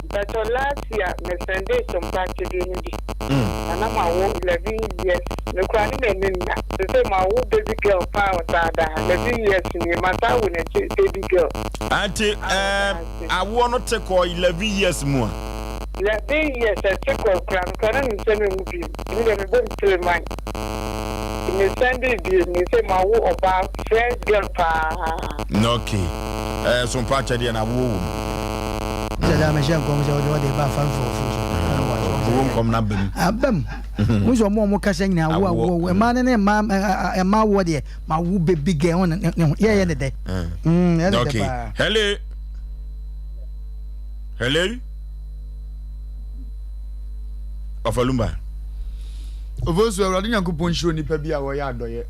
S12: Mpacho last year me sɛndee sompa akyɛdeɛ no bi. Na na ma wo 11 years me kura ne m'ani nna sese ma wo baby girl paa ɔtaa da ha 11 years nie ma saa wo n'akyi baby girl.
S1: Ante ɛɛ awoɔ no te kɔɔ 11 years mu a.
S12: 11 years ɛte kɔɔ kura me kura na me nsa me mu bi me deɛ me bɔ me tiri man. Me sɛnde bie me sɛ ma wo ɔbaa fresh girl paa.
S1: Ok eh so mpa kyɛ deɛ na awoɔ wɔ mu.
S4: Sɛ daa mehyɛ nkɔm sɛ wode ɔde ba afa mfrɔfo so.
S1: Owó nkɔm no aba mu.
S4: Aba mu. Wo sɛ ɔmo a ɔmo kasa nyinaa awo awo awo mmaa ne ne mmaa mmaa awoɔ deɛ ma wo baby girl ne ne ho yɛyɛ ne dɛ. Ɛyɛ ne dɛ paa.
S1: Hello. Hello. Ɔfalumba.
S3: Ofosu, Awurade Nyankopɔn nhyira onipa bi a ɔyɛ adɔeɛ.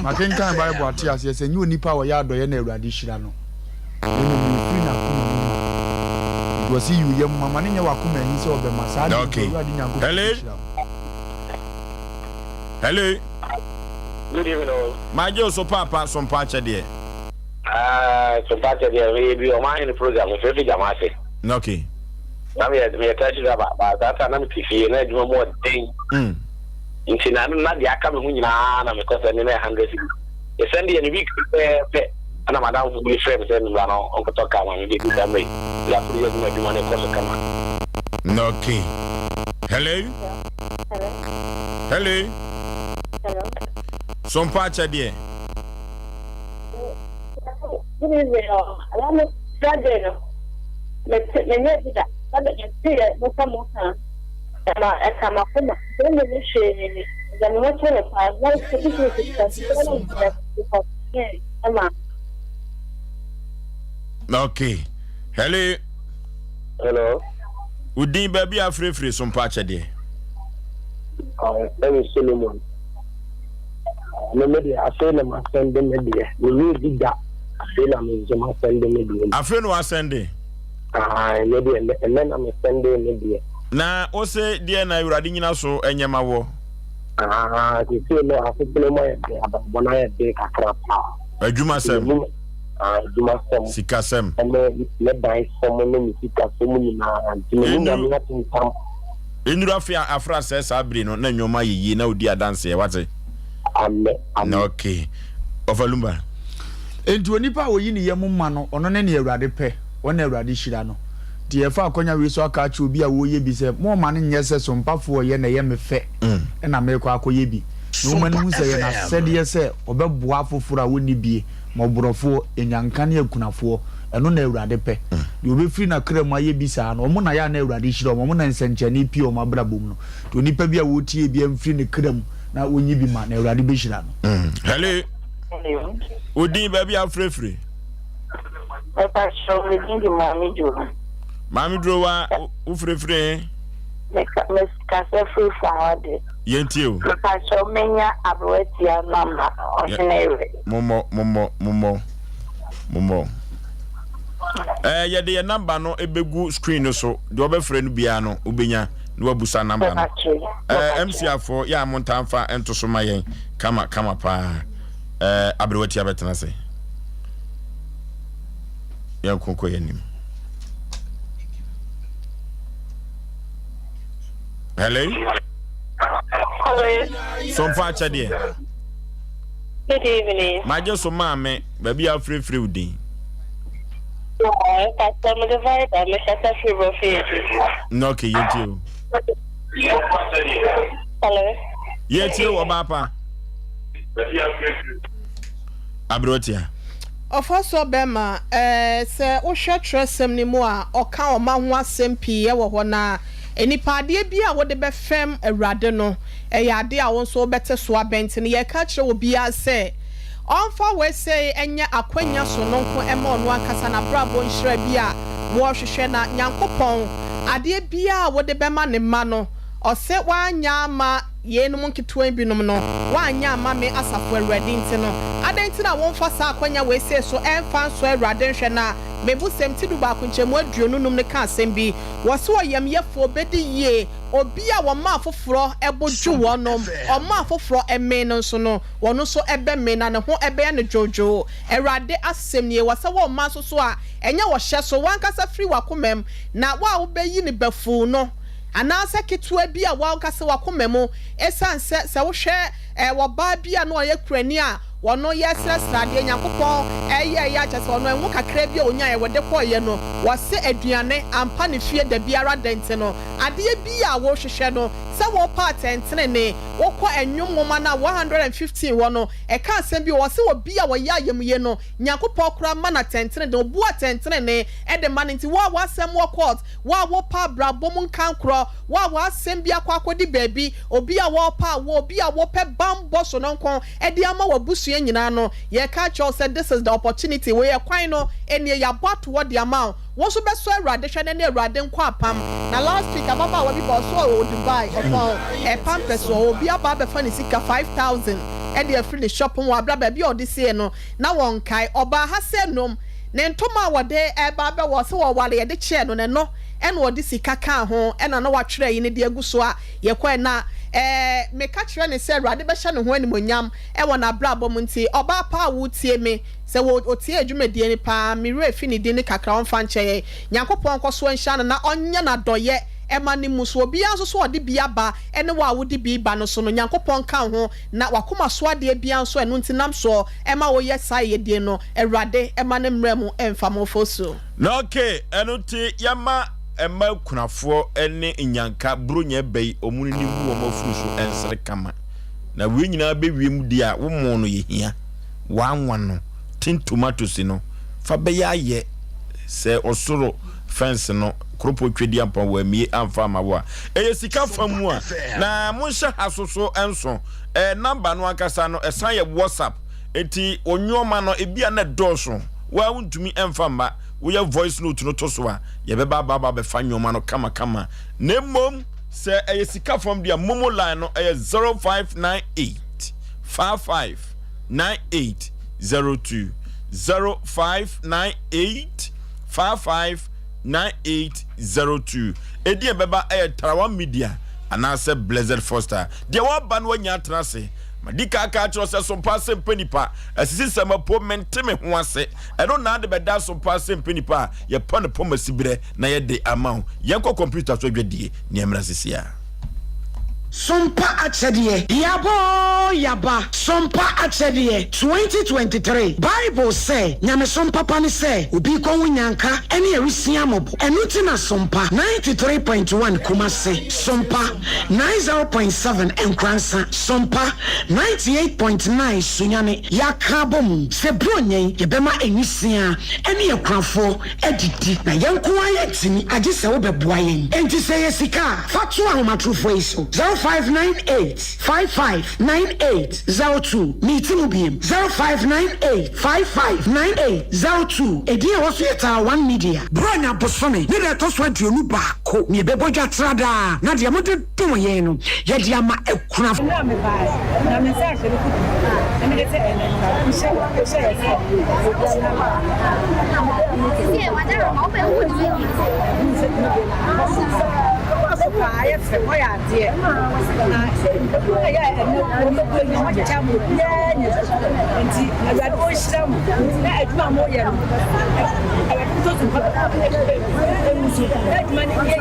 S3: Makenkan Bible ate aseɛ sɛ ɛnyɛ onipa a ɔyɛ adɔeɛ na Awurade hyira no, na mmom deɛ ɔfiri n'akoma mu ma. Nti ɔse yi wo yam ma, ma no nyɛ w'akoma ahi sɛ ɔbɛma, saa deɛ nti Awurade Nyankopɔn bɛhyira wo.
S1: Hello.
S9: Good evening o.
S1: Magye wo so paapa sompa akyɛdeɛ.
S9: Ah, sompa akyɛdeɛ meyɛ bi ɔman hene program mefrɛ fi gyama ase.
S1: Okay.
S9: Na meyɛ meyɛ taxi driver ba saa time na mete fie na adwuma mu ɔden.
S1: Mm.
S9: Nti na na deɛ aka me ho nyinaa na mekɔ sɛ ne na 100 cedis. Yɛsɛn deɛ ne week pɛpɛɛpɛ ɛna madamfo bi frɛ me sɛ mmra na ɔnkɔtɔ kaa ma me bɛdi saa mmerɛ yi. Yɛaforo yɛ adwuma adwuma no ɛkɔ so kama.
S1: Okay. Hello.
S10: Hello.
S1: Hello.
S10: Hello.
S1: Sompa akyɛdeɛ.
S10: Good evening. Oh, I am Friday. No, me me nye bi da. Na me te yɛ mo ka mo ka. Ɛma ɛka ma koma. Sɛ me ne hwee. Ɛda me ho kyerɛ paa. Na sɛ bi sɛ sɛ sɛ na me ɛma.
S1: Okay. Hello.
S9: Hello.
S1: Udin baabi a afirefire so mpa akyɛdeɛ.
S9: Ɛne Solomon. Me me deɛ afei na masɛn de me deɛ menyɛ bi da. Afei na me nso masɛnde me deɛ.
S1: Afei na wasɛnde?
S9: Ae, me deɛ ɛnɛ na mesɛnde me deɛ.
S1: Na wose deɛ na Awurade nyina so nyɛ ma woɔ?
S9: Ah, seesei no asetena mu ayɛ den, abrabɔ no ayɛ den kakra paa.
S1: Adwumasɛm.
S9: Ah, adwumasɛm.
S1: Sikasɛm.
S9: Ɛne me dan sɛm ne me sikasɛm nyinaa. Nti me ne Nyame atentam.
S1: Nnuru afe a afra sɛɛ saa bere no na nneɛma ayɛ yie na odi adanseɛ wate.
S9: Amɛ, amɛ.
S1: Okay. Ɔfa Lumba.
S3: Enti onipa a oyi ne yam ma no, ɔno ne nea Awurade pɛ, ɔno na Awurade hyira no. Nti yɛfa akwanya wei so aka akyerɛ obi a ɔreyɛ bi sɛ, momma no nyɛ sɛ sompafoɔ reyɛ na ɛyɛ me fɛ na merekɔ akɔyɛ bi. Na momma no nhu sɛ ɛyɛ n'asɛdeɛ sɛ ɔbɛboa afoforɔ a wɔnni bie, mmɔborɔfoɔ, nnyanka ne akunafoɔ. Ɛno na Awurade pɛ. Deɛ ɔbɛfiri n'akra mu ayɛ bi saa no, wɔn na ɛyɛ a na Awurade hyira wɔn, wɔn na nsɛnkyerɛnne pue wɔn abrabɔ mu no. Nti onipa bi a ɔretie biara mfiri ne kra mu na ɔnyi bi ma, na Awurade bɛhyira no.
S1: Hello. Wo din baabi a wofirefiri?
S10: Mepakyɛw, me din de Maame Duro.
S1: Maame Duro wa wofirefiri he?
S10: Mekasa firi Fawade.
S1: Yɛntie o.
S10: Mepakyɛw, menya aberewatia namba, ɔhene werɛ.
S1: Mommɔ, mommɔ, mommɔ, mommɔ. Ɛɛ yɛde yɛn namba no ebegu screen no so, deɛ ɔbɛfrɛ no biara no wobɛnya na wabusa namba no. Ɛɛ MC afɔ yɛ a mo ntaa nfa nto so ma yɛn kama kama paa. Ɛɛ aberewatia bɛtena ase. Yɛn ko kɔ yɛn anim. Hello.
S10: Hello.
S1: Somfa akyɛdeɛ.
S10: Good evening.
S1: Magye so maame baabi a afirefire wo din.
S10: Pastor mede Viber mekasa firi Brɔfo Edi.
S1: Na okay yɛtie o.
S10: Hello.
S1: Yɛtie o ɔbaa pa. Aberewatia.
S2: Ɔfa so bɛma, ɛɛ, sɛ wohwɛ twerɛsɛm no mu a, ɔka ɔma ho asɛm pii wɔ hɔ, na nnipa adeɛ biara a wode bɛfɛm Awurade no, ɛyɛ adeɛ a wo nso wobɛte so abɛn. Nti no yɛreka akyerɛ obiara sɛ ɔmfa wei sei nyɛ akwanya sononko mma ɔno ankasa n'abrabɔ nhyira bi a wɔrehwehwɛ. Na Nyankopɔn, adeɛ biara a wode bɛma Ne mma no, Ɔse woanyɛ amma yeinom nketewa yi binom no, woanyɛ amma me, Asafo Awurade nti no, adɛn nti na womfa saa akwanya wei sei so mfa nsɔ Awurade nhwɛ? Na Mebusɛm ti dubaako nkyɛmu 25 no ka asɛm bi, wɔse ɔyamyɛfoɔ bɛdi yie, obi a wɔma afoforɔ bo dwo wɔnom, ɔma afoforɔ mee no nso no, wɔno nso bɛmee na ne ho bɛyɛ no dwoodwoo. Awurade asɛm nie, wɔsɛ wɔmma nso so a, ɛnyɛ ɔhyɛ so, w'ankasa firi w'akomam, na wo a wobɛyi no bafuu no, anaasɛ ketewa bi a w'ankasa w'akoma mu, esiane sɛ sɛ wohwɛ eh, ɔbaa bi a na ɔyɛ kurani a ɔno yɛsrɛsrɛ adeɛ, Nyankopɔn ɛyɛɛyɛ a kyerɛ sɛ ɔno ɛnwo kakra bi a ɔnyaeɛ wɔde kɔeɛ no, wɔse aduane ampa ne fie dabiara da nti no, adeɛ bi a wohwehwɛ no, sɛ wopɛ atɛntenenee, wokɔ Ɛnwom nwoma no a 115 hɔ no, ɛka asɛm bi wɔ hɔ, ɔse obi a ɔyɛ ayamye no, Nyankopɔn koraa ma no atɛntenenee, ɔbu atɛntenenee de ma no, nti wo a w'asɛm wɔ court, Wo a wopɛ abrabɔ mu nkankorɔ, wo a w'asɛm bi akɔ akɔdi baabi, obi a wɔrepɛ awoɔ, obi a wopɛ banbɔ sononko de ama w'abusua nyinaa no, yɛreka akyerɛ wo sɛ this is the opportunity, wei ɛkwan no nie, yɛabɔ ato hɔ de ama wo. Wo nso bɛsɔ Awurade hwɛ na ne Awurade nkɔ apam. Na last week ababaawa bi ba ɔse ɔwɔ Dubai, ɔtɔn pampers wɔ hɔ, obi aba abɛfa ne sika 5000 de afiri ne shop mu wɔ abira baabi a ɔde sie no na wɔnkae. Ɔbaa ha sɛ nom. Ne ntoma a wɔde reba abɛwɔ sɛ wɔware yɛde kyɛɛ no no ɛno ɛna ɔde sika kaa ho ɛna na watwerɛ ayi no de agu so a yɛkɔɛ na ɛɛ meka kyerɛ no sɛ Awurade bɛhyɛ ne ho animuonyam ɛwɔ n'abrabɔ mu nti ɔbaa paa a wotie me sɛ wɔ ɔtie adwumadie no paa me werɛ fi ne din no kakra ɔmfa nkyɛ yɛn Nyankopɔn nkɔso nhyira no na ɔnyɛ no adɔyɛ ɛma ne mu so obiara nso so ɔde bi aba ɛne wo a wode bi ba no so no Nyankopɔn nka wo ho na wakoma so adeɛ biara nso ɛno nti nam soɔ ɛma woyɛ saa ayɛdie no Awurade ma ne mmra mu mfa mo mfosuo.
S1: Na ok, ɛno nti yɛma mma akunafoɔ ne nnyanka Buronya ɛbɛ yi wɔn nini ngu wɔn afuru so nsere kama. Na wei nyinaa bɛwie mu deɛ a wo mo no yɛhia. W'anwa no, tin tomatoes no, fa bɛyɛ ayɛ sɛ ɔsoro fence no koropɔ Tweduampɔn wammie amfa amma wo a, ɛyɛ sika fa mu a. Na monhyɛ ha so so nso, ɛɛ number no ankasa no ɛsan yɛ WhatsApp. Enti wo nnoɔma no ebia na ɛdɔɔso, wo ara wontumi mfa mma, woyɛ voice note no to so a, yɛbɛba aba aba abɛfa nnoɔma no kamakama. Na mmom sɛ ɛyɛ sika fam deɛ a, momo line no ɛyɛ 0598 55 98 02, 0598 55 9802. Edin a ɛbɛba yɛ Tarawa Media anaasɛ Blessed Foster. Deɛ waba no wanya atena ase. Madi kan aka akyerɛ wo sɛ sompa ase mpɛ nipa, asisi nsɛm apo, mente me ho ase. Ɛno na ade bɛda sompa ase mpɛ nipa a yɛpa no pɔm asiberɛ na yɛde ama wo. Yɛnkɔ kɔmputa so adwadie ne ɛmmra sisi a.
S5: Sompa Akyɛdeɛ, Yaba oo yaba, Sompa Akyɛdeɛ, 2023 Bible sɛ, Nyamesom papa ne sɛ obi rekɔ ho nyanka ne awisia mmɔbɔ. Ɛno nti na Sompa 93.1 Kumasi, Sompa 90.7 Nkoransa, Sompa 98.9 Sunyani yɛaka abɔ mu sɛ Buronya yi yɛbɛma nwisiaa ne akunafoɔ adidi. Na yɛn nko ara yɛntumi, agye sɛ wobɛboa yɛn. Enti sɛ ɛyɛ sika a, fa to ahomatorofoɔ yi so, 0598 55 98 02. Meti mu biem, 0598 55 98 02. Edin a ɛwɔ so yɛ Taa One Media. Buronya bosome ne da ɛtɔ so 21 na yɛbɛbɔ dwa tra daa, na deɛ mode dom yɛn no, yɛde ama akunafo.
S13: Mmerɛ a mebaeɛ, na me nsa ahyɛ me kutu, na mede sɛ ɛnɛ nhyɛ hyɛ yɛ sɛ obiara so paa ayɛ fɛ wɔyɛ adeɛ na ɛkuro a yɛ ɛnɛ wɔbɛbɔ yi wɔkyekyɛ ama obiara nya bi nti awurade ɔnhyira mo na adwuma a moyɛ no awurade ntɔ so mpa ɛmu so na adwuma no yɛ yie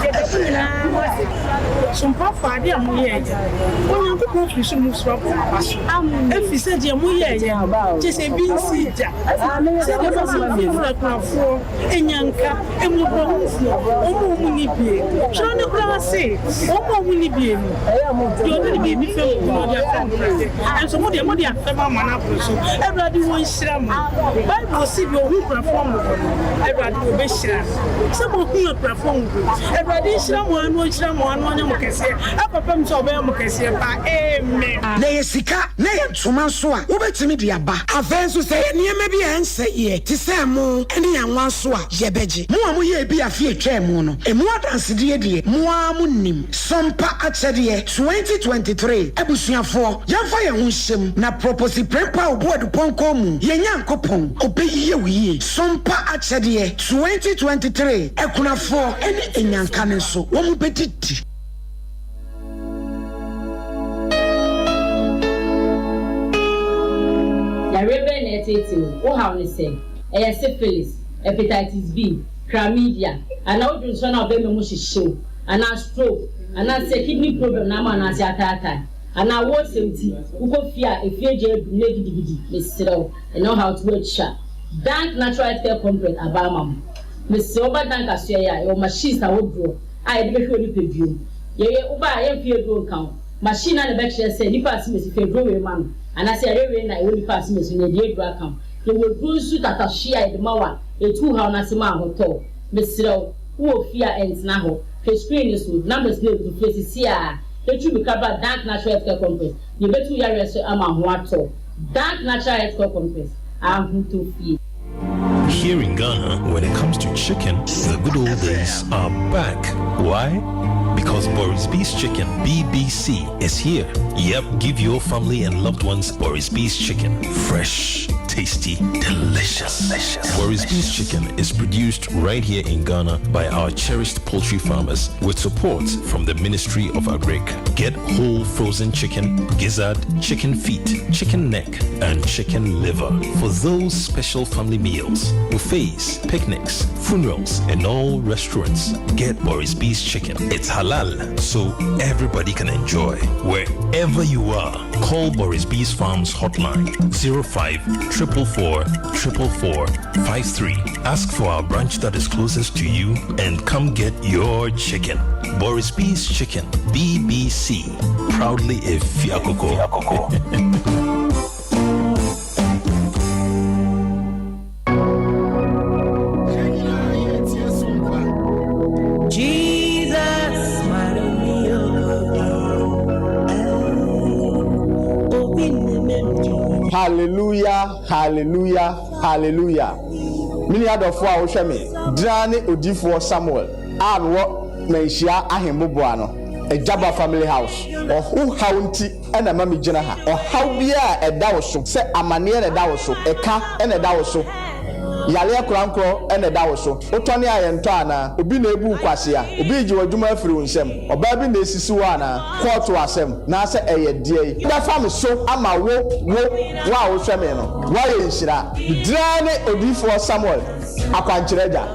S13: yɛda mo nyinaa mo ase.
S14: Sompafoɔ, adeɛ a moyɛeɛ no, Onyankopɔn firi soro mu soro abɔ mo aba so, ɛfiri sɛ deɛ moyɛeɛ no, kyerɛ sɛ ebi nsii da, sɛdeɛ ɛbɛyɛ sɛ mofiri akunafoɔ, anyanka, mmɔborɔhunufoɔ, wɔn a wɔnni bie. Twerɛ no koraa se, Wɔn a wɔnni bie no, deɛ ɔde ne biribi fɛm obi no, ɔde afɛm Awurade. Nanso mo deɛ, mode afɛm ama no aboro so. Awurade ɔnhyira mo. Bible se, Deɛ ɔhu akunafoɔ mmɔbɔ no, Awurade ɔbɛhyira no. Sɛ moahu akunafoɔ mmɔbɔ yi, Awurade nhyira mo ara na ɔnhyira mo ara na ɔnyɛ mo kɛseɛ akɔpem sɛ ɔbɛyɛ mo kɛseɛ paa. Amen.
S5: Na ɛyɛ sika na ɛyɛ ntoma nso a, wobɛtumi de aba. Afei nso, sɛ ɛyɛ nneɛma bi a ɛnsɛeɛ te sɛ ɛmo ne anwa nso a, yɛbɛgye. Mo a moyɛɛ bi afe a ɛtwaa mu no, ɛmu adansedie deɛ, mo ara monim. Sompa Akyɛdeɛ 2023 Abusuafoɔ, yɛmfa yɛn ho nhyɛ mu na Proposi Prempeh Obuadu Pɔnkɔ mu, yɛn Nyankopɔn, ɔbɛyɛ wo yie. Sompa Akyɛdeɛ 2023 Akunafoɔ ne Anyanka no nso, wɔbɛdidi.
S15: Yareɛ bɛn na ɛreteetee wo? Wo haw ne sɛn? Ɛyɛ syphilis, hepatitis B, chlamydia, anaa wo dwonsɔ no a ɔbɛma mu hyehye wo, anaa stroke, anaasɛ kidney problem na ama wo nan ase ataatae, anaa awoɔsɛm nti wokɔ fie a efie gya adum na gidigidi, mesrɛ wo, ɛnyɛ wo haw nti woatwa. Dank Natural Healthcare Complex aba ama mo. Mesrɛ wo ba Dank asoɛeɛ a, yɛwɔ machines ahodoɔ a yɛde bɛhwɛ wo nipadua mu. Yɛyɛ, wo ba a, yɛmfa yɛn aduro nka ho. Machine no ara na ɛbɛkyerɛ sɛ nipa asemesi fa aduro wei ma no, anaasɛ yareɛ wei na ɛwɔ nipa asemesi no, yɛde aduro aka ho. Yɛwɔ aduro nso tatahwe a yɛde ma wo a, ɛtu wo haw no ase ma ahotɔ wo. Mesrɛ wo, wowɔ fie a, ɛntena hɔ. Hwɛ screen no so, numbers no agu so, frɛ seesei ara na tu mmirika bra Dank Natural Healthcare Complex na yɛbɛtu wo yareɛ so ama ho atɔ wo. Dank Natural Healthcare Complex, ahotɔ fie.
S16: Here in Ghana, when it comes to chicken, the good old days are back. Why? Because Boris B's Chicken, BBC, is here. Yep, give your family and loved ones Boris B's Chicken. Fresh, tasty, delicious. delicious. Boris B's Chicken is produced right here in Ghana by our cherished poultry farmers with support from the Ministry of Agric. Get whole frozen chicken, gizzard, chicken feet, chicken neck, and chicken liver for those special family meals, buffets, picnics, funerals, and all restaurants. Get Boris B's Chicken. It's halal, so everybody can enjoy. Wherever you are, call Boris B's Farms hotline 05 444 444 53. Ask for our branch that is closest to you and come get your chicken. Boris B's Chicken, BBC. Proudly a Fiakoko.
S17: Hallelujah, hallelujah, hallelujah. Me nua dɔfo a wohwɛ me, draa ne odiyifoɔ Samuel a mewɔ Manhyia Ahemboboa no. Agyaba Family House. Ɔho haw nti na ɛma megyina ha. Ɔhaw biara a ɛda wo so, sɛ amaneɛ na ɛda wo so, ɛka na ɛda wo so, yareɛ korankorɔ na ɛda wo so, wotɔne a yɛntɔ anaa? Obi na ɛrebu wo kwasea? Obi regye w'adwuma afiri wo nsam? Ɔbaa bi na ɛresisi wo anaa? Kɔɔto asɛm, naasɛ ɛyɛ deɛn? Bɛfa me so ama wo, wo, wo a wohwɛ me no, woayɛ nhyira. Me din ara ne Odiyifoɔ Samuel. Akwankyerɛ Agya.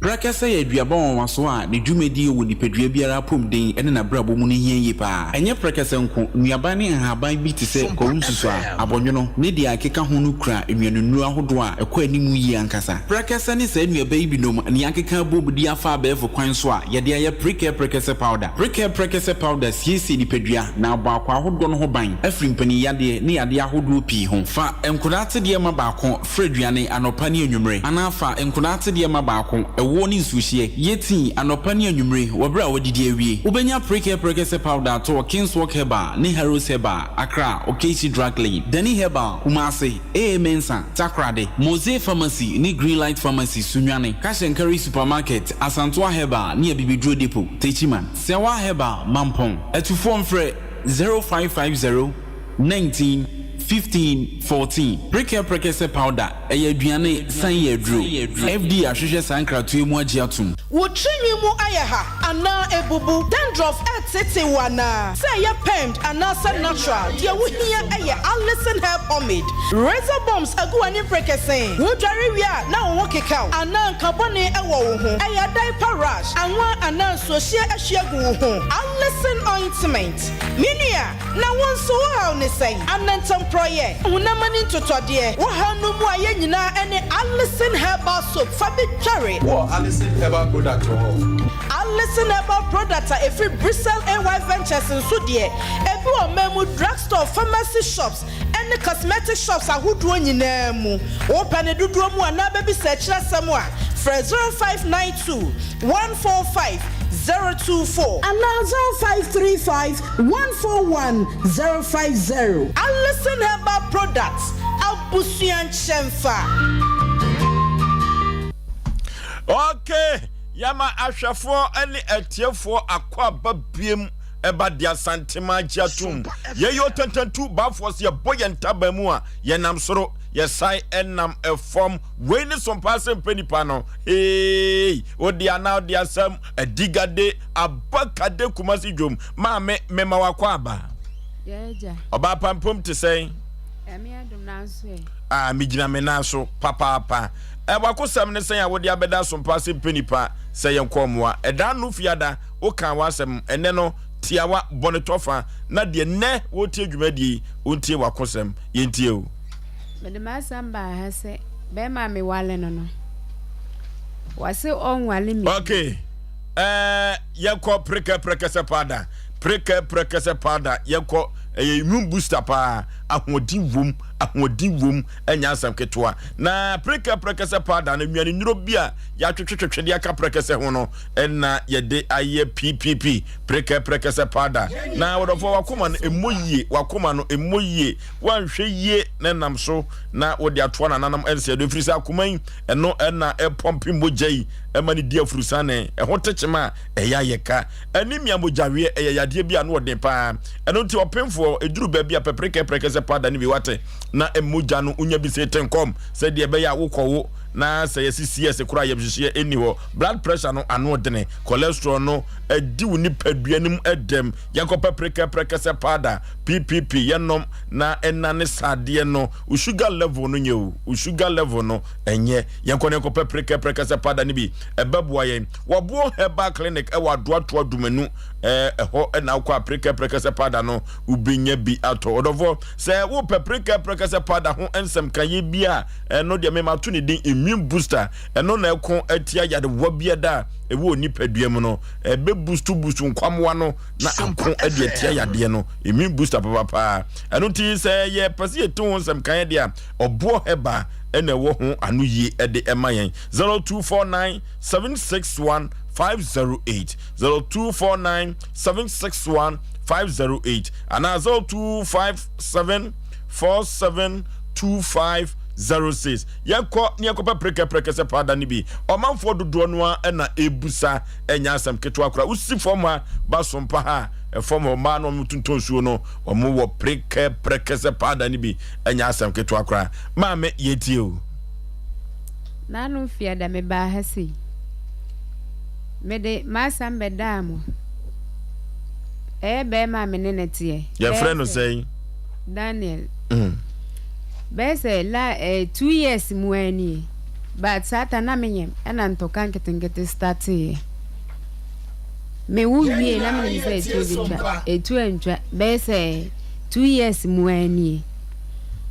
S18: Prɛkɛsɛ yɛ aduaba nwanwaso a ne dwumadie wɔ nipadua biara apɔmuden ne n'abrabɔ mu no hia yie pa ara. Ɛnyɛ prɛkɛsɛ nko, nnuaba ne nhaban bi te sɛ kwawu nsusuaa, abɔnwono, ne deɛ ɛkeka ho no kura nnuanennuro ahodoɔ a ɛkɔ anim yie ankasa. Prɛkɛsɛ ne saa nnuaba yi binom na yɛakeka abom de afa abɛɛfo kwan so a yɛde ayɛ Prekɛ Prɛkɛsɛ Powder. Prekɛ Prɛkɛsɛ Powder siesie nipadua na abɔ akwaa ahodoɔ no ho ban afiri mpanin yadeɛ ne yadeɛ ahodoɔ pii ho. Fa nkwadaa atedeɛ ma baako fra aduane anɔpa ne anwummere anaa fa nkwadaa atedeɛ ma baako ɛwoɔ ne nsuohyeɛ yɛ tii anɔpa ne anwummere wɔ berɛ a woadidi awie. Wobɛnya Prekɛ Prɛkɛsɛ Powder atɔ wɔ Kingswalk Herbal ne Harrows Herbal, Accra, Okaishie Drug Lane, Dani Herbal, Kumasi, AA Mensah, Takoradi, Mose Pharmacy ne Greenlight Pharmacy, Sunyani, Cash and Carry Supermarket, Asantoa Herbal ne Abibiduro Depot, Techiman. Sɛwa Herbal, Mampong. Atufoɔ mfrɛ 0550 19 15 14. Prekɛ Prɛkɛsɛ Powder, ɛyɛ aduane san yɛ aduro. FDA ahwehwɛ saa nkratoɔ yi mu agye atom.
S2: Wo tirinwi mu ayɛ ha anaa abubu? Dandruff reteetee wo anaa? Sɛ ɛyɛ permed anaasɛ natural, deɛ wohia yɛ Alison Hair Pomade. Razor bumps agu w'ani mperekesee? Wodware wie a na wo ho keka wo anaa nka bɔne wɔ wo ho? Ɛyɛ diaper rash, anwa anaa nsuohyeɛ ahwie agu wo ho? Alison Ointment. Me nua, na wo nso wo haw ne sɛn? Anantamporɔeɛ, honam ani ntotɔdeɛ, wo haw no mu a yɛn nyinaa ne Alison Herbal Soap fa bi dware.
S19: Wowɔ Alison Herbal Product wɔ hɔ?
S2: Alison Herbal Product a ɛfiri Bristol AY Ventures nso deɛ, ebi wɔ ɔman mu drugstore, pharmacy shops, ne cosmetic shops ahodoɔ nyinaa mu. Wopɛ ne dodoɔ mu anaa bɛbisa akyiri asɛm a, frɛ 0592 145 024. Anaa 0535 141 050. Alison Herbal Products, abusua nkyɛnfa.
S1: Okay, yɛma ahwɛfoɔ ne atiefoɔ akwaaba biem ɛba de Asantema agye atom. Yɛyɛ ɔtantantu baafoɔ sɛ yɛbɔ yɛn ntaban mu a yɛnam soro, yɛsan ɛnam ɛfam. Wei ne sompa ase mpɛ nipa no. Hey, wode anaa wode asɛm adigade abakade Kumasi dwom. Maame mema wakɔ aba. Ɔbaa pampom te sɛn? Ah, megyina me nan so papaapa. Ɛ wakosɛm ne sɛn a wode abɛda sompa ase mpɛ nipa sɛ yɛnkɔ mmoa. Ɛda no fiada Wokaa w'asɛm ɛnnɛ no tiawa, bɔ no tɔfa na deɛ nnɛ wɔretie dwumadie yi ɔntie w'akosɛm. Yɛntie o.
S20: Mede m'asɛm baa ha sɛ bɛrima a mewale no no, wɔse ɔnwale me.
S1: Okay, ɛɛ yɛkɔ prekɛ prɛkɛsɛ paada, prekɛ prɛkɛsɛ paada yɛkɔ ɛyɛ immune booster paa, ahoɔden wom, ahoɔden wom, ɛnyɛ asɛm ketewa. Na prekɛ prɛkɛsɛ paada no nnuane nnuro bi a yɛatwetwetwe de aka prɛkɛsɛ ho no ɛna yɛde ayɛ ppp prekɛ prɛkɛsɛ pada na wɔdɔfoɔ wakoma no ɛmmɔ yie wakoma no ɛmmɔ yie wanhwɛ yie na ɛnam so na wɔde atoa nananom ɛnsɛ do ɛfiri sɛ akoma yi ɛno ɛna ɛpɔmpe mogya yi ɛma no di afurusane ɛho tekyema a ɛyɛ ayɛ ka anemia mogyaweɛ ɛyɛ yadeɛ bi a no ɔden paa ɛno nti ɔpemfoɔ ɛduru baabi a pɛprekɛ prɛkɛsɛ pada no bi wate na mogya no wonya bi sɛ tenkɔm sɛdeɛ ɛbɛyɛ a wokɔwo na sɛ yɛsi CS koraa yɛmhyehyeɛ ɛnni hɔ blood pressure no ano dene cholesterol no adi wo nipadua no mu dɛm yɛnkɔpɛ prekɛprɛkɛsɛ powder ppp yɛnom na ɛnane sadeɛ no wo sugar level no nyɛ o wo sugar level no ɛnyɛ yɛnkɔ ne yɛnkɔpɛ prekɛprɛkɛsɛ powder no bi ɛbɛboa yɛn wɔboɔ herbal clinic ɛwɔ adoatoa dumanu ɛhɔ ɛna wokɔ a prekɛprɛkɛsɛ powder no wobɛnya bi atɔ ɔdɔfoɔ sɛ wopɛ prekɛprɛkɛsɛ powder ho nsɛm ka yɛ bi a ɛno deɛ mema to ne din immune booster ɛno na ɛko atia yadewa biada a ɛwɔ nipadua mu no ɛbɛ boost boost nkwamoa no na ako de atia yadeɛ no immune booster papapaa ɛno nti sɛ yɛpɛ sɛ yɛte ho nsɛm kan deɛ a ɔboɔ hɛba ɛna ɛwɔ ho ano yie ɛde ɛma yɛn 0249 761 508 0249 761 508 anaa 0257 47 25. 06. Yɛnkɔ na yɛnkɔpɛ prekɛprɛkɛsɛ paada no bi. Ɔmanfoɔ dodoɔ no ara na ɛrebusa, ɛnyɛ asɛm ketewa koraa. Wosi fam ha ba Sompa ha a, ɛfam hɔ mmaa no wɔtontɔn nsuo no, wɔwɔ prekɛprɛkɛsɛ paada no bi, ɛnyɛ asɛm ketewa koraa. Maame, yɛtie o.
S20: N'ano fiada mebaa ha sei. Mede m'asɛm bɛdaa mo. Ɛyɛ bɛrima a me ne no teɛ.
S1: Yɛfrɛ no sɛn?
S20: Daniel. Mm. Bɛyɛ sɛ la eh, two years mu ara nie. But saa ta na menyɛ ɛna ntɔka nketenkete starteeɛ. Mewo wie na menim sɛ etuo bɛtwa. Etuo antwa. Bɛyɛ sɛ 2 years mu ara nie.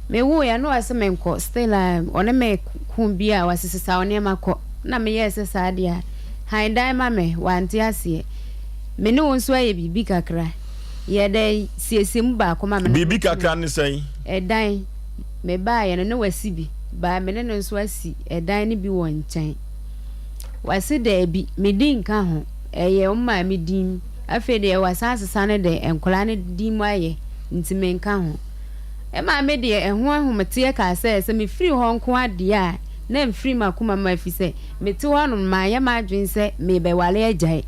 S20: Mewoeɛ na ɔse menkɔ still a ɔne me ko bi a ɔse sesa wo nneɛma kɔ. Na meyɛɛ sɛ saa deɛ a han dan ma me, wante aseɛ. Me ne wo nso ayɛ biribi kakra. Yɛ dɛn siesie mu baako ma me na
S1: Biribi
S20: mentena
S1: kakra
S20: mu.
S1: ne sɛn?
S20: Ɛdan, mebaeɛ no na wasi bi, but me ne no nso asi ɛdan no bi wɔ nkyɛn. Wase daabi, me din nka ho, ɛyɛ wo maame din. Afei deɛ wasan asesa no de nkwadaa no din mu ayɛ nti menka ho. Ɛmaa me deɛ ɛho ahometeɛ kaa sɛ, sɛ mefiri hɔ nko ara deɛ a, na ɛmfiri m'akoma mu ɛfiri sɛ mete hɔ no manyɛ m'adwene sɛ merebɛware agyae.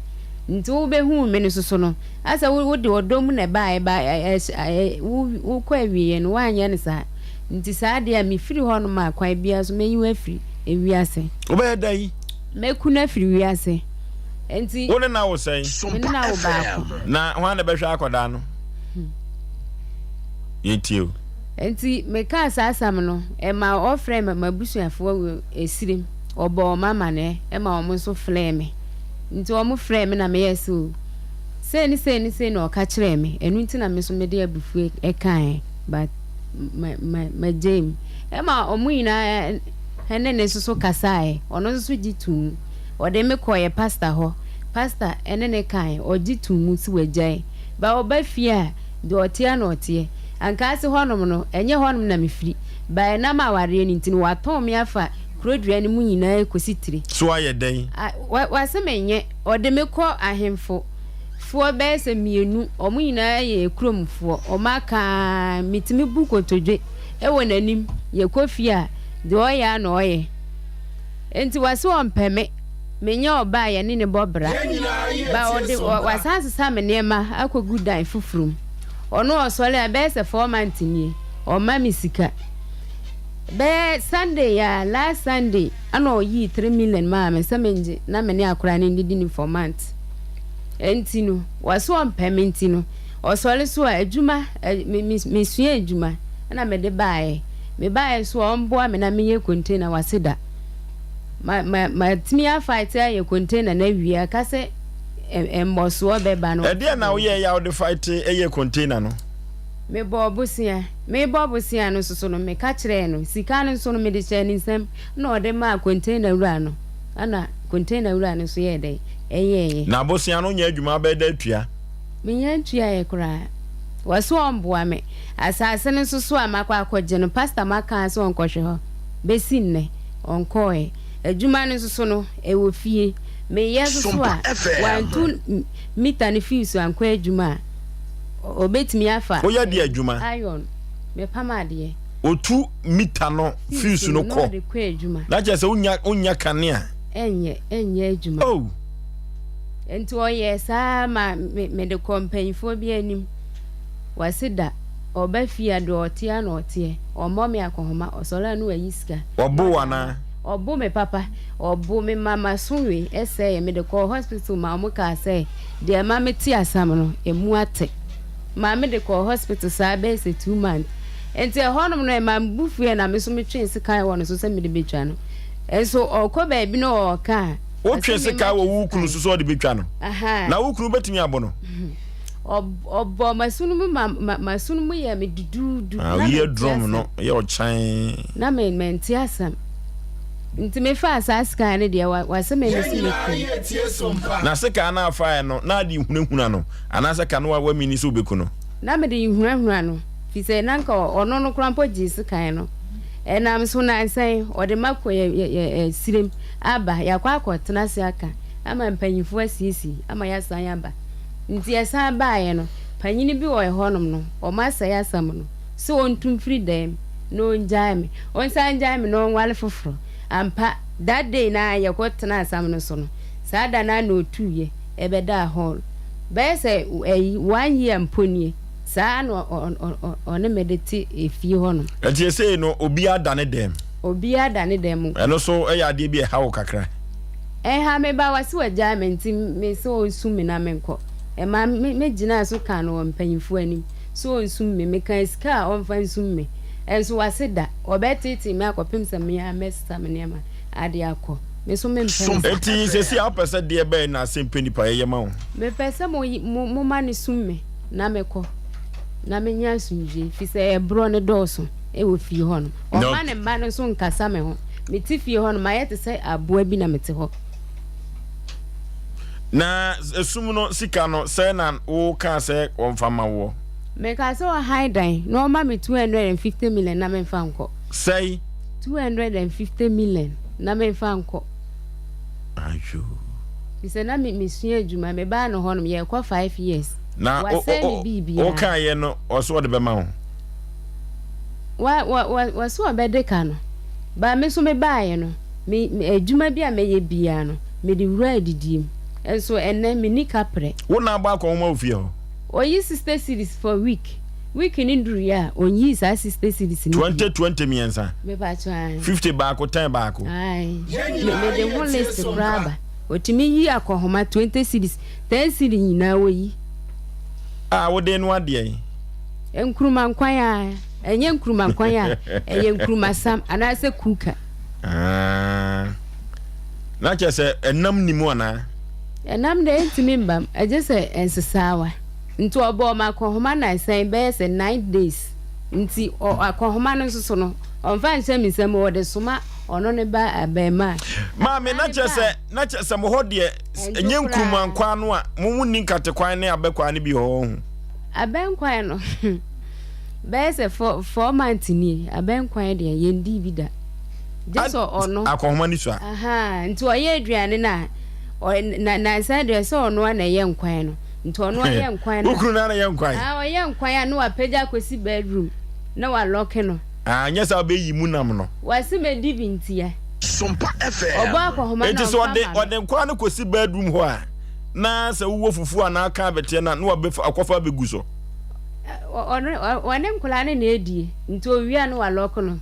S20: Nti wobɛhuu me no soso no, asɛ wode ɔdɔ mu na ɛbaeɛ ba wokɔ awieɛ no woanyɛ no saa. Nti saa deɛ a mefiri hɔ nom a kwan biara so mɛyi wo afiri ewiase.
S1: Wobɛyɛ dɛn?
S20: Mɛku no afiri wiase. Nti.
S1: Wo ne no awo sɛn?
S20: Me ne no awo baako.
S1: Na hwan na ɛbɛhwɛ akwadaa no? Yɛntie o.
S20: Nti mekaa saa asɛm no, ɛma ɔfrɛɛ m'abusuafoɔ wɔ Esirem. Ɔbɔɔ wɔn amaneɛ ma wɔn nso frɛɛ me. Nti wɔn frɛɛ me na meyɛɛ sɛ o, sei ne sei ne sei na ɔka kyerɛɛ me. Ɛno nti na me nso mede abufuo kaeɛ but ma ma magyae mu. Ɛma wɔn nyinaa ne ne nso so kasaeɛ. Ɔno nso so gye too mu. Ɔde me kɔɔ yɛ pastor hɔ. Pastor ne no kaeɛ, ɔgye too mu sɛ wagyae. But ɔba fie a, deɛ ɔteɛ ara na ɔteɛ. Ankaase hɔnom no, ɛnyɛ hɔnom na mefiri. But ɛnam awareɛ no nti no, watɔn me afa kuro dua no mu nyinaa kɔsi tire.
S1: So ayɛ dɛn?
S20: A, wa, wase menyɛ. Ɔde me kɔ ahemfo foɔ bɛyɛ sɛ mmienu, wɔn nyinaa yɛ kurom foɔ. Wɔn aka ara, metumi bu kotodwe wɔ n'anim. Yɛkɔ fie a, deɛ ɔyɛ ara na ɔyɛ. Enti wase ɔmpɛ me, menyɛ ɔbaa a yɛne no bɔ bra. Ba ɔde wasan asesa me nneɛma akɔgu dan foforo mu. Ɔno ɔsɔre a bɛyɛ sɛ 4 months nie, ɔmma me sika. Bɛyɛ Sunday a, last Sunday, ɛna ɔyii 3 million maa me sɛ mengye na me ne akwadaa no ndidi no for month. Enti no, wase ɔmpɛ me nti no, ɔsɔre so a adwuma, me me mesua adwuma ɛna mede baeɛ. Mebaeɛ nso a ɔmboa me na menyɛ container wase da. Ma ma matumi afight ayɛ container no awie aka sɛ mmɔsoɔ bɛba no.
S1: Ɛdeɛn na woyɛeɛ a wode fight yɛɛ container no?
S20: Mebɔɔ bosea. Merebɔ bosea no nso so no meka kyerɛɛ no. Sika no nso no mede hyɛɛ ne nsam na ɔde maa container wura no ɛna container wura no nso yɛɛ dɛn? Ɛyɛeɛ.
S1: Na bosea no nyɛ adwuma wobɛyɛ dɛ atua?
S20: Mennya ntuaeɛ koraa. Wɔse ɔmboa me. Asase no nso so a makɔ akɔgye no, pastor maka ara sɛ ɔnkɔhwɛ hɔ. Bɛsi nnɛ, ɔnkɔɔɛ. Adwuma no nso so no, ɛwɔ fie. Meyɛ nso so a, wantu mita no fuse ankɔ adwuma a, ɔbɛtumi afa.
S1: Woyɛ deɛ adwuma?
S20: Iron. Mepam adeɛ.
S1: Ɔtu mita no fuse no
S20: kɔ. Na ɔde kɔ adwuma.
S1: Na kyerɛ sɛ wonnya, wonnya kanea?
S20: Ɛnyɛ, ɛnyɛ adwuma.
S1: Oh!
S20: Enti ɔyɛɛ saa ara ma me, mede kɔɔ mpanyimfoɔ bi anim. Wɔse da, ɔba fie a, deɛ ɔteɛ ara na ɔteɛ. Ɔmmɔ me akɔnhoma, ɔsɔre a na wayi sika.
S1: Ɔbo wo anaa?
S20: Ɔbo me papa. Ɔbo me ma m'aso we sɛeɛ. Mede kɔɔ hospital ma wɔkaa sɛ deɛ ɛma mete asam no, ɛmu ate. Maa mede kɔɔ hospital saa bɛyɛ sɛ 2 months. Enti ɛhɔnom no, ɛmaa me bo fuiɛ na me nso metwee sekan wɔ ne so sɛ mede bɛtwa no. Nso ɔrekɔ baabi na ɔreka a,
S1: Wotwe sekan wɔ wo kunu so sɛ ɔde betwa no. Na wo kunu betumi abo no.
S20: Ɔbɔ m'asono mu ma m'asono mu yɛ me duduudu.
S1: Ah, oyi drum no yɛ ɔkyan.
S20: Na me mente asɛm. Nti mefaa saa sekan no deɛ wase me me se meku.
S1: Na sekan no afaeɛ no na ade hunahuna no anaasɛ ka no wa wamini sɛ wobɛku no.
S20: Na mede hunahuna no fi sɛ na nka ɔno no koraa mpo gyee sekan no. Ɛnam so nansa yi ɔde makɔ yɛ yɛ sirem. Aba, yɛakɔ akɔtena ase aka ama mpanyimfoɔ asiesie ama yɛasan aba. Nti yɛsan baeɛ no, panyini bi wɔ hɔnom no, wɔasɛe asɛm no sɛ ɔntu mfiri dan mu. na ɔngyae me. Ɔnsan ngyae me na ɔnware foforɔ. Ampa, that day no ara yɛkɔ tenaa asam no so no, saa da no ara na ɔtuiɛ bɛdaa hall. Bɛyɛ sɛ ɛyi one year mpo nie, saa ara na ɔne me de te efie hɔnom.
S1: Ɛnti seesei no obiara da ne dɛm?
S20: Obiara da ne dɛm.
S1: Ɛno nso yɛ adeɛ bi a ɛha wo kakra?
S20: Ɛha me ba, wɔse wɔagyae me nti me sɛ ɔnsum me na menkɔ. Ɛma me megyinaa so kaa no wɔ mpanyimfoɔ anim sɛ ɔnsum me. Mekaa sika a ɔmfa nsum me nso wase da. Ɔbɛteetee me akɔpem sɛ me ara mɛsesa me nneɛma ade akɔ. Me nso mempɛ no saa.
S1: Enti seesei a wopɛ sɛ deɛ bɛn na asɛmpɛ nipa yɛyɛ ma wo?
S20: Mepɛ sɛ mo mo moma no sum me na mekɔ na menya asomdwoeɛ, firi sɛ ɛborɔ no dɔɔso wɔ fie hɔ nom. Ɔmma ne mma no nso nkasa me ho. Mete fie hɔ no, mayɛ te sɛ aboa bi na mete hɔ.
S1: Na esum no sika no, sɛn na wokaa sɛ wɔmfa mma woɔ?
S20: Mekaa sɛ ɔhan dan na ɔmma me 250 million na memfa nkɔ.
S1: Sɛn?
S20: 250 million na memfa nkɔ.
S1: Ayoo.
S20: Firi sɛ na me mesua adwuma, mebaa no hɔ nom, yɛrekɔ 5 years.
S1: Na
S20: Wasɛe me biribiara.
S1: wokaeɛ no, ɔse ɔde bɛma wo?
S20: Wa wa wa wɔse ɔbɛde ka no but me nso me baeɛ no me me adwuma bi a mɛyɛ biara no mede wura adidie mu nso ɛnɛ menni kaprɛ.
S1: Wo na abɔ akɔnhoma wɔ fie hɔ?
S20: Ɔyi sixty cedis for week, week no nduruiɛ a ɔnyii saa sixty cedis no bio.
S1: 20 20 miɛnsa,
S20: Mepakyɛw ae.
S1: 50 baako ten baako.
S20: Ae, me mede ho list koraa aba. Ɔtumi yi akɔnhoma 20 cedis, ten cedi nyinaa ɔyi.
S1: A wode noa deɛn?
S20: Nkruma nkwan a, ɛnyɛ nkruma nkwan a, ɛyɛ nkrumasam anaasɛ kuka.
S1: Ah, na kyerɛ sɛ ɛnam nni mu anaa?
S20: Ɛnam deɛ ɛntumi mbam, ɛgye sɛ nsesaawa. Nti ɔbɔɔ me akɔnhoma nnansa yi bɛyɛ sɛ nine days. Nti ɔ akɔnhoma no nso so no, ɔmfa nhyɛ me nsam, ɔde soma ɔno ne ba abarimaa.
S1: Maame, na kyerɛ sɛ na kyerɛ sɛ mo hɔ deɛ ɛnyɛ nkruma nkwan no a, mo mo nni nkatekwan ne abɛkwan no bi wɔ hɔ ho?
S20: Abɛnkwan no, bɛyɛ sɛ four months nie, abɛnkwan deɛ yɛndii bi da. Gye sɛ ɔno.
S1: Akɔnhoma no sua.
S20: Ahaa, nti ɔyɛ aduane no a, na nansa deɛ sɛ ɔno ara na ɛyɛ nkwan no. Nti ɔno ɔyɛ nkwan no.
S1: Wo kunu no ara na ɛyɛ nkwan?
S20: Ah, ɔyɛ nkwan a na wapagya akɔsi bedroom na walɔke no.
S1: Ah, nyɛ sɛ wobɛyi mu nam no.
S20: Wase mɛdi bi ntia.
S1: Sompa
S20: FM. Ɔbɔ akɔnhoma na
S1: Nti sɛ
S20: ɔmfa
S1: ɔde
S20: ma me.
S1: ɔde nkwan no kɔsi bedroom hɔ a. na sɛ wowɔ fufuo anaa ka abɛteɛ no a na wabɛfa akɔfa abɛgu so.
S20: Ɔno ɔne nkwadaa no na ɛdie nti owie a na walɔko no.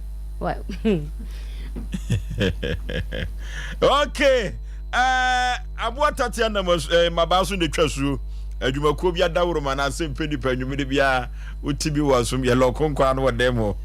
S1: Okay, uh, aboa tatea nam eh, mmabaa so na etwa suo. Adwumakuo bi adaworo ma n'ase mpɛ nipa nnwumire biara woti bi wɔ asom yɛ lɔko nkwaa no wɔ dɛm hɔ.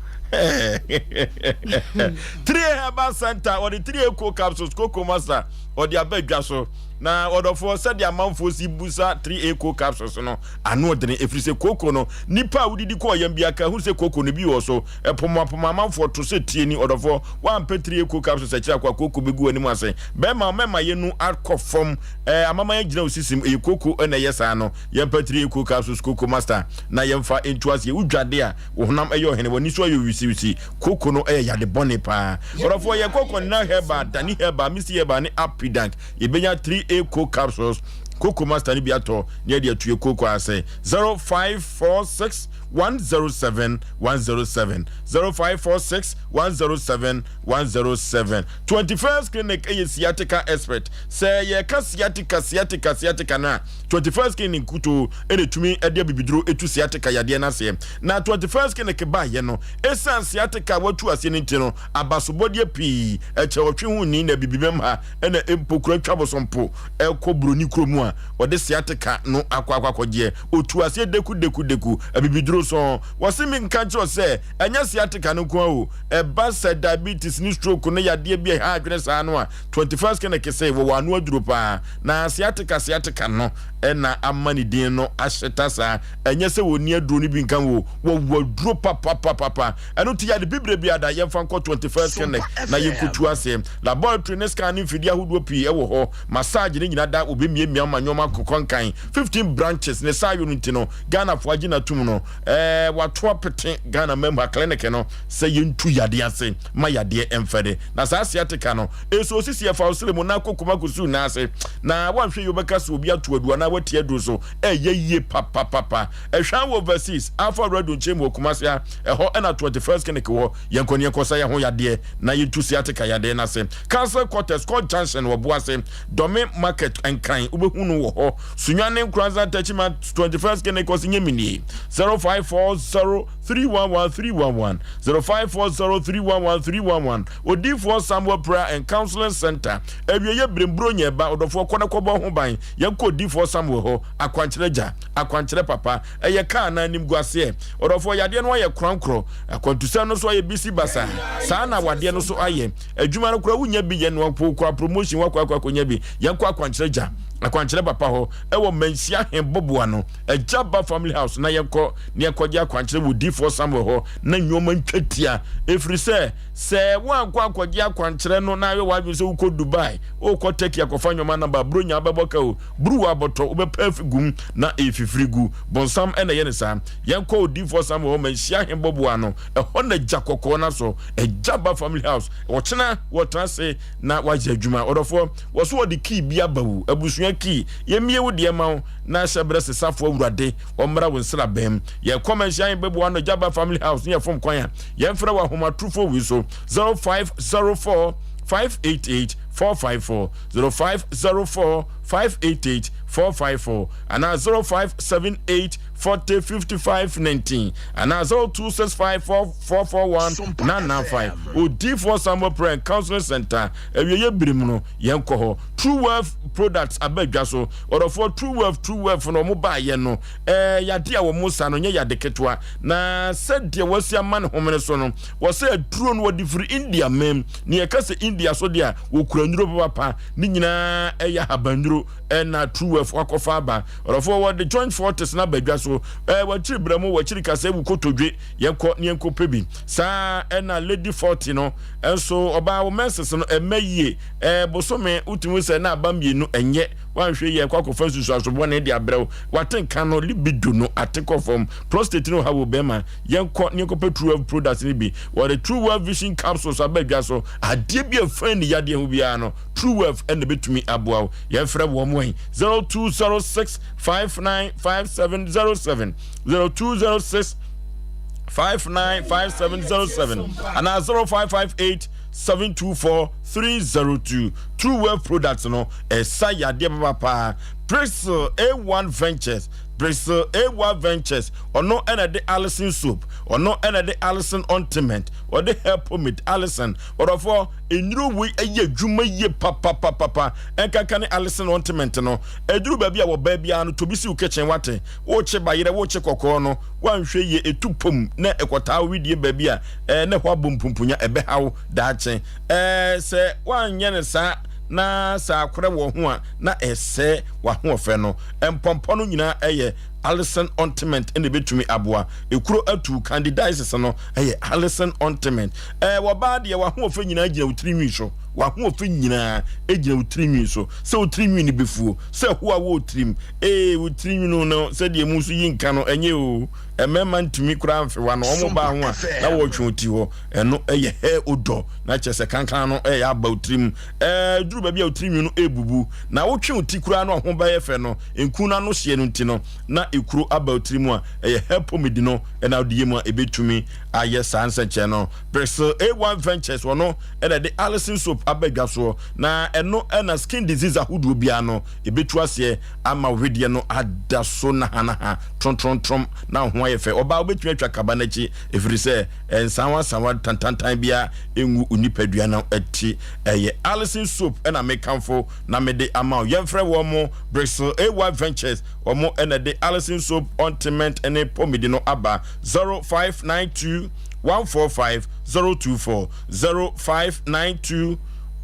S1: 3A Herbal Center wɔde 3A Co capsules Coco Master wɔde aba dwa so. Na ɔdɔfoɔ, sɛdeɛ amanfoɔ si busa 3A coke capsules no, ano ɔdene, ɛfiri sɛ kooko no, nnipa a wodidi kɔɔ yam biara ka hunu sɛ kooko no bi wɔ so. Ɛpomoapomo amanfoɔ to sɛ tie ni, ɔdɔfoɔ, woampɛ 3A coke capsules akyiri akɔ a, kooko bɛgu w'anim ase. Bɛrima, mɛma yɛnu akɔ fam, ɛɛ, amama yɛagyina wo sisim, ɛyɛ kooko na ɛyɛ saa no. Yɛmpɛ 3A coke capsules, kooko master, na yɛmfa ntu aseɛ. Wodwade a, wo honam yɛ ɔhene, w'ani so ayɛ wisiwisi. Kooko no yɛ yade bɔne paa. Ɔdɔfoɔ, yɛkɔ Kɔnina Herbal, Dani Herbal, Misty Herbal ne Apidank. Yɛbɛnya 3A Coke Capsules, Cocoa Master no bi atɔ na yɛde atue kooko ase. 0546 107 107 0546 107 107 21st Clinic yɛ sciatica expert. Sɛ yɛka sciatica, sciatica, sciatica no a, 21st Clinic nkutoo na ɛtumi de abibiduro tu sciatica yadeɛ no aseɛ. Na 21st Clinic baeɛ no, ɛsiane sciatica a wɔatu aseɛ no nti no, abasobɔdeɛ pii, ɛkyɛ ɔtwe ho nni na abibimam ha na mpo kura twa bosompo kɔ buroni kuro mu a ɔde sciatica no akɔ akɔ akɔgyeɛ. Ɔtu aseɛ deku deku deku, abibiduro sɔn. Wɔse me nka nkyerɛ wo sɛ ɛnyɛ sciatica no nko ara o, ɛba sɛ diabetes ne stroke ne yadeɛ bi a ɛha adwene saa no a, 21st Clinic se wɔwɔ ano aduro paa. Na sciatica sciatica no na ama ne din no ahyeta saa. Ɛnyɛ sɛ wɔnni aduro no bi nka ho o, wɔwɔ aduro papapapapa. Ɛno nti yɛade bibire biara da, yɛmfa nkɔ 21st Clinic na yɛnkɔtu aseɛ. Laboratory ne scan ne mfidie ahodoɔ pii wɔ hɔ. Massage ne nyina da, wɔbɛmiamia ma nneɛma akokɔ nkan. 15 branches ne saa yɔ no nti no, Ghanafoɔ agye no atum no. Ɛɛ wato apete Ghana man mu ha clinic no sɛ yɛntu yadeɛ ase ma yadeɛ mfɛde. Na saa sciatica no, ɛsɛ osisi ɛfa wo srɛ mu na akɔ kuma kɔsi wo nan ase. Na woanhwɛ yie wobɛka sɛ obi ato aduro anaa wati aduro so. Ɛyɛ yie papapapa. Ɛhwan wɔ overseas, Alpha Radio nkyɛn mu wɔ Kumasi ha. Ɛhɔ ɛna 21st clinic wɔ. Yɛnkɔ ne yɛnkɔsa yɛn ho yadeɛ na yɛntu sciatica yadeɛ no ase. Council Quarters, Court Junction wɔ Boase, Dome Market, Nkran, wobɛhu no wɔ hɔ. Sunyani Nkoranza Techiman 21st Clinic ɔsi nye minie 0540 311 311 0540 311 311 Odiifoɔ Samuel Prayer and Counseling Center Awieyɛ berem Buronya ɛba ɔdɔfoɔ kɔ na kɔbɔ ho ban Yɛnkɔ Odiifoɔ Samuel hɔ Akwankyerɛ gya Akwankyerɛ papa Ɛyɛ kaa anaa animguaseɛ Ɔdɔfoɔ yadeɛ no ayɛ korankorɔ Akwantusɛm no nso ayɛ bisi basaa Saa na awadeɛ no nso ayɛ Adwuma no koraa wonnya bi yɛ no Wokɔ a promotion woakɔ akɔ akɔnya bi Yɛnkɔ Akwankyerɛ gya Akwankyerɛ papa hɔ wɔ Manhyia Hen Boboano, Agya Ba Family House na yɛnkɔ na yɛnkɔgye akwankyerɛ wɔ Odiyifoɔ Samuel hɔ na nnoɔma ntwa tia. Ɛfiri sɛ, sɛ woankɔ ankɔgye akwankyerɛ no na ayɛ w'adwene sɛ wokɔ Dubai, wokɔ Turkey akɔfa nnoɔma no aba, Buronya wobɛbɔ ka o, Buruwa abɔtɔ wobɛpɛ afi gu mu na ɛrefifiri gu. Bonsam na ɛyɛ no saa. Yɛnkɔ Odiyifoɔ Samuel hɔ Manhyia Hen Boboano, ɛhɔ na Gya Kɔkɔɔ no asɔ, Agya Ba Family House. Ɔkyena wɔtena ase na wɔayɛ adwuma. Ɔdɔfoɔ. Wɔ so wɔde key bi aba wo abusua key yɛmmie wo deɛ ma wo na hyɛ berɛ sesafo awurade ɔmmra wo nsraban mu yɛ kɔ manhyia yɛn bɛboa ano gyaba family house ne yɛfom kwan a yɛmfrɛ wɔ ahomatorofo wei so 0504 588 454 0504 588 454 anaa 0578 40 55 19 anaa 0265 441 995 Odiyifoɔ Samuel Prayer and Counseling Center Awieeɛ bere mu no, yɛnkɔ hɔ. True Wealth products aba dwa so. Ɔdɔfoɔ, True Wealth, True Wealth no, wɔn baayɛ no, ɛɛ, yadeɛ a wɔn sa no nyɛ yade ketewa. Na sɛdeɛ wɔasi ama ne homene so no, wɔsɛ aduro no wɔde firi India man. Ne yɛka sɛ India so deɛ a, wɔkura nnuro papapa. Ne nyinaa ɛyɛ ahabannuro ɛna True Wealth wakɔfa aba. Ɔdɔfoɔ, wɔde Joint Fortis no aba dwa so. Ɛɛ, wɔakyiri brɛmo, wɔakyiri kasa ewu kotodwe. Yɛnkɔ ne yɛnkɔ pɛ bi. Saa ɛna Lady Forty no nso ɔbaa wo menses no ɛmɛ yie ɛɛ bosome wotumi sɛ na aba mmienu ɛnyɛ wanhwɛ yie ɛkɔ akɔfa nsusuaso bɔne de abrɛ wo wate nka no libido no ate kɔ fam prostate no ha wo bɛrima yɛnkɔ ne yɛnkɔ pɛ True Wealth products no bi wɔde True Wealth Vision capsules aba adwa so adeɛ bi a ɛfa ni yadeɛ ho biara no True Wealth ɛna bɛtumi aboa wo yɛmfrɛ wɔn wɔn 0206 595707 0206 595707 anaa 0558 724 302. True Wealth Products no ɛsa yadeɛ papa paa. Bristol A1 Ventures, Bristol A1 Ventures, ɔno ɛna de Allison soap, ɔno ɛna de Allison ointment, ɔde hair pomade Allison. Ɔdɔfoɔ, nnuro wei ɛyɛ adwuma yie papapapapa. Ɛnkanka ne Allison ointment no, ɛduru baabi a wɔbaa biara no, tobi si wo kitchen wate. Wokye bayerɛ, wokye kɔkɔɔ no, woanhwɛ yie, ɛtu pom na ɛkɔtaa wo wedeɛ baabi a, ɛɛ, na ɛhɔ abɔ mpumpunya, ɛbɛha wo daakye. Ɛɛ, sɛ woanyɛ no saa na sɛ akorɛ wɔ ho a, na ɛsɛe w'ahoɔfɛ no. Mpɔmpɔ no nyinaa ɛyɛ Allicin ointment na ɛbɛtumi aboa. Ekuro atu, candidiasis no, ɛyɛ Allicin ointment. Ɛɛ, wɔbaa deɛ, w'ahoɔfɛ nyinaa gyina wo tiri nwi so. W'ahoɔfɛ nyinaa gyina wo tiri nwi so. Sɛ wo tiri nwi no bɛfuo, sɛ ɛho a wɔ wo tirim, Ee, wo tiri nwunu no, sɛdeɛ emu nso yi nka no, ɛnyɛ oo. Mmarima ntumi koraa mfewa no, wɔn baa ho a, na wɔretwe wo ti hɔ. Ɛno yɛ hair odor, na kyerɛ sɛ kankan no reyɛ aba wo tirim. Ɛduru baabi a wo tiri nwi no rebubu, na wotwe wo ti koraa no a ho bɛyɛ fɛ no, nku no ano hyeɛ no nti no, na ekuro aba wo tiri mu a, ɛyɛ hair pomade no na wode yɛ mu a ɛbɛtumi ayɛ saa nsɛnkyerɛnne no. Bristol A1 Ventures, wɔno na ɛde Alison soap aba dwa soɔ, na ɛno na skin disease ahodoɔ biara no, Ebetu aseɛ ama wo wedeɛ no ada so nahanaha, trontrontrom, na wo ho ayɛ fɛ. Ɔbaa, wobɛtumi atwa kaba no akyi, ɛfiri sɛ nsanwansanwa tantantan biara ngu wo nipadua no akyi. Ɛyɛ Alison Soap na mekamfo na mede ama wo. Yɛmfrɛ wɔn Bristol AY Ventures, wɔn na ɛde Alison Soap, Ointment ne Pomade no aba. 0592 145 024, 0592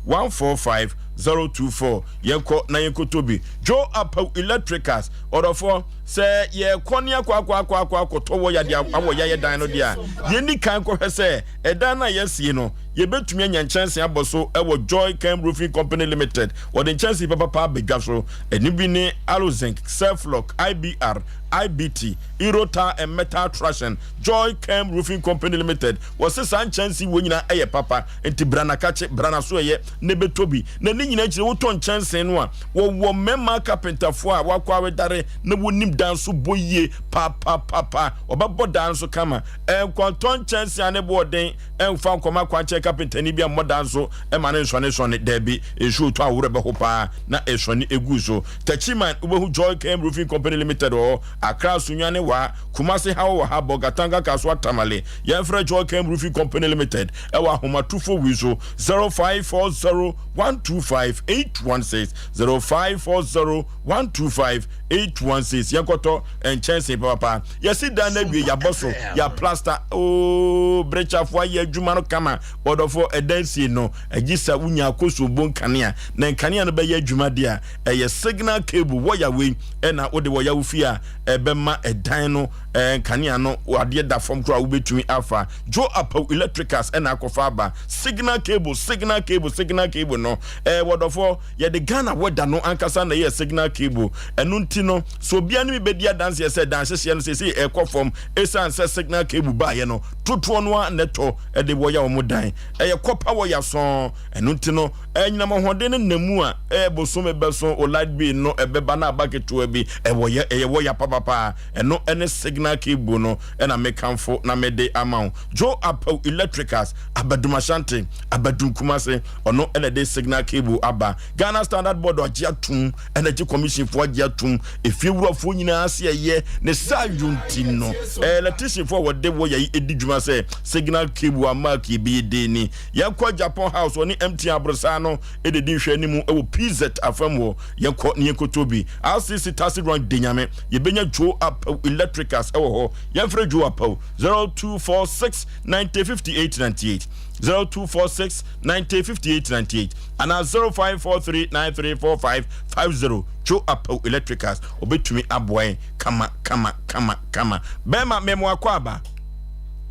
S1: 145 024. Yɛnkɔ na yɛnkɔtɔ bi. Joe Apaw Electricals, ɔdɔfoɔ, Sɛ yɛrekɔ ne akɔ akɔ akɔ akɔ akɔtɔ wɔya de awɔ yɛayɛ dan no deɛ a, yɛnni kan nkɔhwɛ sɛ ɛdan no a yɛasie no, yɛbɛtumi anya nkyɛnsee abɔ so wɔ Joy Kem Roofing Company Limited. Wɔde nkyɛnsee papapa aba dwa so. Ɛno bi ne Aluzinc, Selflock, IBR, IBT, Euro Tar and Metal Trashing, Joy Kem Roofing Company Limited. Wɔse saa nkyɛnsee wei nyinaa yɛ papa, nti bra na kakye, bra na so ɛyɛ na bɛtɔ bi. Na ne nyinaa akyire wotɔ nkyɛnsee no a, wɔwɔ mmarima kapentafoɔ a wɔakɔ awedare na wɔnim dan so bɔ yie papapapa. Wɔbɛbɔ dan so kama. Nkwantɔ nkyɛnsee a ne bo ɔden mfa nkɔma kwankyɛn kapentani bi a mmɔ dan so ma no nsɔnesɔne. Daabi, nsuo tɔ a wo werɛ bɛho paa na ɛsɔne gu so. Techiman, wobɛhu Joy Kem Roofing Company Limited wɔ hɔ. Accra, Sunyani, Wa, Kumasi, Hawa wɔ ha, Bolgatanga, Kasoa, Tamale. Yɛmfrɛ Joy Kem Roofing Company Limited wɔ ahomatofo wei so, 0540 125 816, 0540 125 816. Yɛnkɔtɔ nkyɛnsee papapa. Yɛasi dan no awie, yɛabɔ so, yɛaplasta. Oo, brekyafo ayɛ adwuma no kama. Ɔdɔfo, ɛdan sie no, agye sɛ wonya akosombo nkanea. Na nkanea no bɛyɛ adwuma de a, ɛyɛ signal cable, wɔya wei na wode wɔya wo fie a, ɛbɛma ɛdan no nkanea no, adeɛ da fam koraa a wobɛtumi afa. Joe Apaw Electricals na akɔfa aba. Signal cable, signal cable, signal cable no, ɛɛ wɔdɔfoɔ, yɛde Ghana weather no ankasa na ɛyɛɛ signal cable. Ɛno nti no, sɛ obiara ne me bɛdi adanseɛ sɛ dan hyehyeɛ no seesei ɛrekɔ fam ɛsiane sɛ signal cable baeɛ no, totoɔ no ara na ɛtɔ de wɔya wɔn dan. Ɛyɛ kɔpa wɔya sɔnn. Ɛno nti no, anyinam ahoɔden no nam mu a, ɛɛ bosome bɛso wo light bill no ɛbɛba na aba ketewa bi. Ɛwɔ yɛ, ɛyɛ wɔya papapa. Ɛno ne signal cable no na mekamfo na mede ama wo. Joe Apaw Electricals, Abadum Ashanti, Abadum Kumasi, ɔno na ɛde signal cable aba. Ghana Standard Board agye atum, Energy Commission foɔ agye atum, efiewurafoɔ nyinaa se ɛyɛ, ne saa yɔ nti no, electrician foɔ a wɔde wɔya yi di dwuma sɛ signal cable a mark yi bɛyɛ den ni. Yɛnkɔ Japan House, ɔne MTN aborosaa no de di nhwɛanimu wɔ PZ afam hɔ. Yɛnkɔ na yɛnkɔtɔ bi. RCC Taxi Rank Denyame, yɛbɛnya Joe Apaw Electricals wɔ hɔ. Yɛmfrɛ Joe Apaw 0246 90 58 98, 0246 90 58 98 anaa 0543 93 45 50. Joe Apaw Electricals, ɔbɛtumi aboa yɛn kama kama kama kama. Bɛrima, mɛmo akɔ aba.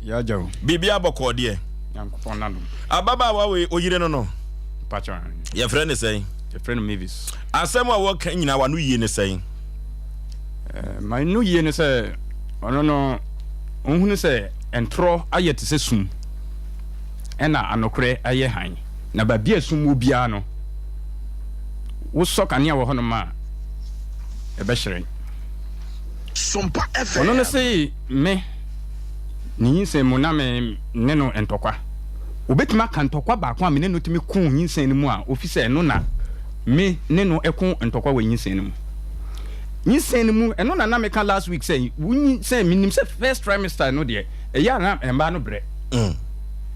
S21: Yɛagya o.
S1: Biribiara bɔkɔɔ deɛ.
S21: Nyankopɔn n'adom.
S1: Ababaawa wei, oyere no no.
S21: Mpakyɛ.
S1: Yɛfrɛ no sɛn?
S21: Yɛfrɛ no Mavis.
S1: Asɛm a wɔka nyinaa w'ano yie ne sɛn?
S21: Eh, m'ano yie ne sɛ ɔno no ɔhunu sɛ ntorɔ ayɛ te sɛ sum ɛna anokorɛ ayɛ hann. Na baabi a sum wɔ biara no, wosɔ kanea wɔ hɔnom a, ɛbɛhyerɛn. Ɔno no se me ne nyinsɛn mu na me ne no ntɔkwa. Obetumi aka ntɔkwa baako a me ne no tumi koo nyinsɛn no mu a, ofi sɛ ɛno na me ne no ko ntɔkwa wɔ nyinsɛn no mu. Nyinsɛn no mu, ɛno na na meka last week sɛ wo nyinsɛn, menim sɛ first trimester no deɛ, ɛyɛ a na mmaa no brɛ.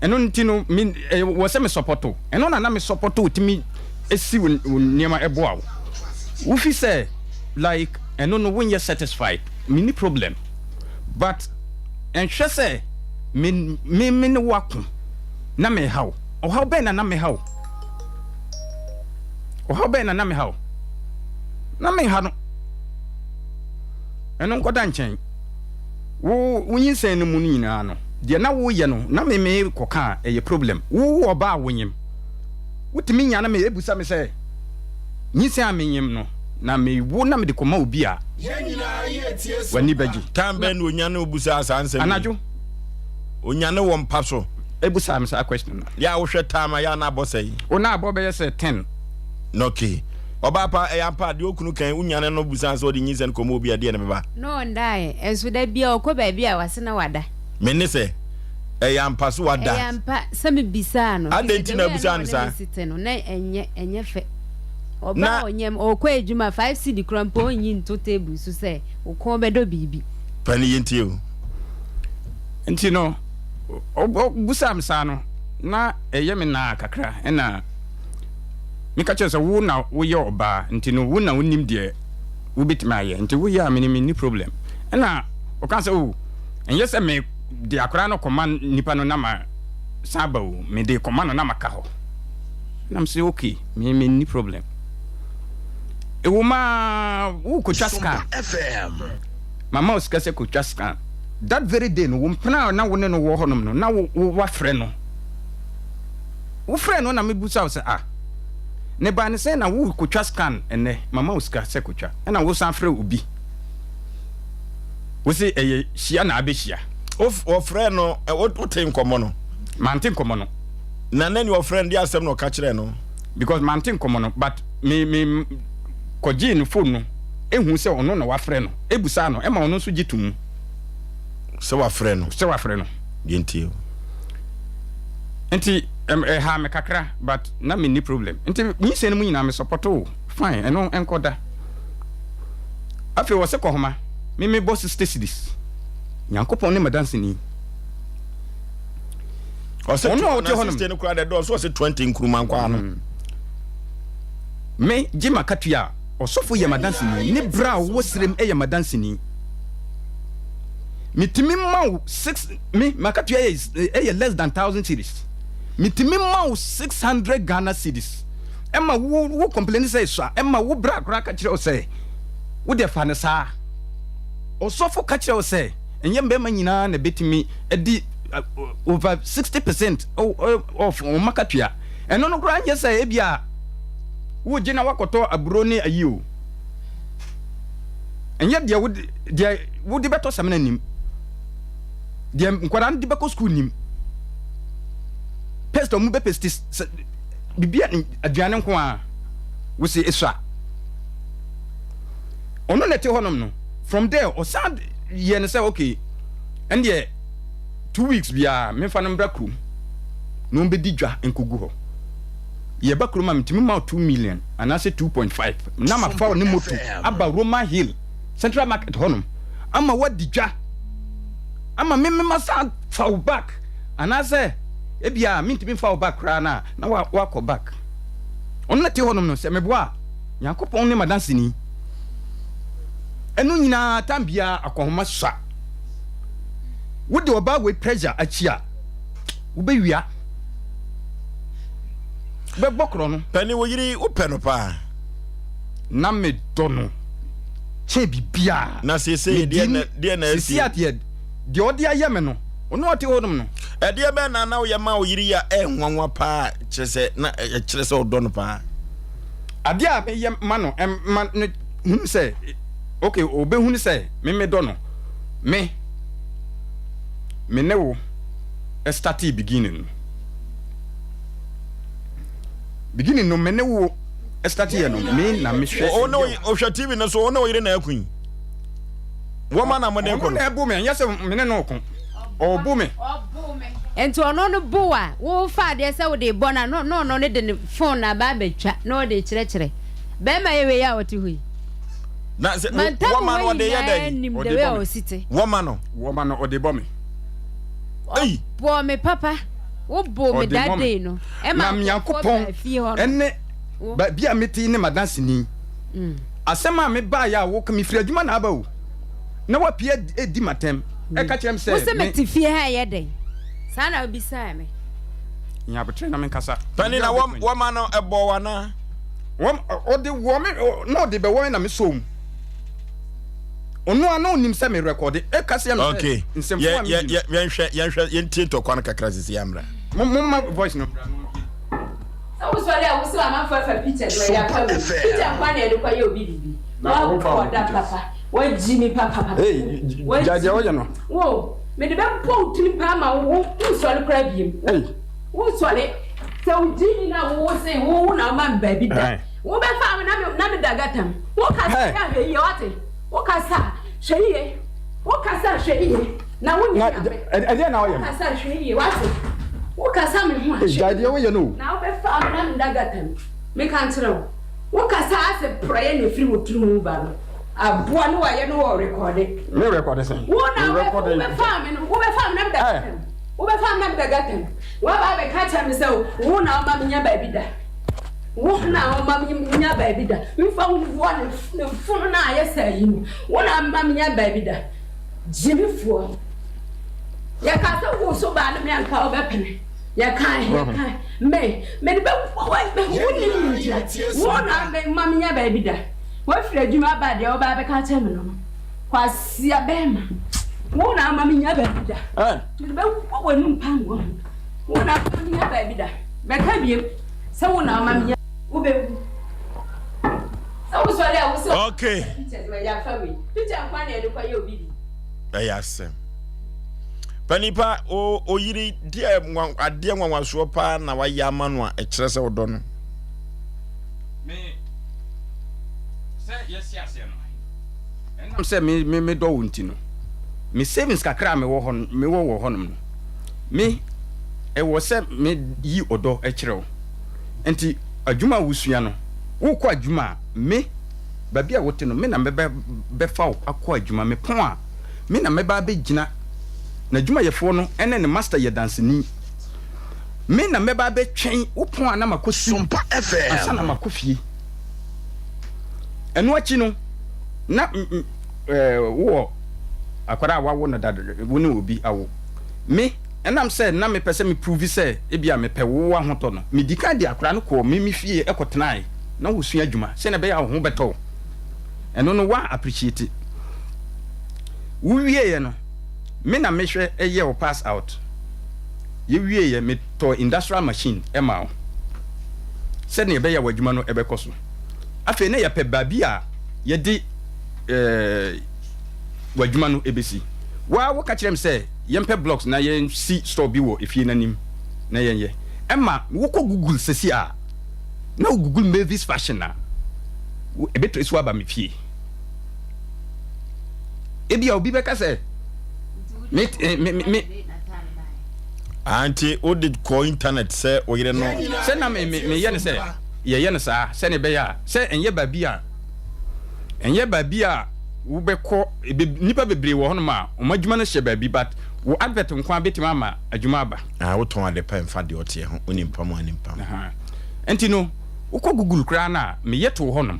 S21: Ɛno nti no, me, ɛwɔ sɛ me sɔpɔto. Ɛno na na me sɔpɔto tumi si wo nneɛma ɛboa wo. Wofi sɛ like ɛno no wonyɛ satisfied, menni problem. But ɛnhwɛ sɛ me me me ne wo ako na meha wo. Ɔhaw bɛn na na meha wo? Ɔhaw bɛn na na meha wo? Na menha no. Ɛno nkɔda nkyɛn. Wo wo nyinsɛn no mu no nyinaa no, deɛ na woyɛ no na me me kɔka a ɛyɛ problem. Wo ɔbaa a wonyem, wotumi nya na me ebusa me sɛ nyinsɛn a menyem no na mewo na mede kɔma obi a, w'ani bɛgye.
S1: Time bɛn na onyane wo busaa saa nsɛm yi?
S21: Anadwo.
S1: Onyane wɔ mpa so.
S21: Ebusaa me saa question no.
S1: Yɛ a wohwɛ time a yɛ a na abɔ sɛn?
S21: O na abɔ bɛyɛ sɛ ten.
S1: Okay. Ɔbaa pa, ɛyɛ ampa a deɛ okunu kan wonyane no busaa sɛ ɔde nyinsɛn kɔma obi a ɛdeɛ na ɛbɛba?
S20: No ɔndaeɛ, nso da biara ɔkɔ baabi a wase na wada.
S1: Me ne sɛ, ɛyɛ ampa so wada?
S20: Ɛyɛ ampa sɛ mebisaa no.
S1: Adɛn nti na abusaa no saa?
S20: The way a na ɔne me si te no, na ɛnyɛ ɛnyɛ fɛ. Ɔba a ɔnyam, ɔkɔ adwuma, 5 cedi koraa mpo ɔnyi nto table so sɛ wo kɔn bɛdɔ biribi.
S1: Pa ne yɛntie o.
S21: Nti no, ɔbusaa me saa no, na ɛyɛ me naa kakra, ɛna meka kyerɛ sɛ wo na woyɛ ɔbaa, nti no wo na wonim deɛ wobɛtumi ayɛ, nti woyɛ a mene menni problem. Ɛna ɔka sɛ o, ɛnyɛ sɛ me de akwadaa no kɔma nipa no na ma san ba o, mede kɔma no na maka hɔ. Na mese okay, me menni problem. Ɛwom aa, wokɔtwa scan. Mama wo sika sɛ kɔtwa scan. That very day no, wo mpena a na wo ne no wɔ hɔnom no, na wo, wo, woafrɛ no. Wofrɛɛ no na mebusa wo sɛ, ah, ne baa ne sɛn na worekɔtwa scan ɛnnɛ? Mama wo sika sɛ kɔtwa. Ɛna wosan frɛ obi. Wo se ɛyɛ hyia na abɛhyia.
S1: Wɔfrɛɛ no, wote nkɔmmɔ no?
S21: Mante nkɔmmɔ no.
S1: Na na nea ɔfrɛ no de asɛm na ɔka kyerɛɛ no?
S21: Because mante nkɔmmɔ no, but me, me kɔgyee no phone no, ehu sɛ ɔno na wafrɛ no, ebusaa no, ɛma ɔno nso gye to mu.
S1: Sɛ wafrɛ no.
S21: Sɛ wafrɛ no.
S1: Yɛntie o.
S21: Nti ɛhaa me kakra but na menni problem. Nti nyinsɛn no mu nyinaa me support wo fine ɛno ɛnkɔ da. Afei wɔse kɔhoma me mebɔ 60 cedis. Nyankopɔn ne madanseni.
S1: Ɔsɛ ɔno a ɔte hɔ no no koraa dɛ dɔɔso ɔsɛ 20 nkuruma nkwaa no. Mm.
S21: Me gye makatua a ɔsɔfo yɛ madanseni ne bra a ɔwɔ serem yɛ madanseni. Metumi ma wo six me makatua yɛ ɛyɛ less than thousand cedis. Metumi ma wo 600 Ghana cedis. Ɛma wo wo complain sɛ esua ɛma wo bra koraa ka kyerɛ wo sɛ wo deɛ fa no saa. Ɔsɔfo ka kyerɛ wo sɛ ɛnyɛ mmarima nyinaa na ɛbɛtumi adi over 60% of wɔn akatua. Ɛno no koraa nyɛ sɛ ebi a wogye na wakɔtɔ aburo ne ayi o. Ɛnyɛ deɛ wode deɛ wode bɛtɔ samina nim. Deɛ nkwadaa no de bɛkɔ sukuu nim. Paste a wɔn bɛ paste sɛ bibi aduane nko ara wosi esua. Ɔno na ɛte hɔnom no from there ɔsan yɛ no sɛ okay ɛndeɛ two weeks biara memfa no mbra kurom na ɔmbɛdi dwa nkɔgu hɔ. Yɛba kurom a metumi ma wo 2 million anaasɛ 2.5 na mafa wo ne moto aba Roman Hill Central Market hɔnom ama woadi dwa ama me mema san fa wo back anaasɛ ebia mentumi mfa wo back koraa no a na woakɔ back. Ɔno na ɛte hɔnom no sɛ meboa a Nyankopɔn ne m'adanseni. Ɛno nyinaa tam biara akɔnhoma sua. Wode ɔbaa wei pressure akyi a, wobɛwia. Wobɛbɔ korɔ no.
S1: Pɛne wo yere wopɛ no paa.
S21: Na medɔ no kyɛn biribiara.
S1: Na seesei deɛ na deɛ na asi.
S21: Seesei adeɛ deɛ ɔde ayɛ me no, ɔno ɔte hɔnom no.
S1: Ɛdeɛ bɛn na na woyɛ ma wo yere yi a ɛyɛ nwanwa paa kyerɛ sɛ na ɛkyerɛ sɛ ɔdɔ no paa?
S21: Adeɛ a meyɛ ma no ma no hunu sɛ okay ɔbɛhunu sɛ me medɔ no me me ne wo startee beginning no beginning no me ne wo startee yɛ no me na mehwɛ
S1: wo ne wohwɛ TV no so wo ne wo yere na aku yi wɔma na mode kɔ
S21: no na ɛbo me ɛnyɛ sɛ me ne no ko ɔbo me
S20: Nti ɔno no bo a wofa adeɛ sɛ wode bɔ no a na ɔno no de ne phone na aba abɛtwa na ɔde kyerɛkyerɛ bɛrima yɛ wei a ɔte hɔ yi.
S1: Na sɛ wɔma no ɔde yɛ dɛn?
S20: Nim the way a ɔsi te.
S1: Wɔma no.
S21: Wɔma no ɔde bɔ me.
S20: Ɔbɔ me papa. Wobɔ me that day no.
S21: Ɛma nkurɔfoɔ baa fie hɔ no. Ɛne baabi a mete ne m'adanseni. Mm. Asɛm a mebaeɛ a woka mefiri adwuma na aba o. Na wapue adi m'atɛm. Ɛka kyerɛ me sɛ.
S20: Wo sɛ mete fie ha ɛyɛ dɛn? Saa na wobisaa me.
S21: Nya aboterɛ na menkasa.
S1: Pani na wɔma no ɛbɔ wo anaa?
S21: Wɔn ɔde wɔ me na ɔde bɛwɔ me na mesɔ mu. Ɔno a na ɔnim sɛ me rekɔde. Ɛka sɛ me
S1: sɛ nsɛmfo a medi no. Yɛnhwɛ yɛnhwɛ yɛntie ntɔkwa no kakra sisi amra.
S21: Mo mo ma voice no mmra.
S20: Sɛ wosɔre a wosɛ amanfoɔ afa picture de wɔde afa wei picture nkoa na yɛde kɔ yɛ obi biribi wabɔ da papa wagyi mi papa papa
S21: wagyi deɛ ɔyɛ no
S20: wo mede bɛbɔ wo tirim paa ma wo wonsɔre koraa biem wonsɔre sɛ wogyi mi na wo se wo wo na woma me baabi da wobɛfa me na me na meda gatam wo kasa yɛ ahwɛ yie wate wo kasa hwɛ yie wo kasa hwɛ yie Na wo nyɛ nyame.
S21: Ɛdeɛ na ɔyɛ no.
S20: Wo kasa hwɛ yie wate. Wo kasa me ho a hwɛ yie.
S21: Gyae deɛ woyɛ no o.
S20: Na wo bɛ fa me na me da gata mu. Me ka nkyerɛ wo. Wo kasa asɛ prɔyɛ na efiri wo tiri mu ba no. Aboa ne wayɛ no wɔ rekɔde.
S21: Me rekɔde sɛn?
S20: Wo na wo bɛ fa me no. Wo bɛ fa me na me da gata mu. Wo bɛ fa me na me da gata mu. Waba abɛ ka kyerɛ me sɛ wo na wo ma me nya baabi da. Wo na wo ma me nya baabi da. Me fa wo voa ne funu na ayɛ sɛ ayi no. Wo na ma me nya baabi da. Gyimifoɔ. Yɛkaa sɛ wo so baa no me anka wobɛpene. Yɛkae, yɛkae. Me, mede bɛbɔ wo, wonim me ntia. Wo na ma menya baabi da. Woafiri adwuma aba deɛ wobaa bɛka akyerɛ me no no.
S13: Kwasia bɛɛma, wo na ama menya baabi da. Mede bɛwɔ w'anum pango ho. Wo na ama menya baabi da. Bɛka biem sɛ wo na ama menya. Wobɛwu. Sɛ wosɔre a wo sɛ.
S1: Okay.
S13: Pictures ma yɛafa wei. Picture nko ara na yɛde kɔyɛ obi bi.
S1: Ɛyɛ asɛm. Panipa o oyiri deɛ adeɛ nwanwasoɔ paa na wayɛ ama no a ɛkyerɛ sɛ ɔdɔ no.
S21: Me sɛ yɛsi aseɛ no ɛnam sɛ me me medɔ wo nti no me savings kakra a mewɔ hɔ mewɔ wɔ hɔnom no me ɛwɔ sɛ me yi ɔdɔ kyerɛ wo nti adwuma a wosua no wokɔ adwuma a me baabi a wote no me na mɛbɛ bɛfa wo akɔ adwuma me pɔn a me na mɛba abɛgyina n'adwumayɛfoɔ no ɛne ne master yɛ danseni Me na mɛba abɛtwɛn wo pɔn a na makɔ sum ansa na makɔ fie. Ɛno akyi no, na wowɔ akwadaa a wawo no dada, wo ne obi awo. Me, ɛnam sɛ na mepɛ sɛ me prove sɛ ebia mepɛ wo ahotɔ no, medi kan de akwadaa no kɔɔ me me fie kɔtenae na wosua adwuma sɛnea ɛbɛyɛ a wo ho bɛtɔ wo. Ɛno no, woa appreciate. Wowieeɛ no, me na mehwɛ yɛ wo pass out. Yɛwieeɛ, metɔɔ industrial machine maa wo sɛdeɛ ɛbɛyɛ a w'adwuma no bɛkɔ so. Afei na yɛpɛ baabi a yɛde w'adwuma no bɛsi. Wo ara woka kyerɛɛ me sɛ yɛmpɛ blocks na yɛnsi store bi wɔ efie no anim na yɛnyɛ. Ɛma wokɔ Google seesei a, na wo Google Mavis Fashion a, ɛbɛtrace wo aba me fie. Ebia obi bɛka sɛ me eh, me me.
S1: Anti ah, wode kɔ internet sɛ wo yere no.
S21: Sɛ na me me meyɛ no sɛ yɛyɛ no saa sɛnea ɛbɛyɛ a sɛ ɛnyɛ baabi a ɛnyɛ baabi a wobɛkɔ ebe nnipa bebree wɔ hɔnom a wɔn adwuma no hyɛ baabi but wo advert nko ara bɛtumi ama adwuma aba.
S1: Ah, wotɔn ade pa mfa deɛ ɔteɛ ho, wonim pam a nim pam.
S21: Nti no wokɔ Google koraa no a meyɛ too hɔnom.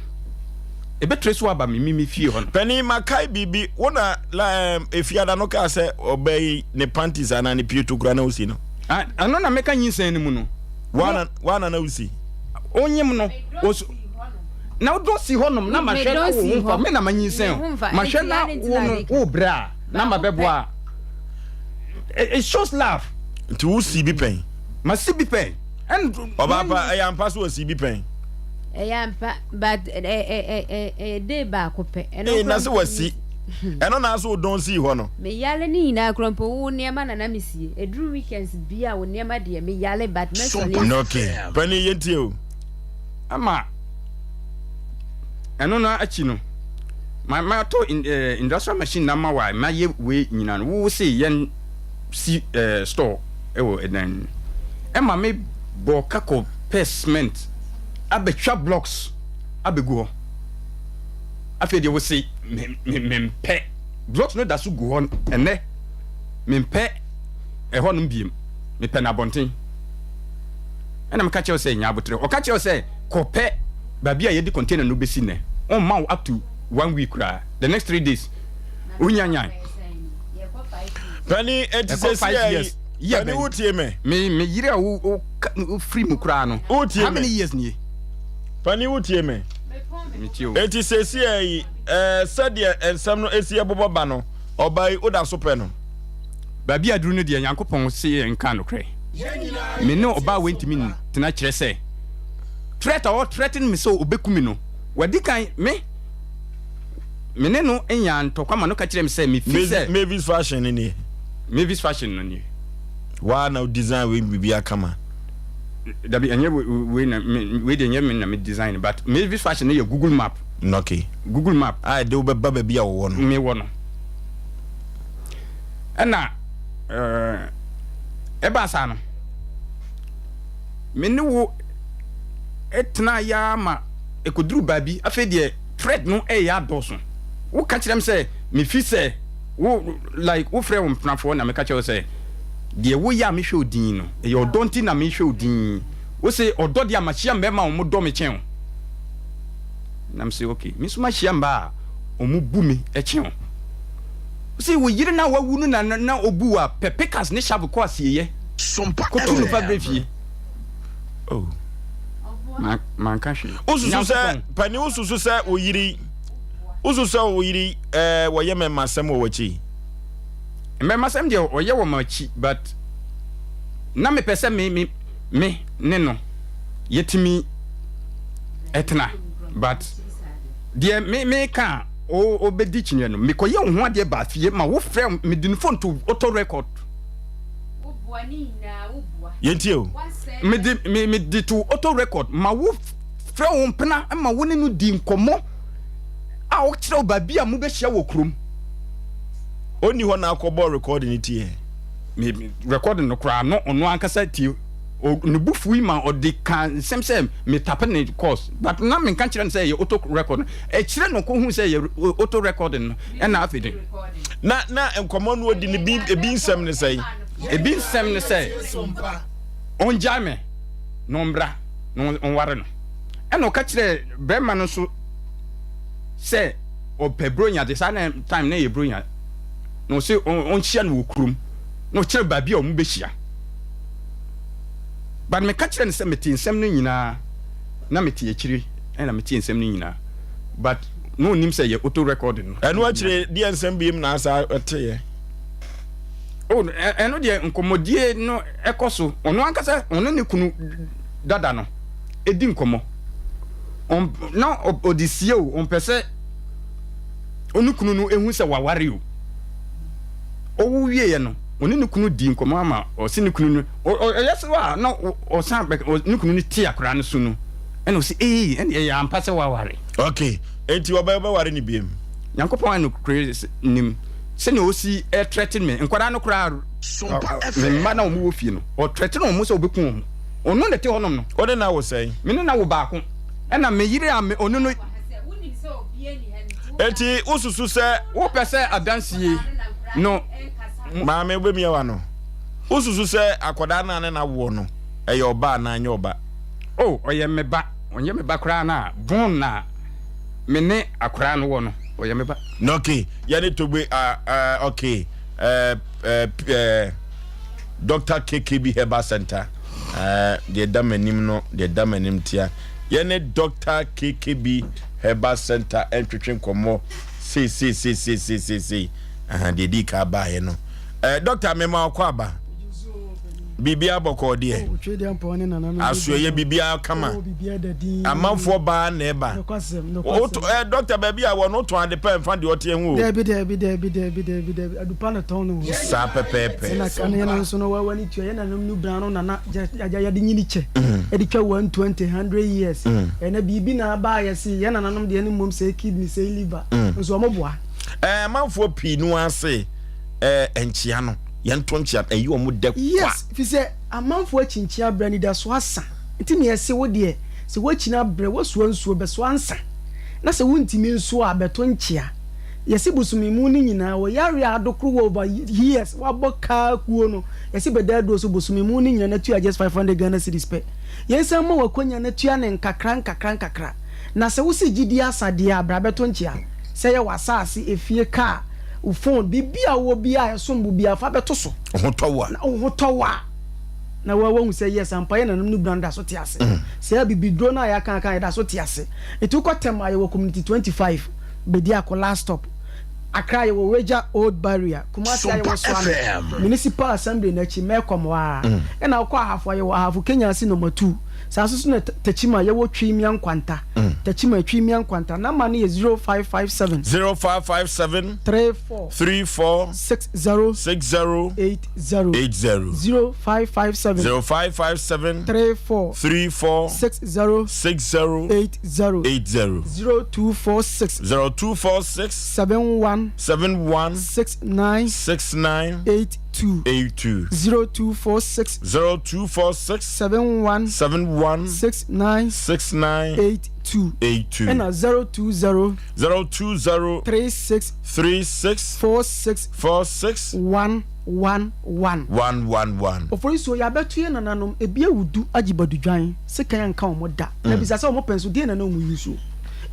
S21: Ɛbɛtrɛ so aba me me fie hɔ no.
S1: Panin, makae biribi. Wo na la ɛɛm Efiada no kaa sɛ ɔbaa yi ne panties anaa ne pieto koraa na wosi no.
S21: Ah, ɛno na meka nyinsɛn no mu no.
S1: Woana, woana na wosi?
S21: Onyim no, osu, na wodɔ si hɔnom na mahwɛ na wo ho mfa, me na manyinsɛn o, mahwɛ na wo no wo brɛ a, na mabɛboa a. It shows love.
S1: Nti wosi bi pɛn?
S21: Masi bi pɛn.
S1: Ɔbaa pa, ɛyɛ ampa so wɔsi bi pɛn?
S20: Ɛyɛ ampa but ɛyɛ day baako pɛ.
S1: Ee na sɛ wasi ɛno na asɛ wodɔn sii hɔ no.
S20: Me yale ne nyinaa kura mpo wo nneɛma na na me sie eduru weekends bia wo nneɛma deɛ me yale but mɛsɔre asi.
S1: Okay panin yɛn tie o.
S21: Ama ɛno no akyi no ma ma tɔ eh, industrial machine na ma wa ma yɛ wei nyinaa no wo se yɛn si eh, store ɛwɔ ɛdan mu ɛma me bɔ kakɔ pɛ cement abɛtwa blocks abɛgu hɔ. Afei deɛ wose me me mempɛ blocks no da so gu hɔ ɛnɛ mempɛ ɛhɔnom biem mepɛ no abɔnten. Ɛna meka kyerɛ wo sɛ nya aboterɛ. Ɔka kyerɛ wo sɛ kɔpɛ baabi a yɛde container no bɛsi nnɛ. Ɔmma wo up to one week koraa. The next 3 days wonya nyan.
S1: Pani eti
S21: Ɛkɔ
S1: sɛ
S21: five
S1: si
S21: years.
S1: ayi.
S21: Yɛ
S1: Pani
S21: bɛn?
S1: wotie me.
S21: Me me yere a wo wo wo firi mu koraa no.
S1: Wotie
S21: How
S1: me.
S21: many years nie?
S1: Pani wotie me.
S21: Metie o.
S1: Eti sɛsi ayi ɛɛ sɛdeɛ nsɛm no esi ɛbobɔ ba no ɔbaa yi woda so pɛ no.
S21: Baabi a aduru no deɛ Nyankopɔn se yɛn nka nokorɛ. Me ne ɔbaa wei ntumi ntena kyerɛ sɛ threat a ɔ threaten me sɛ ɔbɛku me no wadi kan me me ne no nyaa ntɔkwa ma no ka kyerɛ me sɛ mefi sɛ
S1: Mavis fashion no nie.
S21: Mavis fashion no nie.
S1: Waa na wo design wei biribi akama.
S21: Dabi ɛnyɛ wei na wei deɛ ɛnyɛ me na me design but Mavis fashion no yɛ Google map.
S1: Okay.
S21: Google map.
S1: A ɛde wo bɛba baabi a wɔwɔ no.
S21: Me wɔ no. Ɛna ɛɛ ɛbaa saa no me ne wo tena ya ma ɛkɔduru baabi afei deɛ threat no ɛyɛ adɔɔso woka kyerɛ me sɛ mefi sɛ wo like wofrɛ wo mpenafoɔ na meka kyerɛ wo sɛ deɛ woyɛ a mehwɛ wo din no ɛyɛ ɔdɔ nti na mehwɛ wo din wo se ɔdɔ deɛ a mahyia mmarima a wɔn dɔ me kyɛn wo na me se okay me nso mahyia mmaa a wɔn bu me kyɛn wo wo se wo yere no a wawu no na na obu wo a pɛ pikas ne shovel kɔ asieyɛ kɔtu no fa brɛ fie
S1: oh.
S21: manka hwee
S1: wosusu sɛ pani wosusu sɛ wo yere yi. Wosu sɛ wo yere eh, wɔyɛ mmɛmmasɛm wɔ w'akyi?
S21: Mmɛmmasɛm deɛ ɔyɛ wɔ m'akyi but na mepɛ sɛ me me me ne no yɛtumi tena but deɛ me meka a ɔbɛdi kyiniɛ no mekɔyɛ wo ho adeɛ baa fie ma wofrɛ mede ne phone to auto record.
S1: Yɛntie o.
S21: Mede me mede to auto record ma wo frɛ wo mpena ma wo ne no di nkɔmmɔ a ɔkyerɛ wo baabi a mobɛhyia wɔ kurom.
S1: Ɔnni hɔ na akɔbɔ recording no tie.
S21: Me recording no koraa no ɔno ankasa tie. Ne bo fui ma ɔde ka nsɛm sɛ me tape ne course but na menka nkyerɛ no sɛ ɛyɛ auto record no. Ɛkyerɛ no ɔkɔhu sɛ ɛyɛ auto recording no ɛna afei de.
S1: Na na nkɔmmɔ no ɔdi no bi ebi nsɛm ne sɛn?
S21: Ebi nsɛm ne sɛ ɔngyae me na ɔmmra na ɔnware no. Ɛna ɔka kyerɛɛ bɛrima no nso sɛ ɔpɛ Buronya de, saa na time na ɛyɛ Buronya, na ɔse ɔnhyia no wɔ kurom, na ɔkyerɛ baabi a wɔn bɛhyia. But meka kyerɛ no sɛ mete nsɛm no nyinaa, na mete akyire ɛna mete nsɛm no nyinaa, but na ɔnim sɛ yɛ auto recording no.
S1: Ɛno akyire deɛ nsɛm biem na asa ɛteɛ?
S21: Oh, ɛno deɛ nkɔmmɔdie no ɛkɔ so, ɔno ankasa ɔno ne kunu dada no ɛdi nkɔmmɔ. Na ɔde sie o, ɔmpɛ sɛ ɔne kunu no ehu sɛ waware o. Ɔwo wieɛ no, ɔne ne kunu di nkɔmmɔ ama ɔse ne kunu no, ɔyɛ sɛ a na ɔsan bɛ ne kunu no te akwadaa no so no, ɛna ɔse ee, ɛne ɛyɛ ampa sɛ waware.
S1: Okay, enti ɔbɛ ɔbɛware ne biem?
S21: Nyankopɔn a nokorɛ nim sɛnea ɔsi threaten me, nkwadaa no koraa, me mma na wɔn wɔ fie no, ɔthreaten wɔn sɛ ɔbɛku wɔn. Ɔno na ɛte hɔnom no.
S1: Wo ne no awo sɛn?
S21: Me ne no awo baako. Ɛna me yere a me ɔne no.
S1: Enti wosusu sɛ.
S21: Wopɛ sɛ adansie no.
S1: Maame wobɛmia w'ano. Wosusu sɛ akwadaa no a ne no awoɔ no, ɛyɛ ɔba anaa ɛnyɛ ɔba?
S21: Oh, ɔyɛ me ba. Ɔnyɛ me ba koraa no a, born na me ne akwadaa no wɔ no, ɔyɛ me ba.
S1: Okay, yɛne Togbe, ah, uh, okay, uh, uh, uh, Doctor KKB Herbal Center, eh, deɛ ɛda m'anim no, deɛ ɛda m'anim tia. Yɛne Doctor KKB Herbal Center ntwetwe nkɔmmɔ seiseiseiseiseisei. Aha, deɛ ɛdii ka baeɛ no. Eh, Doctor, mema ɔkɔ aba. Biribiara bɔkɔɔ deɛ. Asoɛyɛ biribiara kama. Amanfoɔ baa na ɛba. Woto ɛ dɔkta baabi a wɔ no wotɔn ade pa mfa deɛ ɔteɛ ho o.
S8: Daabi daabi daabi daabi daabi daabi adupa na tɔn no ho.
S1: Saa pɛpɛɛpɛ.
S8: Ɛna kane yɛn nso no wawa ne tua yɛn nanom no bran no nana agya yɛde nyini kyɛ. Ɛde twa 120 100 years. Ɛna biribi na aba a yɛse yɛn nananom deɛ no mmom sɛ kidney sɛ liver nso wɔn boa.
S1: Ɛɛ amanfoɔ pii no ara se ɛɛ nkyea no yɛnto nkyea no ɛyɛ wɔn dɛ kwa.
S8: Yes fi sɛ amanfoɔ akyinkyini abrɛ anidasoɔ asa nti na yɛse wo deɛ Sɛ woakyini abrɛ, woasoa nsuo, bɛsoa nsa, na sɛ wontumi nsoa a, bɛto nkyea. Yɛse bosome mu no nyinaa, wɔ yareɛ a adokoro wɔ over years, woabɔ kaa kuo no, yɛse bɛda aduro so bosome mu no nyinaa na tua just 500 Ghana cedis pɛ. Yɛnsan mma wo akwanya na tua no nkakra nkakra nkakra. Na sɛ wose gyidie asa deɛ a, bra bɛto nkyea. Sɛ ɛyɛ w'asaase, efie, car, wo phone, biribi a wowɔ biara a ɛsom bo biara, fa bɛto so.
S1: Wo ho tɔ wo a.
S8: Na wo ho tɔ wo a. Na wa wahu sɛ yes ampa yɛn nananom no bra no da so te ase. Saa abibiduro no a yɛaka aka yɛda so te ase. Nti wokɔ Tema a yɛwɔ community 25, Bediako last stop. Accra yɛwɔ Weija old barrier, Kumasi a yɛwɔ Suame municipal assembly no akyi, Melcom hɔ ara. Ɛna wokɔ Ahafo a yɛwɔ Ahafo Kenya ase number 2. Saa nso so na Techiman yɛwɔ Twimia Nkwanta. Techiman Twimia Nkwanta. Number no yɛ 0557.
S1: 0557.
S8: 34.
S1: 34.
S8: 60.
S1: 60.
S8: 80.
S1: 80.
S8: 0557.
S1: 0557.
S8: 34.
S1: 34.
S8: 60.
S1: 60.
S8: 80.
S1: 80.
S8: 0246.
S1: 0246.
S8: 71.
S1: 71.
S8: 69.
S1: 69.
S8: 82.
S1: 82.
S8: 0246.
S1: 0246.
S8: 71.
S1: 71.
S8: 69.
S1: 69.
S8: 82.
S1: 82.
S8: Ɛna 020.
S1: 020.
S8: 36.
S1: 36.
S8: 46.
S1: 46.
S8: 1. 1 1.
S1: 1 1 1.
S8: Oforisuo, Yɛabɛto yɛn nananom, ebi awu du agye badudwan, sekan anka wɔn da. Na bisa sɛ wɔn pɛ nso deɛn na na wɔn use o?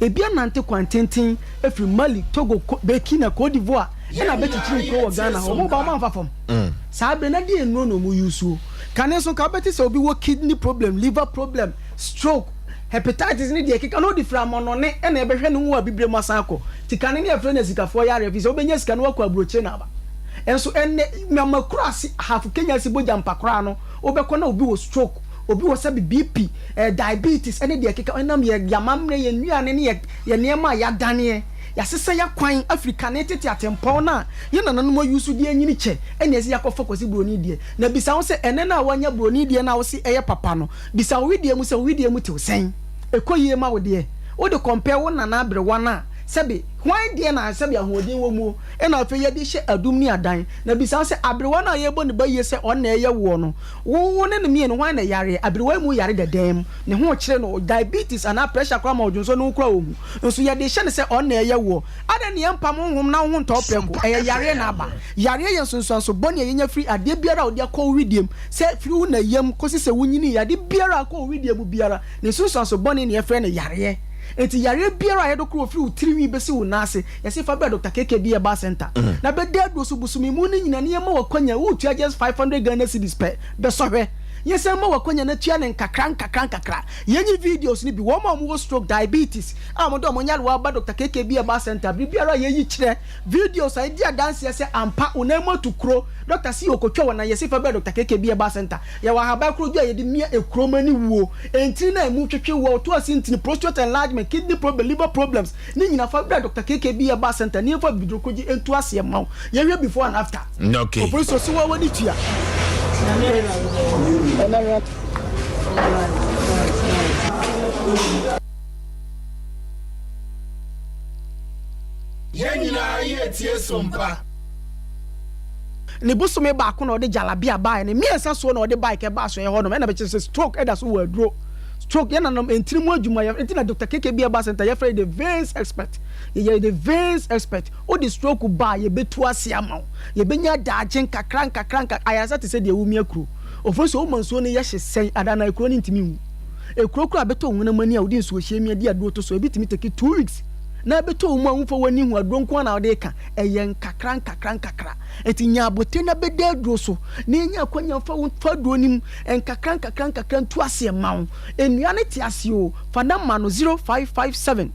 S8: Ebi anante kwan tenten afiri Mali, Togo, Burkina, Cote d'Ivoire ɛna abɛkyekyere nkuro wɔ Ghana ha, wɔn ba wɔn amfa fam. Saa berɛ na deɛn nnuro na wɔn use o? Kane nso nka wobɛte sɛ obi wɔ kidney problem, liver problem, stroke, hepatitis ne deɛ ɛkeka na ɔde firi amɔnɔne ɛna ɛbɛhwɛ ne ho wɔ abibire mu asan akɔ. Nti kane ne yɛfrɛ no asikafoɔ yareɛ firi sɛ wobɛnya sika na woakɔ aburokyire na aba. Nso ɛnnɛ mama kuro ase ahafo Kenya ase bogya mpa koraa no wobɛkɔ na obi wɔ stroke, obi wɔ sɛbe BP, eh, diabetes ɛne deɛ ɛkeka ɛnam yɛ yamammerɛ, yɛn nnuane ne yɛ yɛ nneɛma a yɛadaneɛ, yɛasesa yɛakwan afiri kane tete atempɔn no a yɛn nananom ayusu de anyini kyɛ ɛne ɛsɛ yɛakɔfa Kwasi Buroni deɛ. Na bisa ho sɛ ɛnnɛ no a woanya Buroni deɛ no a wose ɛyɛ papa no, bisa wo wedeɛ mu sɛ wo wedeɛ mu tew sɛn? Ɛkɔ yie ma wo deɛ? Wode compare wo nana aberewa no a, sɛbe hwan deɛ na sɛbe ahoɔden wɔ muo? Ɛna afei yɛde hyɛ adum ne adan. Na bisa ho sɛ aberewa no a yɛrebɔ ne ba yie sɛ ɔno na ɛyɛ woɔ no, wo wo ne no mmienu hwan na ɛyareɛ? Aberewa yi mu yare dɛdɛɛm, ne ho rekyere no, diabetes anaa pressure koraa ma ɔdwonsɔ ne ho koraa ɔhu. Nso yɛde rehyɛ no sɛ ɔno na ɛyɛ woɔ. Adɛn na yɛmpam honhom na wo ho ntɔ wo prɛko? Ɛyɛ yareɛ na aba. Yareɛ yɛ nsunsuanso bɔne a yɛnya firi adeɛ biara a wode akɔ wo wedeɛ mu, sɛ firi wo na yam kɔsi sɛ wonyinii, ade biara a akɔ wo wedeɛ mu biara, ne nsunsuanso bɔne na yɛfrɛ no yareɛ. Enti yareɛ biara a yɛde korɔ firi wo tirinwi bɛsi wo nan ase, yɛse fa bra Doctor KKB Herbal Centre na bɛda aduro so bosome mu no nyinaa na yɛma wo akwanya, woretua just 500 Ghana cedis pɛ, bɛsɔ hwɛ. Yɛsan ma wo akwanya na tua no nkakra nkakra nkakra. Yɛnyi videos no bi, wɔn a wɔwɔ stroke, diabetes a wɔde wɔn nyarewa aba Doctor KKB Herbal Centre, bere biara a yɛyi kyerɛ Videos a edi adanseɛ sɛ ampa wo nan mu atu kuro, dɔkta se ɔkɔtwa wo nan, yɛse fa bra Dɔkta KKB Herbal Centre. Yɛwɔ ahaban korodwo a yɛde mia ekuro ma ne wuo, ntini no a emu twetwe woɔ, ɔto ase ntini, prostrate enlargement, kidney problem, liver problems, ne nyina fa bra Dɔkta KKB Herbal Centre ne yɛmfa abibiduro kogye ntu aseɛ mma wo. Yɛnhwɛ before and after.
S1: Okay.
S8: Opolisi osi wa w'ani tua.
S6: Yɛn nyinaa yɛ tie sompa.
S8: Ne bosome baako na ɔde jalabia baeɛ, ne mmiɛnsa soɔ na ɔde bike ɛbaa asoɛeɛ hɔ nom, ɛna bɛkyerɛ sɛ stroke ɛda so wɔ aduro. Stroke, yɛn nananom ntini mu adwuma yɛ, nti na Doctor KKB Herbal Center yɛfrɛ yɛ the veins expert, yɛyɛ the veins expert, wode stroke ba a yɛbɛtu ase ama wo, yɛbɛnya daakye nkakra nkakra nkakra, ayaresa te sɛ deɛ womia kuro, ofiri sɛ woma nsuo no yɛ hye sɛn, ada anaa kuro no ntumi nwu. Ekuro koraa bɛtɔ wo honam ani a wode nsuohyeɛ mia di aduro to so, ebi tumi take two weeks na ɛbɛtɔ wo mu a womfa w'ani nhu aduro nko ara na wode reka, ɛyɛ nkakra nkakra nkakra. Enti nya abotire na bɛda aduro so na ɛnya akwanya mfa wo mfa aduro no mu nkakra nkakra nkakra ntu aseɛ mma wo. Nnua no te aseɛ o, fa number no 0557.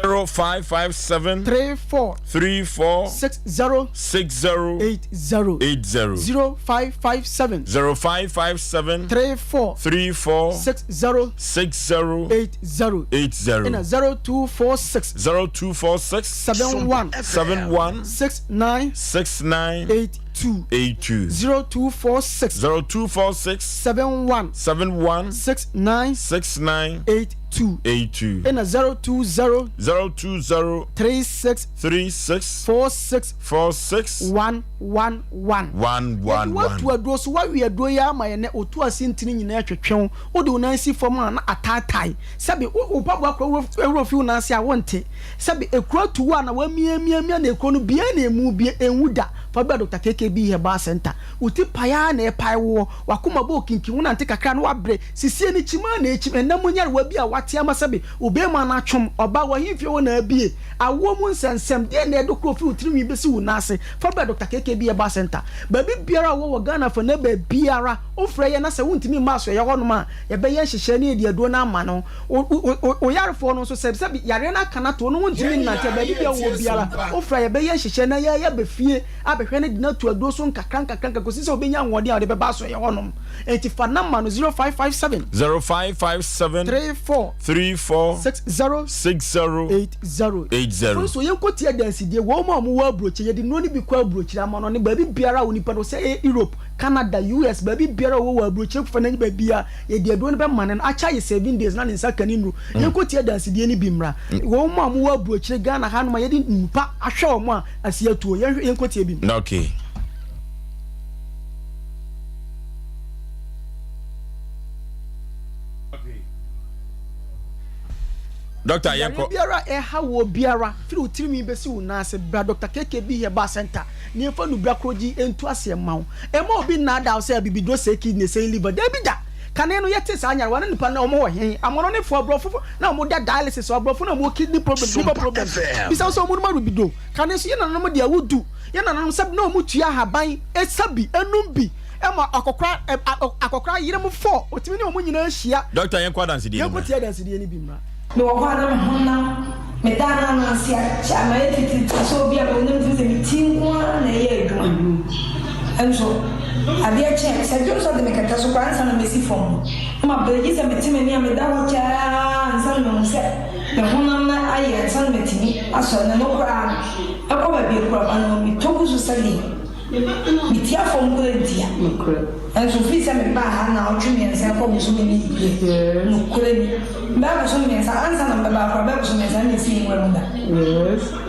S1: 0557.
S8: 34.
S1: 34.
S8: 60.
S1: 60.
S8: 80.
S1: 80.
S8: 0557.
S1: 0557.
S8: 34.
S1: 34.
S8: 60.
S1: 60.
S8: 80.
S1: 80.
S8: Ɛna 0246.
S1: 0246.
S8: 71.
S1: 71.
S8: 69.
S1: 69.
S8: 82.
S1: 82.
S8: 0246.
S1: 0246.
S8: 71.
S1: 71.
S8: 69.
S1: 69.
S8: 82.
S1: 82.
S8: Ɛna 020.
S1: 020.
S8: 36.
S1: 36.
S8: 46.
S1: 46.
S8: 1 1 1.
S1: 1 1
S8: Yɛde
S1: 1.
S8: woato aduro so, woawe aduro yi ara ma yɛn nɛ, woto ase ntini nyinaa twetwe wo, wode wo nan si fam a na ataatae, sɛbe wo wo mpaboa kora wura fi wo nan ase a wonte, sɛbe ekuro atu wo a na woamiamiamia na ekuro no bue na emu bue, enwu da, fa bra Doctor KKB Herbal Centre, wo ti pae ara na ɛpae woɔ, w'akoma bɔ okinkin, wonante kakra na woabrɛ, sisie no kyim ara na ekyim, ɛnna mu nyarewa bi a woate ama sɛbe wo bɛɛma no atwom, ɔbaa w'ahemfie hɔ na abue, awoɔ mu nsɛnsɛm, deɛn na ɛde koro fi wo tirinwi bɛsi wo nan ase, fa bra Doctor KKB Herbal Centre, baabi biara a wowɔ wɔ Ghana fa nnɛ baabiara, wofrɛ yɛn na sɛ wontumi mma asoɛeɛ hɔnom a, yɛbɛyɛ nhyehyɛe na yɛde aduro no ama no. Wo, wo, wo, wo yarefoɔ no nso, sɛ, sɛbi yareɛ no aka no ato wo no wontumi
S6: Yɛn
S8: nnante a,
S6: nyinaa
S8: baabi
S6: yɛ
S8: biara wowɔ
S6: tie
S8: biara,
S6: sompa.
S8: wofrɛ a, yɛbɛyɛ nhyehyɛe na yɛayɛ aba fie abɛhwɛ no de no ato aduro so nkakra nkakra nkakra kɔsi sɛ wobɛnya ahoɔden a wode bɛba asoɛeɛ hɔnom. Enti fa nɔma no, 0557.
S1: 0557.
S8: 34.
S1: 34.
S8: 60.
S1: 60.
S8: 80.
S1: 80.
S8: Afei nso yɛnkɔtie adansedie, wɔn a wɔwɔ aburokyire, yɛde nnuro no bi kɔ aburokyire, amanɔne, baabi biara a onipa no, sɛ ɛyɛ Europe, Canada, US, baabi biara a ɔwɔ wɔ aburokyire fa no baabiara, yɛde aduro no bɛma no, akyɛ ayɛ seven days na ne nsa ka ne nnuro. Yɛnkɔtie adansedie no bi mmra. Wɔn a wɔwɔ aburokyire Ghana hanom a yɛde nnupa ahwɛ wɔn a ase atuo, yɛnhwɛ, yɛnkɔtie bi mmra.
S1: Okay. Doctor,
S8: Yareɛ
S1: yɛnkɔ.
S8: biara a ɛha woɔ biara, firi wo tirinwi bɛsi wo nan ase, bra Doctor KKB Herbal Centre na yɛmfa nnubra korɔgye yi ntu aseɛ mma wo. Mma obi nnaadaa wo sɛ abibiduro sɛe kidney, sɛe liver. Dabi da! Kane no yɛtee saa nyarewa no nnipa no na wɔn wɔ he? Amanɔnefoɔ, aborɔfo na wɔn da dialysis, aborɔfo na wɔn wɔ kidney problems, liver
S5: Sompa
S8: problems.
S5: FM.
S8: Bisa wo sɛ wɔn nom awibiduro? Kane nso yɛn nananom deɛ wodu, yɛn nananom sɛbi na wɔn tua ahaban, sa bi, nom bi, ɛma akɔkora, ɛ, akɔkora yerem fɔ, otumi ne wɔn nyinaa hyia.
S1: Doctor, yɛnkɔ adansedie no
S8: Yɛnkɔ
S1: mmra.
S8: tie adansedie no bi mmra.
S22: Mewɔ hɔ a na me honam.
S11: Medaa no ananse akyɛ a mayɛ titiritii sɛ obi a mewɔ na metumi sɛ me ti nko ara na ɛyɛ adwuma. Nso adeɛ kye a, sɛ dwonsɔ de me kɛtɛ so koraa ansa na mɛsi fam no, na mabrɛ gye sɛ mete m'ani a meda hɔ kyɛ ara ansa na mahu sɛ me honam no ayɛ ansa na matumi asɔre. Na ɛno koraa no, mɛkɔ baabi a kuraba no wɔ, metɔ gu so sɛdeɛ metia fam koraa ntia. Nanso firi sɛ mebaa ha nnawɔtwe mmiɛnsa rekɔ bosome ne deɛ, nokorɛ ni, bɛyɛ bosome mmiɛnsa ansa na mebɛba ha koraa, bɛyɛ bosome mmiɛnsa na mensii nwura mu da.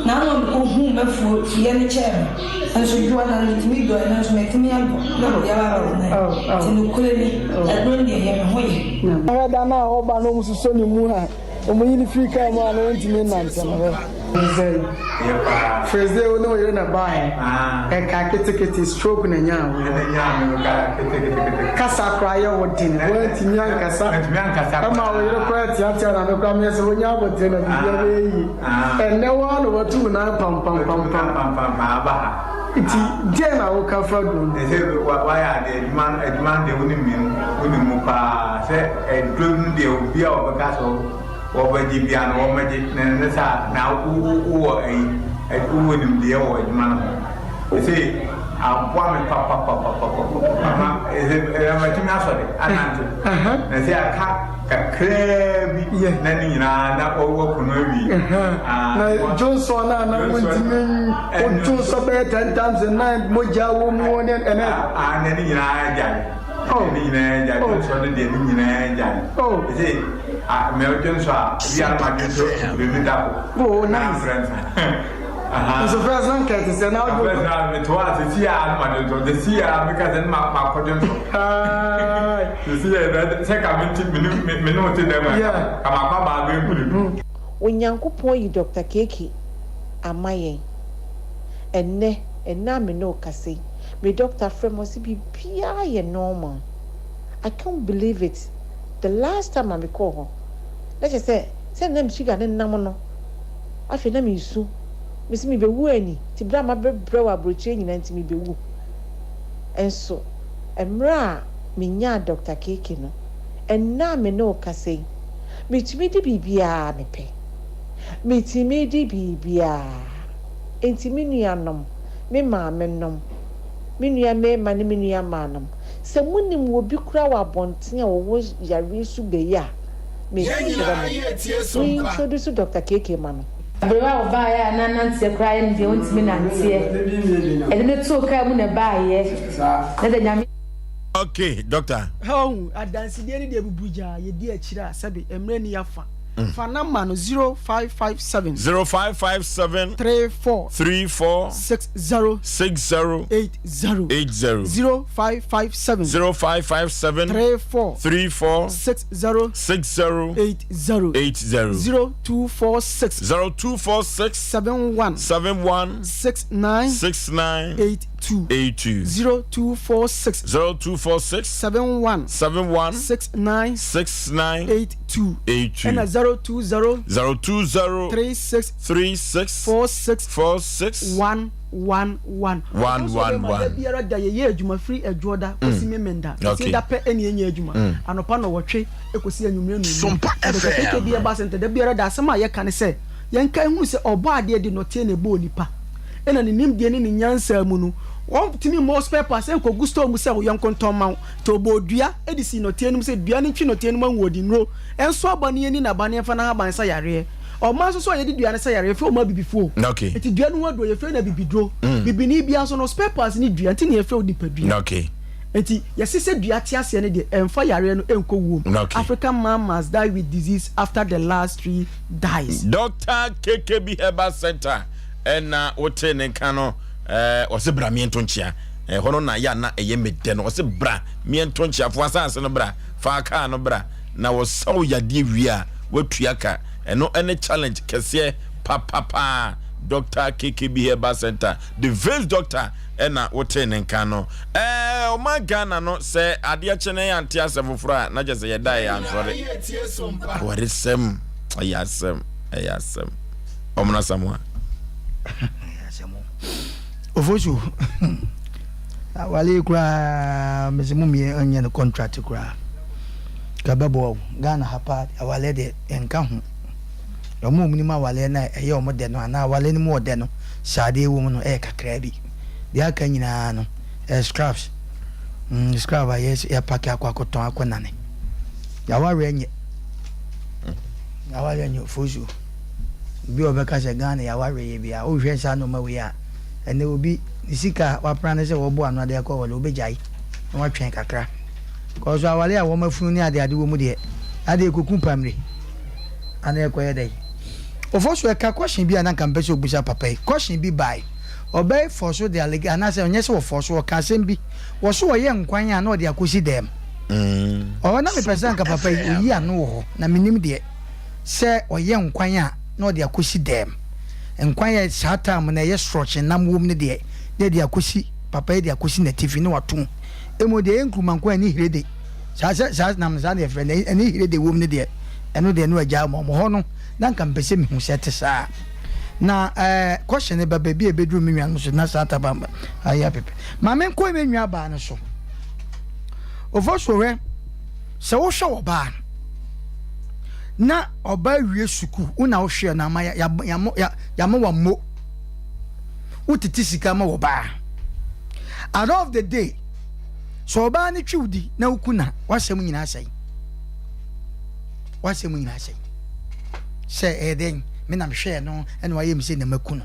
S11: Na ano a mekɔhuu m'afuo fuyɛ no kyɛɛ me, nanso dwoa na metumi dɔe, nanso matumi adɔ na mede aba abɛtena ha. Nti nokorɛ ni, aduro no deɛ, ɛyɛ me ho yɛ.
S22: Hwɛ da no a ɔba na wɔsosɔ ne mu a wɔyi no firi kaa mu a na ɔntumi nnante no hwɛ. Sɛn? First day wo ne wo yere na baeɛ. Ɛka ketekete stroke na nyaa wo. Kasa koraa yɛ wo den woantumi ankasa. Ɛma wo yere koraa teatea na me koraa meyɛ sɛ wonya abotire na biribiara bɛyɛ yie. Ɛnnɛ wo ara na watu wo nan pampampampam. Nti deɛn na woka fa duro no ho?
S23: Ɛsɛ wayɛ adeɛ adwuma no adwuma no deɛ wonim wonim mu paa sɛ aduro no deɛ obi a wɔbɛka sɛ Wɔbɛgye bia no wɔmmɛgye na ɛnyɛ saa na wowɔ ayi wowɔ nimdeɛ wɔ adwuma no ho ɛsɛ aboa me papapapapapa ama ɛsɛ matumi asɔre anante na sɛ aka kakraa bi na ne nyinaa na wɔwɔ kono awie
S22: na dwonsɔ no a na wontumi wodwonsɔ bɛyɛ ten times a night mogya wɔ mu ne ɛnɛ
S23: na ne nyinaa gyae ne nyinaa gyae dwonsɔ no deɛ ne nyinaa gyae ɛsɛ Ah mɛ o dwonsɔ a ebi a na ma dwonsɔ mmienu da ko.
S22: Oh nice. Nso first na nka ɛte sɛ na ɔdwo.
S23: First na me to a sisi a na ma dwonsɔ sisi a me ka sɛ na ma ma kɔ dwonsɔ. Sisi yɛ na sɛ ka me ti me ne me ne o te dɛm a ka ma kɔ abaa bɛ nkuru.
S24: Onyankopɔn ayi Dɔkta Keeki ama yɛn. Ɛnnɛ, ɛnnɛ a me ne wo kasa yi, me dɔkta frɛ me ɔse biribiara yɛ normal. I can't believe it. The last time a mekɔɔ hɔ, na kyerɛ sɛ, sɛnea na me sugar no nam no, afei na meresu. Mese mebewu ani, nti berɛ a mabrɛbrɛ wɔ aburokyire nyinaa nti mebewu. Nso, mmerɛ a menyaa Dɔkta KK no, ɛnnɛ a me ne wo kasa yi, metumi di biribiara a mepɛ. Metumi di biribiara. Enti me nuanom, me maamenom, me nua mmarima ne me nua mmaanom, Sɛ monim obi koraa wɔ abɔnten a ɔwɔ yareɛ su bɛ yi a, mesrɛ mo, mo introduce Doctor KK ma no.
S25: Bere a ɔbaeɛ a na nanteɛ koraa yɛ no deɛ ɔntumi nanteɛ. Yɛde no too kaa mu na ɛbaeɛ. Na deɛ Nyame.
S1: Okay, doctor.
S8: Hɛn adansedie no deɛ bubugyaa yɛdi akyire a sɛbe mmerɛ nni afa. Fa number no 0557.
S1: 0557.
S8: 34.
S1: 34.
S8: 60.
S1: 60.
S8: 80.
S1: 80.
S8: 0557.
S1: 0557.
S8: 34.
S1: 34.
S8: 60.
S1: 60.
S8: 80.
S1: 80.
S8: 0246.
S1: 0246.
S8: 71.
S1: 71.
S8: 69.
S1: 69.
S8: 82.
S1: 82.
S8: 0246.
S1: 0246.
S8: 71.
S1: 71.
S8: 69.
S1: 69.
S8: 82.
S1: 82.
S8: Ɛna 020.
S1: 020.
S8: 36.
S1: 36.
S8: 46.
S1: 46.
S8: 1 1 1.
S1: 1 1 1.
S8: Da biara da yɛyɛ adwuma firi Ɛdwoɔda kɔsi Memenda. Kɔsi da pɛ ɛne yɛnyɛ adwuma. Anɔpa nnɔwɔtwe kɔsi anwummerɛ nnɔnnum.
S6: Sompa
S8: Ɛdɔkta
S6: FM.
S8: KKB Herbal Center da biara da asɛm a yɛka ne sɛ yɛnkae hunu sɛ Ɔbɔadeɛ de nnɔteɛ na ɛbɔɔ nipa. Ɛna ne nimdeɛ ne ne nyansa mu no ɔntumi mmɔ spare parts nkɔgu store mu sɛ yɔnko ntɔn mma wo. Nti ɔbɔɔ dua de sii nnɔteɛ no mu sɛ dua no ntwe nnɔteɛ no mu ahoɔdennuro nso aba no yɛnni n'aba no yɛmfa n'ahaban nsa yareɛ. Ɔman nso so a yɛde dua no sa yareɛ yɛfrɛ wɔn abibifoɔ.
S1: Okay.
S8: Nti dua no ho aduro yɛfrɛ no abibiduro.
S1: Mm.
S8: Bibini biara nso no spare parts ne dua nti na yɛfrɛ wo nipadua.
S1: Okay.
S8: Nti yɛse sɛ dua te aseɛ no deɛ ɛmfa yareɛ no ɛnkɔ wuom.
S1: Okay.
S8: African man must die with disease after the last tree dies.
S1: Doctor KKB Herbal Center ɛna wote ne nka no ɛɛ ɔse bra miɛnto nkyea ɛhɔ no na yɛ na ɛyɛ me dɛ no ɔse bra miɛnto nkyea fo asase no bra fa kaa no bra na wɔsaw yadeɛ wie a watua ka ɛno ɛne challenge kɛseɛ papapaa Doctor KKB Herbal Center the veins doctor ɛna wotee ne nka no ɛɛ ɔman Ghana no sɛ adeɛ kye na yɛante asɛ foforɔ a na kyɛ sɛ yɛda yɛ ansɔre awaresɛm ɛyɛ asɛm ɛyɛ asɛm ɔmono Asamoah.
S4: Ofosu awale yi koraa mese mo mmiɛ nyɛ no contract koraa ka bɛboa wo Ghana ha paa awale deɛ ɛnka ho. Wɔn a wɔnim awaleɛ no a ɛyɛ wɔn dɛ no anaa awaleɛ no mu ɔdɛ no, sradeɛ wɔ mu no yɛ kakraa bi. Deɛ aka nyinaa no, ɛyɛ scraps. Mm, scrap a yɛ yɛapake akɔ akɔtɔn akɔnane. Yɛawareɛ nyɛ. Yɛawareɛ nyɛ ofosuo. Obi a ɔbɛka sɛ Ghana yɛawareɛ yɛ biara, wohwɛ saa nneɛma wei a, ɛnɛ obi ne sika a wapra ne sɛ wɔbɔ ano ade akɔ awale, obɛgyae na watwɛn kakra. Kɔɔ so awale a wɔn afunu ne adeade wɔ mu deɛ, adeɛ ɛkɔku pamire. Ana ɛkɔyɛ dɛn? Ofosu ɛka question bi a na nka mpɛ sɛ obusa papa yi. Question bi bae. Ɔbaa yi fɔɔ so de alege anaasɛ ɔnyɛ sɛ ɔfɔɔ so, ɔka asɛm bi. Wɔ so ɔyɛ nkwan a na ɔde akɔsi dɛm. Ɔhɔ na mepɛ sɛ anka papa yi oyi ano wɔ hɔ na menim deɛ sɛ ɔyɛ nkwan a na ɔde akɔsi dɛm. Nkwan a saa time no ɛyɛ sorɔkye nam wom no deɛ na ɛde akɔsi papa yi de akɔsi n'atifi na wato mu. Mmom deɛ ɛyɛ nkruma nkwan a ɛne hirede saa sɛ saa nam no saa na yɛfrɛ no ɛne hirede wom no deɛ ɛno deɛ no agyaa ma wɔn hɔ no na nka mpɛ sɛ mehu sɛ ɛte saa na ɛɛ kɔhyɛ ne ba baabi a ɛbɛduru me nua no so na saa taba ayɛ apɛpɛ ma menkɔ me nua baa no so ofo so hwɛ sɛ wohwɛ ɔbaa na ɔbaa wie sukuu wo na wohwɛ no ama yɛama wammo wotete sika ma ɔbaa at the end of the day sɛ ɔbaa no twi wo di na woku na wasɛm nyinaa sɛe W'asɛm nyinaa sɛn? Sɛ ɛyɛ dɛn, me na mehwɛɛ no ɛna wayɛ me sei na maku no.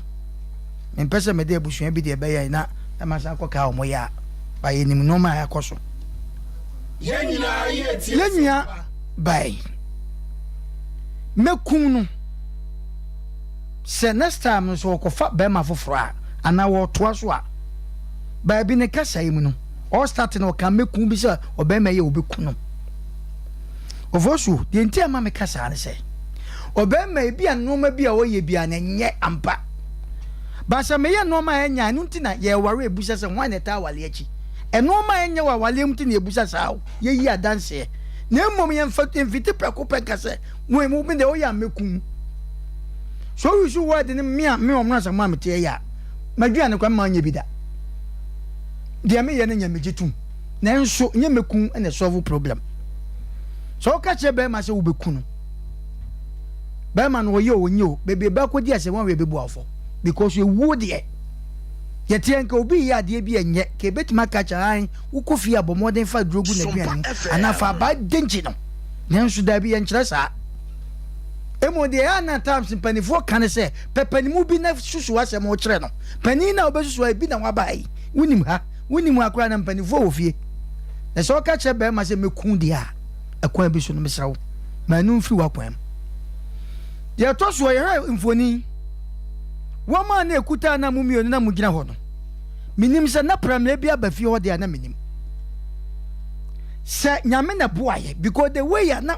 S4: Mempɛ sɛ mede abusua bi deɛ ɛbɛyɛ na masan akɔkaa wɔn yɛ a, ba yɛnim nneɛma a ɛkɔ so.
S6: Yɛn nyinaa yɛ tie
S4: Yɛn nua bae, mɛkum no. Sɛ next time no sɛ ɔkɔfa bɛrima foforɔ a, anaa wɔtoa so a, baabi ne kasa yi mu no, ɔstart no ɔka mɛkum bi sɛ ɔbɛrima yi a ɔbɛku no. Ofosu, deɛ nti a ɛma meka saa ne sɛ, ɔbarima ebi a nneɛma bi a ɔyɛ bi a na ɛnyɛ ampa. Ba sɛ meyɛ nneɛma a ɛnyɛ a, ɛno nti na yɛware ebusa sɛ hwan na ɛtaa awale akyi. Nneɛma a ɛnyɛ wɔ awaleɛ mu nti na yɛbusa saa o, yɛyi adanseɛ. Na mmom yɛmfa mfiti prɛko pɛ nka sɛ, wo me deɛ woyɛ a mɛku wo. So woyi word no me a me ɔmono asɛm a meteɛ yɛ a, m'aduane koraa mma nyɛ bi da. Deɛ meyɛ no nyɛ megye tom. Nanso nyɛ mɛku na ɛsolve problem. Sɛ woka kyerɛ bɛrima sɛ wobɛku no, bɛrima no ɔyɛ o ɔnyɛ o, baabi ɛbɛ akɔdi asɛm wɔn bɛbu afɔ because ewuo deɛ yɛteɛ nka obi yɛ adeɛ bi ɛnyɛ ka ebɛtumi aka kyerɛ an wokɔ fie abɔ mmɔden fa duro gu n'aduane mu anaa fa abaa denkyi no nanso daabi yɛnkyerɛ saa. Mmom deɛ ɛyɛ a na times mpanimfoɔ ka ne sɛ pɛ panimu bi na susu asɛm kyerɛ no. Panin no a wobɛsusu a ebi na waba ha yi wonim ha. Wonim ha koraa na mpanimfoɔ wɔ fie. Na sɛ ɔka kyerɛ barima sɛ mɛku deɛ a, ɛkwan bi so no mesrɛ wo, ma ɛno mfiri w'akwan mu. Deɛ ɛtɔ soɔ, yɛhwɛ mfoni. Wɔn a na ɛkuta na mo mmienu na mogyina hɔ no, menim sɛ na prammerɛ bi aba fie hɔ deɛ a na menim. Sɛ Nyame na boaeɛ, because the way a na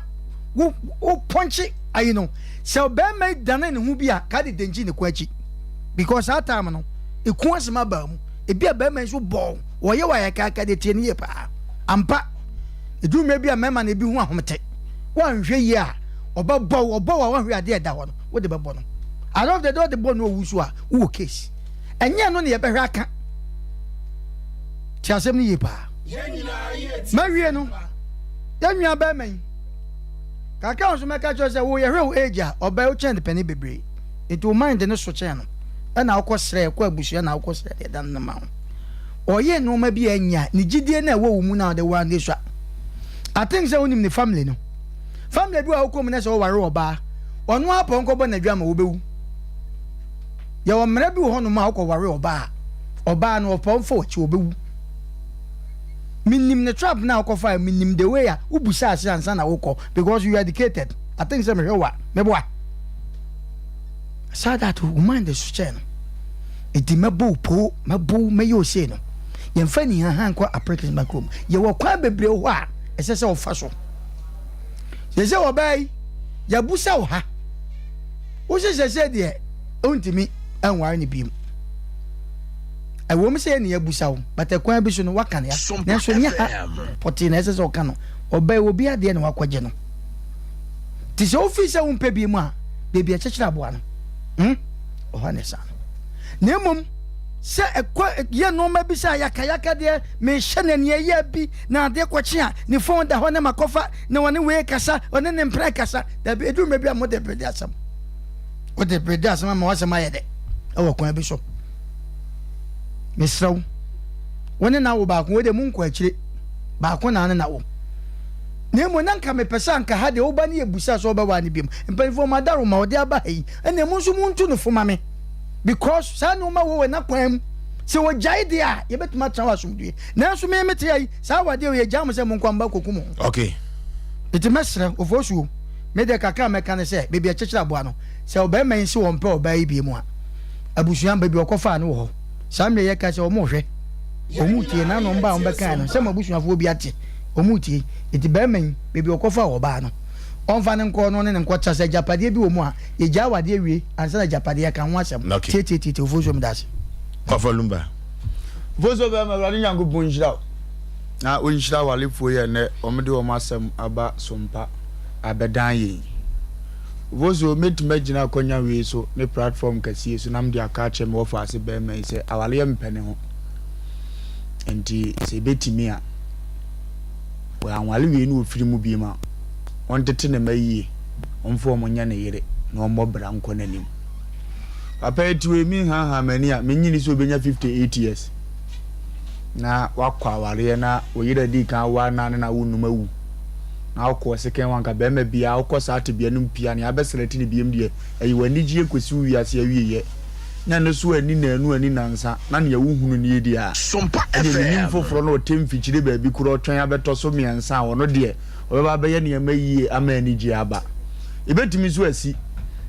S4: wo wo pɔnkye ayi no, sɛ ɔbarima yi dane ne ho bi a, ka de denkyi ne kɔ akyi. Because saa time no, ɛku asɛm aba mu. Ebia barima yi nso bɔɔ wo, ɔyɛ wo ayakaaka deɛ tie no yie paa. Ampa, ɛduru mmerɛ bi a mmarima no ebi ho ahomete. Woanhwɛ yie a, ɔbɛbɔ wo, ɔbɔ wo a woanhwɛ adeɛ a ɛda hɔ no, wode bɛbɔ no. At the end of the day wode bɔ no owu so a, wowɔ case. Ɛnyɛ ɛno na yɛbɛhwɛ aka. Tie asɛm no yie paa. Mawie no, yɛn nua barima yi, kakra nso mɛka kyerɛ sɛ wo yɛhwɛ wo age a, ɔbaa yi wokyɛn no panin bebree. Nti wo mind no so kyɛn no. Ɛna wokɔ srɛ, kɔ abusua na wokɔ srɛ deɛ ɛda no ma wo. Ɔyɛ nneɛma bi a ɛnyɛ a, ne gyidie no a ɛwɔ wo mu no a ɔde waa no esua. I think sɛ wonim ne family no. Family bi wɔ a wokɔ mu na sɛ woware ɔbaa, ɔno ara pɔnkɔ bɔ n'adwa ma wobɛwu. Yɛwɔ mmara bi wɔ hɔnom a wokɔ ware ɔbaa a, ɔbaa no ɔpɔn fa w'akyi ɔbɛwu. Menim ne trap no a wokɔfa, menim the way a wobusa ase ansa na wokɔ because you are educated. I think sɛ mehwɛ wo a, meboa. Saa that wo mind so kyɛn no. Enti mɛbɔ wo poo, mɛbɔ wo, mɛyɛ wo sei no. Yɛmfa anihaha nkɔ Aprikisma kurom. Yɛwɔ kwan bebree wɔ hɔ a ɛsɛ sɛ wofa so. Sɛ sɛ ɔbaa yi, yɛabusa wo ha. Wo se sɛsɛ deɛ wontumi nware no biom. Ɛwom sɛ yɛne yɛabusa wo, but ɛkwan bi so no woaka no ya. Nanso nyɛ ha pɔtee na ɛsɛ sɛ ɔka no. Ɔbaa yi, obi adeɛ na wakɔgye no. Nti sɛ wofii sɛ wompɛ biom a, baabi a ɛkyekyere aboa no, hmm, ɔhɔ na ɛsan no. Na mmom sɛ ɛkɔ yɛ nneɛma bi sɛ ayakayaka deɛ mehyɛ no aniɛyɛ bi na adeɛ kɔkye a ne fon da hɔ na makɔfa na ɔne wei kasa ɔne ne mpena kasa dabi ɛduru mmerɛ bi a mode bere de asɛm. Wode bere asɛm ama w'asɛm ayɛ dɛ wɔ kwan bi so. Mesrɛ wo, wo ne no awo baako, wei deɛ monkɔ akyire, baako na ne na wo. Na mmom na nka mepɛ sɛ anka ha deɛ woba ne yɛbusa sɛ wobɛwaa no biom. Mpanimfoɔ mo adaro ma ɔde aba ha yi, ɛnna mo nso montu no fo ma me. Because saa nneɛma wɔ wɔ n'akwan mu. Sɛ wɔgyae deɛ a, yɛbɛtumi atena hɔ asomdwoe. Nanso me mete ha yi, saa awadeɛ wei yɛgyaa mo sɛ monkɔ a moba kɔku mo ho.
S1: Okay.
S4: Nti mɛsrɛ, Ofosuo, me deɛ kakra a mɛka ne sɛ, baabi a ɛkyekyere aboa no, sɛ ɔbarima yi se ɔmpɛ ɔbaa yi biom a, abusua, baabi a ɔkɔfaa no wɔ hɔ. Saa mmerɛ yi yɛka sɛ wɔrehwɛ, wɔretie, na ano wɔn baa a wɔbɛkaeɛ no, sɛ mo abusuafoɔ bi ate, wɔretie. Nti barima yi, baabi a ɔkɔfaa ɔbaa no, ɔmfa no nkɔ na ɔne no nkɔtra. Sɛ agyapadeɛ bi wɔ mu a, yɛgyaa awadeɛ wie ansa na agyapadeɛ yɛka ho asɛm.
S1: Okay.
S4: Tietietietie, Ofosuo meda ase.
S1: Kɔfa Lumba.
S3: Ofosuo bɛrima, Awurade Nyankopɔn nhyira wo na ɔnhyira awarefoɔ yi a ɛnnɛ wɔde wɔn asɛm aba Sompa abɛdan yɛn. Ofosuo, mɛtumi agyina akwanya wei so ne platform kɛseɛ so na mede aka akyerɛ me wɔfaase bɛrima yi sɛ awareɛ mpɛ ne ho. Nti sɛ ɛbɛtumi a, wanware wei na ɔfiri mu biom a, ɔntete ne mma yie, ɔmfa wɔn nyɛ ne yere na ɔmmɔ bra nkɔ n'anim. Papa yi te wei menhaahaa m'ani a, mennye nni sɛ ɔbɛnya 58 years na wakɔ awareɛ na ɔyere adi kan aware no a ne na awo nnum awu na wokɔ second one ka bɛrima biara wokɔ saa tebea no mu pii a nea abɛselɛte no biom deɛ ɛyɛ w'anigyeɛ kɔsi wo wiase awieɛ na ɛno so anni naanu anni nansa na nea wohunu nie deɛ a ɛdeɛ menim foforɔ na ɔte mfikyire baabi korɔ ɔtwɛn abɛtɔ so mmiɛnsa a ɔno deɛ ɔbɛba abɛyɛ nneɛma yie ama anigyeɛ aba. Ɛbɛtumi nso asi.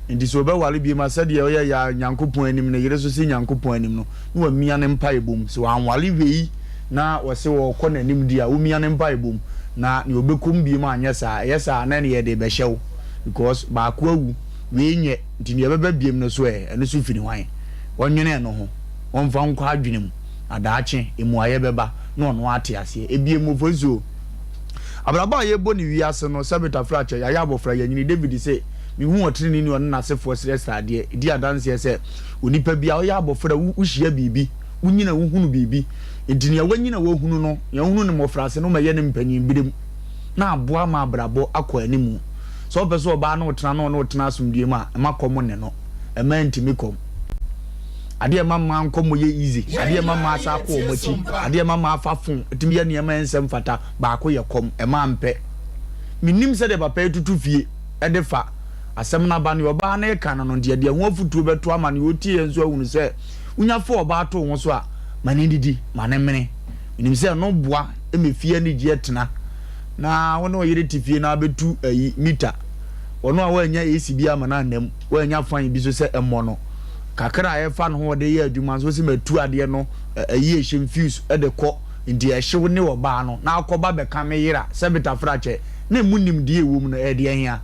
S3: Enti sɛ ɔbɛware bio a, sɛdeɛ ɔyɛ yɛ Nyankopɔn anim, ne yere nso si Nyankopɔn anim no, na wamia ne mpaebɔ mu. Sɛ wanware wei na ɔse ɔrekɔ n'anim deɛ a, ɔmia ne mpaebɔ mu. Na nea ɔbɛkɔ mu bio anyɛ saa. Ɛyɛ saa a, na ɛne yɛde rebɛhyɛ wo. Because baako awu, wei nyɛ, nti nea ɛbɛba bio no nso ɛ, ɛno nso firi hwan? Ɔnnwene ɛno ho. Ɔmfa nkɔ adwene mu. Na daakye, mmuaeɛ bɛba, na ɔno ate aseɛ. Ebiem, Ofosuo. Abrabɔ a yɛbɔ no wiase no, sɛ betafrakyɛ, yɛayɛ abɔfra, yɛanyini. David se, Mihuu ɔtreneeni a ɔne n'asefoɔ srɛsrɛ adeɛ. Edi adanseɛ sɛ, onipa biara, ɔyɛ abɔfra a, wohyia biribi, wonyini a, wohunu biribi. Enti nea wanyini a wahunu no, nea ɔhunu no mmɔfraase no mmɛyɛ ne mpanyin bere mu, na aboa ma abrabɔ akɔ anim. Sɛ wopɛ sɛ ɔbaa ne wo tena na ɔne wo tena asomdwoe mu a, mma kɔm nne no. Mmaa ntumi kɔm. Adeɛ ɛma mmaa nkɔmmɔ yɛ easy, adeɛ ɛma mmaa san kɔ wɔn akyi, adeɛ ɛma mmaa fa phone tumi yɛ nneɛma a ɛnsɛ mfata, baako yɛ kɔm, ɛmaa mpɛ. Mennim sɛdeɛ papa yi tutu fie de fa asɛm no aba, nea ɔbaa no reka no no nti, yɛde ɛho afotuo bɛto ama nea ɔtie yɛn nso ahunu sɛ wonya fa ɔbaa to wo ho so a, ma no nnidi, ma no mmene. Menim sɛ ɛno boa ma fie anigyeɛ tena na wo ne wo yere te fie na abɛtu ayi mita, ɔno a woannya AC bi ama no anna mu. Wannya fan bi so sɛ ɛmmɔ no. Kakra a ɛfa ne ho a ɔde yɛ adwuma nso, ɔsi matu adeɛ no ayi ɛhyɛm fuse de kɔ nti ɛhyew ne ɔbaa no na akɔba bɛka me yera sɛ betafrakyɛ na ɛmu nimdeɛ ɛwɔ mu no ɛdeɛ hea?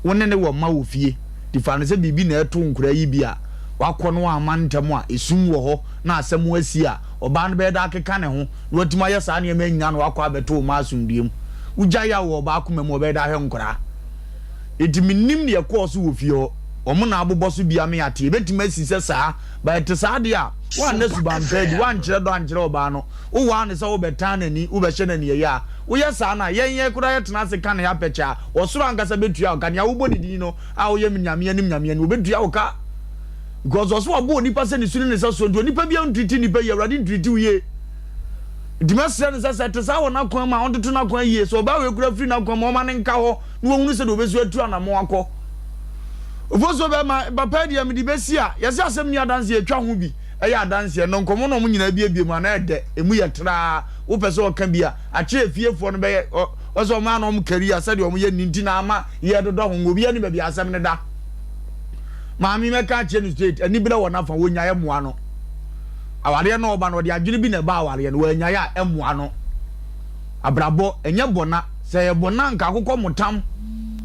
S3: Wo ne no wɔ mma wɔ fie nti fa no sɛ biribi na ɛto nkoraa yi bi a wakɔ no amma ntɛm a esum wɔ hɔ na asɛm asi a ɔbaa no bɛyɛ dɛ akeka ne ho na watumi ayɛ saa nneɛma nyinaa na wakɔ abɛto wo mma asomdue mu. Wogya yaw wɔ ɔbaa koma mu a ɔbɛyɛ dɛ ahwɛ nkoraa. Enti mennim deɛ ɛkɔɔ so wɔ fie hɔ. Wɔn na abobɔ so bi ame ate. Ɛbɛtumi asi sɛ saa, but ɛte saa deɛ a, woanna suban pa adi, woankyerɛ dɔ ankyerɛ ɔbaa no, wowaa no sɛ wobɛtan n'ani, wobɛhyɛ no aniɛyaa. Woyɛ saa no a, yɛn yɛn koraa yɛtena ase ka ne apɛkyɛ a, ɔsoro ankasa bɛtua wo ka. Nea wobɔ ne din no a woyɛ me Nyame anim Nyame anim, ɔbɛtua wo ka. Because ɔse wabɔ onipa sɛ ne su ne ne sɛsoɔ, nti onipa biara ntriti nnipa yie, Awurade ntriti wo yie. Nti mɛsrɛ no sɛ, sɛ ɛte saa wɔ n'akwan mu a, ɔntoto n'akwan yie. Sɛ ɔbaa wei koraa firi n'akwan mu a, ɔmma no nka hɔ. na wahunu sɛdeɛ ɔbɛsi atu anamɔn akɔ. Ofosuo bɛma papa deɛ mede bɛsi a yɛsɛ asɛm ni adanseɛ atwa ho bi ɛyɛ adanseɛ no nkɔmmɔ na ɔmo nyinaa biebie mu ana ɛdɛ emu yɛ traa wopɛ sɛ ɔka bi a akyerɛ efiefoɔ no bɛyɛ ɔsɛ ɔmo ana ɔmo kari a sɛdeɛ ɔmo yɛ ne nti na ama yɛ dodɔ ho obi anim baabi asɛm no da maame mɛka akyerɛ no straight aniberɛ wɔ n'afa wɔnyaeɛ mmoa no awareɛ no ɔba no ɔde adwene bi na ɛba awareɛ no wɔanyaeɛ a ɛmmoa no abrabɔ ɛnyɛ bɔna Sɛ ɛyɛ bɔne a anka akokɔ motam.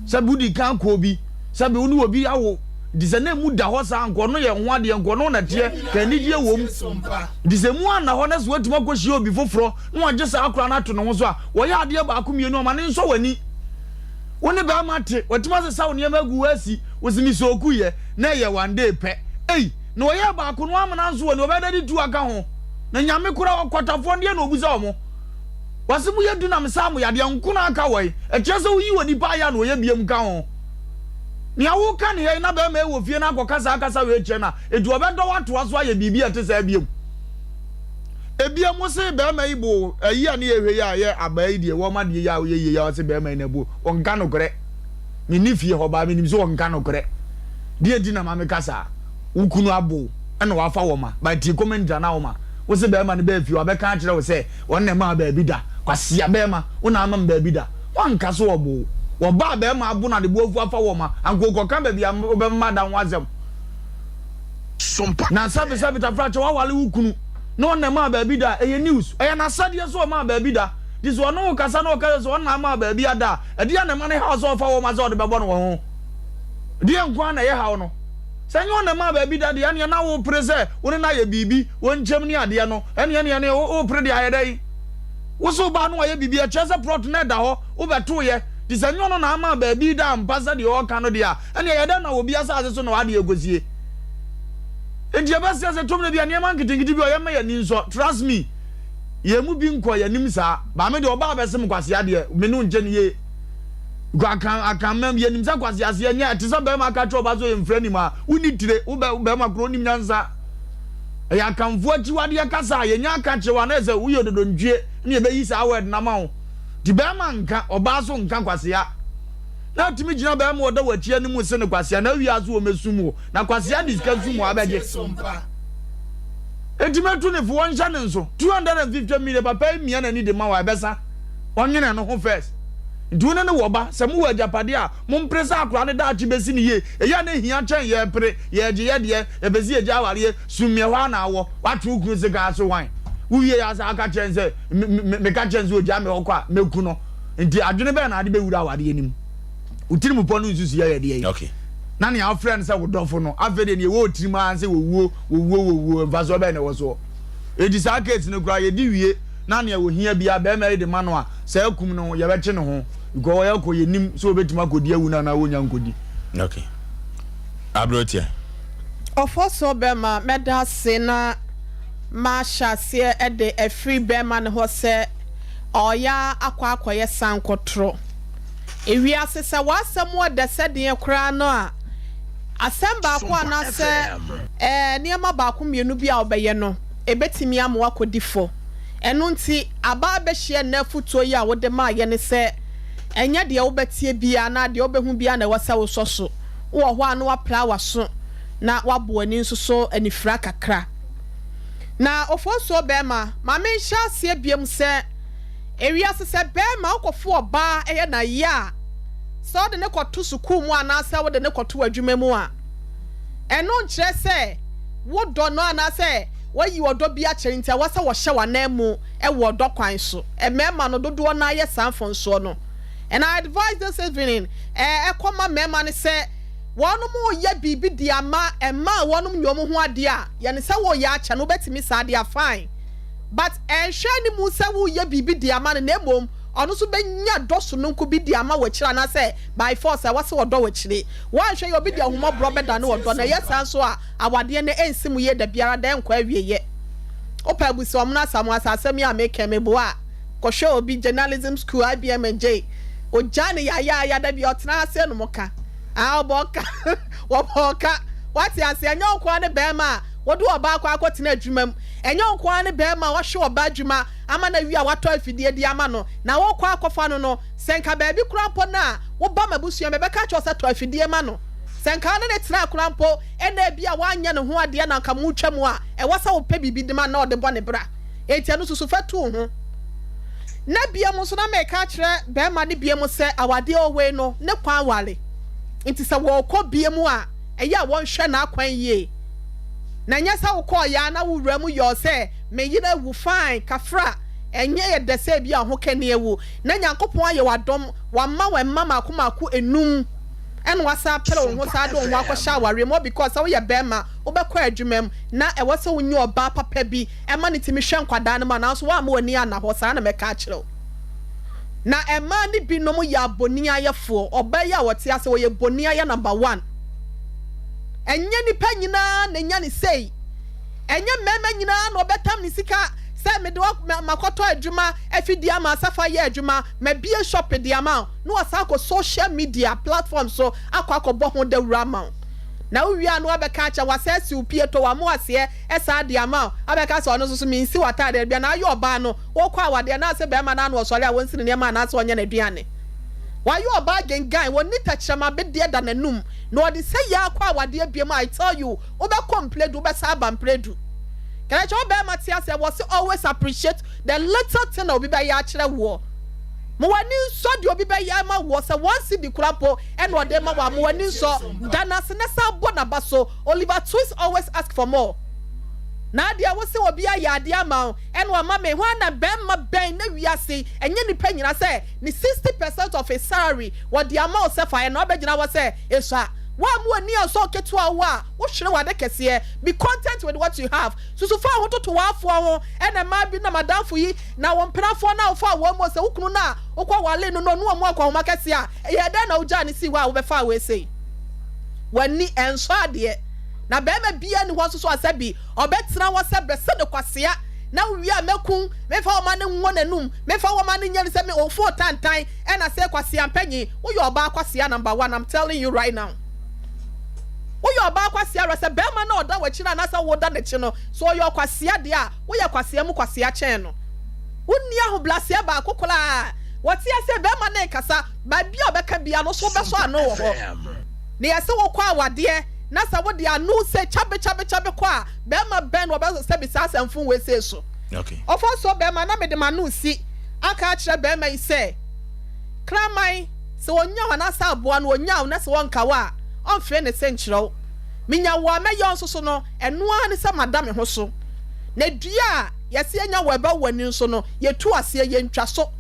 S3: Sɛbi wodi kan kɔ obi, sɛbi wo ne obi awo. Nti sɛ na emu da hɔ saa anka ɔno yɛ ho adeɛ, nka ɔno na teɛ, ka anigyeɛ wɔ mu. Nti sɛ emu anna hɔ na sɛ watumi akɔhyia obi foforɔ na wagye saa akora no ato ne ho so a, wɔyɛ adeɛ baako mmienu a, ma no nsɔ w'ani. Wo ne bɛrima te, watumi asesa wo nneɛma agu hɔ asi, wo se mesooku yɛ, na ɛyɛ one day pɛ. Ei, na ɔyɛɛ baako no wamena nso w'ani, ɔbɛyɛ dɛ de tu aka ho. Na Nyame koraa ɔkwatafoɔ no deɛ na ɔbusa wɔn. Wɔse moyɛ du na mesaa mo yadeɛ nko na aka wɔi. Ɛkyerɛ sɛ woyi onipa ayɛ a na ɔyɛ biam ka ho. Nea woka ne yɛn na bɛrima yi wɔ fie na akɔka saa kasa wei kyerɛ no a, enti ɔbɛdɔ wo atoa so ayɛ biribi a ɛte saa biom? Ebia mo se bɛrima yi bo ayi a ne yɛhwɛ yi a yɛ abaa yi deɛ wɔma deɛ yi a ɔyɛ yie yi a ɔse bɛrima yi na bo ɔnka nokorɛ. Menni fie hɔ baa menim sɛ ɔnka nokorɛ. Deɛ nti na ma meka saa? Wo kunu abo wo ɛna wafa wɔma but tie commentary na woma wo se bɛrima no baa fie wabɛka akyerɛ wo sɛ ɔno na ɛmaa baabi da. Kwasia bɛrima wo na ama me baabi da. Wanka sɛ ɔbo wo. Wɔba a bɛrima abo no ade bo afu afa wɔma anka okɔka baabi a wobɛma da ho asɛm. Na sɛbe sɛbe tafrakyɛ wawale wo kunu na ɔna ɛmaa baabi da a, ɛyɛ news. Ɛyɛ n'asɛdeɛ sɛ ɔmaa baabi da. Nti sɛ ɔne wo kasa na ɔka sɛ sɛ ɔna amaa baabi ada a, ɛdeɛn na ɛma no haw sɛ ɔfa wɔma sɛ ɔde bɛbɔ no wɔ ho? Deɛn nko ara na ɛyɛ haw no? Sɛ ɛnyɛ ɔna ɛmaa baabi da deɛ, ɛneɛ na wopere sɛ wo ne no ayɛ biribi, wɔ nkyɛm ne adeɛ no, ɛneɛ neɛ neɛ wopere deɛ ayɛ dɛn? Wo se wo baa no wayɛ biribi, ɛkyerɛ sɛ plot no ɛda hɔ, wobɛtoeɛ. Nti sɛ ɛnyɛ ɔno na amaa baabi da ampa sɛdeɛ ɔreka no deɛ a, ɛneɛ ɛyɛ dɛn na obi asase so na w'adeɛ rekɔsie? Nti yɛbɛsrɛ sɛ tɔmina bi a nneɛma nketenkete bi a ɔyɛ mma yɛn ani nsɔ, trust me, yɛn mu bi nkɔ yɛn anim saa. Maame deɛ ɔbaa bɛse me kwasea deɛ, me ne wo nkyɛ no yie. Because akan akan mɛm yɛnim sɛ kwasea aseɛ nyɛ ɛte sɛ bɛrima aka kyerɛ ɔbaa sɛ ɔyɛ mfrɛ nim a, wonni tire, wo bɛ bɛrima korɔ wonim nyansa. Ɛyɛ akanfoɔ akyiwadeɛ kasa a yɛnya aka kyerɛ wo a na ɛsɛ woyɛ ododontwie ne yɛbɛyi saa word no ama wo. Nti bɛrima nka, ɔbaa so nka kwasea. Na atumi gyina bɛrima ɔda w'akyi anim se no kwasea na awie ase wɔ mɛsum wo. Na kwasea de sika sum wo abɛgye. Enti mɛtu ne fo wɔnhyɛ ne nso. 250 million papa yi mia n'ani de ma wo a ɛbɛsa. Ɔnwene no ho first. Nti wo ne no wɔ ba, sɛ mowɔ agyapadeɛ a, mompere sɛ akwadaa no daakye bɛsi no yie. Ɛyɛ a na ɛhia kyɛn yɛrepere, yɛregye yɛ deɛ, yɛpɛ sɛ yɛgya awareɛ, sum me ɛhɔ ara na awɔ, woatwe wo kunu sekan ase hwan? Wowie a san ka kyerɛ no sɛ, me, me, meka kyerɛ no sɛ ɔgya me hɔ kɔ a, mɛku no. Nti adwene bɛn na ade bɛwura awareɛ no mu? Wo tirimupɔ no nsusuiɛ yɛ deɛn?
S1: Okay.
S3: Na nea wofrɛ no sɛ wo dɔfo no, afei deɛ nea ɛwɔ wo tirim ara sɛ wɔwuo, wɔwuo, wɔwuo, mfasoɔ bɛn na ɛwɔ soɔ? Enti saa case no koraa yɛdi wie na nea wɔhia biara barima yi de ma no a, saa kum no yɛbɛkye ne ho because ɔyɛ kɔ yɛnim sɛ ɔbɛtumi akɔdi awu no anaa ɔnnya nkɔdi.
S1: Okay. Abereteɛ.
S2: Ɔfɔsɔ bɛma mɛda ase na mahyɛ aseɛ de afiri bɛma no hɔ sɛ ɔɔya akɔ akɔyɛ sankɔtorɔ. Ewiase sɛ w'asɛm ɔɔdɛ sɛdeɛ koraa no a, asɛm baako anaasɛ nneɛma baako mmienu bi a wobɛyɛ no, ɛbɛtumi ama woakɔdi fɔ. Ɛno nti, aba abɛhyia nnɛ afotuo yi a wode maa yɛn ne sɛ, ɛnyɛ deɛ wobɛteɛ biara anaa deɛ wobɛhu biara na ɛwɔ sɛ wosɔ so. Wowɔ hɔ a na woapra w'aso na woabɔ w'ani nso so anifira kakra. Na Ofosuo barima, ma menhyɛ aseɛ biom sɛ, ewiase sɛ barima wokɔfo ɔbaa ɛyɛ no ayɛ a, sɛ wode no kɔto sukuu mu anaasɛ wode no kɔto adwuma mu a, ɛno nkyerɛ sɛ wodɔ no anaasɛ woayi ɔdɔ bi akyerɛ no nti ɛwɔ sɛ wɔhyɛ w'ananmu wɔ ɔdɔ kwan so. Mmarima no dodoɔ no ara yɛ saa mfomsoɔ no. And I advise this evening, ɛkɔ ma mmarima no sɛ wɔnom reyɛ biribi de ama mmaa a wɔnom nyɛ wɔn ho adeɛ a, yɛ no sɛ woreyɛ akyɛ no, wobɛtumi saa deɛ a fine. But ɛnhwɛ anim sɛ woreyɛ biribi de ama no na mmom ɔno nso bɛnya dɔ sononko bi de ama wo akyire anaasɛ by force ɛwɔ sɛ ɔdɔ wo akyire. Woanhwɛ yɛ obi de ahummɔborɔ bɛdane ɔdɔ na ɛyɛ saa nso a awadeɛ no ɛnsi mu yie dabiara da ɛnkɔ awieɛ. Wopɛ abusua ɔmono Asamoah sɛ asɛm yi a meka yi meboa a kɔhwɛ obi journalism school IBM and J ogyaa no yayaaya da bi ɔtena ha sei nom ka ah ɔbɔ ɔka wɔbɔ ɔka wate aseɛ ɛnyɛ wo nkoa ne bɛrima a wode ɔbaa kɔ akɔtena adwuma mu ɛnyɛ wo nkoa ne bɛrima a wahwɛ ɔbaa adwuma ama no awie a watɔ afidie de ama no na wokɔ akɔfa no no Sɛ nka baabi koraa mpo no a woba m'abusua mu, ɛbɛka akyerɛ wo sɛ tɔ afidie ma no. Sɛ nka wo ne no tenaa koraa mpo na ebia woanyɛ ne ho adeɛ na anka moretwa mu a, ɛwɔ sɛ wopɛ biribi de ma no na ɔde bɔ ne bra. Enti ɛno susu fa tu wo ho. Na biom nso na mereka akyerɛ barima no biom sɛ awadeɛ ɔwei no, ne kwan ware. Nti sɛ wɔrekɔ biom a, ɛyɛ a wɔnhwɛ n'akwan yie. Na ɛnyɛ sɛ wokɔeɛ ara na wo wura mu yɔɔ sɛ me yere awu, fine, kafra, ɛnyɛ yɛ dɛ sɛ ebia wo ho kani awu. Na Nyankopɔn ayɛ wo adom, Wama wo mma mako mako enum, ɛna wasan apere wo ho saa de wo ho akɔhyɛ awareɛ mu, all because sɛ woyɛ bɛɛma, wobɛkɔ adwuma mu, na ɛwɔ sɛ wonya ɔbaa papa bi ma no tumi hwɛ nkwadaa no ma, nanso woamma w'ani anna hɔ, saa na mɛka akyerɛ wo. Na mmaa no binom yɛ aboniayɛfoɔ, ɔbaa yi a ɔte ase, ɔyɛ boniayɛ number one. Ɛnyɛ nnipa nyinaa na enya no sei. Ɛnyɛ mmarima nyinaa na ɔbɛtam ne sika. Sɛ mede wo makɔtɔ adwuma afidie ama sɛ fa yɛ adwuma, mabue shop de ama wo, na wasan akɔ social media platform so akɔ akɔbɔ ho dawuro ama wo. Na wowie a na wabɛka akyerɛ wo, wasan asi wo pie tɔ w'amo aseɛ san de ama wo, abɛka sɛ ɔno nso so mensi w'ataadeɛ bia na ayɛ ɔbaa no, wokɔ awadeɛ na ase bɛrima no ano ɔsɔre a wɔnsi ne nneɛma anaasɛ ɔnyɛ n'aduane. Wayɛ ɔbaa gengan, ɔnni tɛkyerɛma bedeɛ da n'anum, na ɔde sɛ yɛ akɔ awadeɛ biom I tell you, wobɛkɔ mprɛdu wobɛsan aba mprɛdu. Kɛnɛkyɛ wo bɛrima te aseɛ, wɔse always appreciate the little thing a obi bɛyɛ akyerɛ woɔ. Ma w'ani nsɔ deɛ obi bɛyɛ ama woɔ, sɛ one cedi koraa mpo ɛna ɔde ma wo a, ma w'ani nsɔ, da no ase na san bɔ n'aba so. Oliver Twist always ask for more. Na adeɛ wo se obi ayɛ adeɛ ama wo ɛna wama me, hwan na bɛrima bɛn na wiase yi, ɛnyɛ nipa nyina sɛ ne 60% of his salary wɔde ama wo sɛ fa yɛ na wabɛgyina hɔ sɛ esua. Woamma w'ani ansɔ ketewa a wowɔ a, wohwere w'ade kɛseɛ. Be content with what you have. Susu fa wo ho toto w'afoɔ ho. Ɛna mmaa bi nam adamfo yi na wo mpenafoɔ no a wofaa wɔn mu sɛ wo kunu no a wokɔ waree no no ɔne wɔn akɔnhoma kɛseɛ a, ɛyɛɛ dɛn na wogyaa no sii hɔ a wobɛfaa wei sei? W'ani ɛnsɔ adeɛ. Na barima biara nni hɔ nso so a sɛbi ɔbɛtena hɔ sɛ brɛ sɛ no kwasea na wowie a mɛku, memfa wo mma no nwɔ n'anum, memfa wo mma no nyɛ no sɛ me ofoo tantan ɛna sɛ kwasea mpanyin. Woyɛ ɔbaa kwasea number one, I'm telling you right now. Woyɛ ɔbaa kwasea ara sɛ barima no a ɔda w'akyi no anaasɛ woda n'akyi no, sɛ ɔyɛ ɔkwasea deɛ a, woyɛ kwasea mu kwasea kyɛn no. Wonni ahobrɛaseɛ baako koraa. Wɔte aseɛ, barima no rekasa, baabi a ɔbɛka biara no, wo nso wobɛsɔ ano wɔ hɔ. Na yɛse wokɔ awadeɛ na sɛ wode ano sɛ kyabe kyabe kyabe kɔ a, barima bɛn na ɔbɛsɔ sɛbi saa asɛmfo wei sei so? Ɔfa so barima na mede m'ano resi aka akyerɛ barima yi sɛ, kraman, Sɛ ɔnya wo anaasɛ aboa no ɔnya wo na sɛ ɔnka wo a, ɔmfee ne se nkyerɛ wo. Menya wo a mɛyɛ wo nso so no, ɛno ara ne sɛ mada me ho so. Na dua a yɛse yɛnya wɔ ɛbɛ wɔ ani nso no, yɛtu aseɛ, yɛntwa so.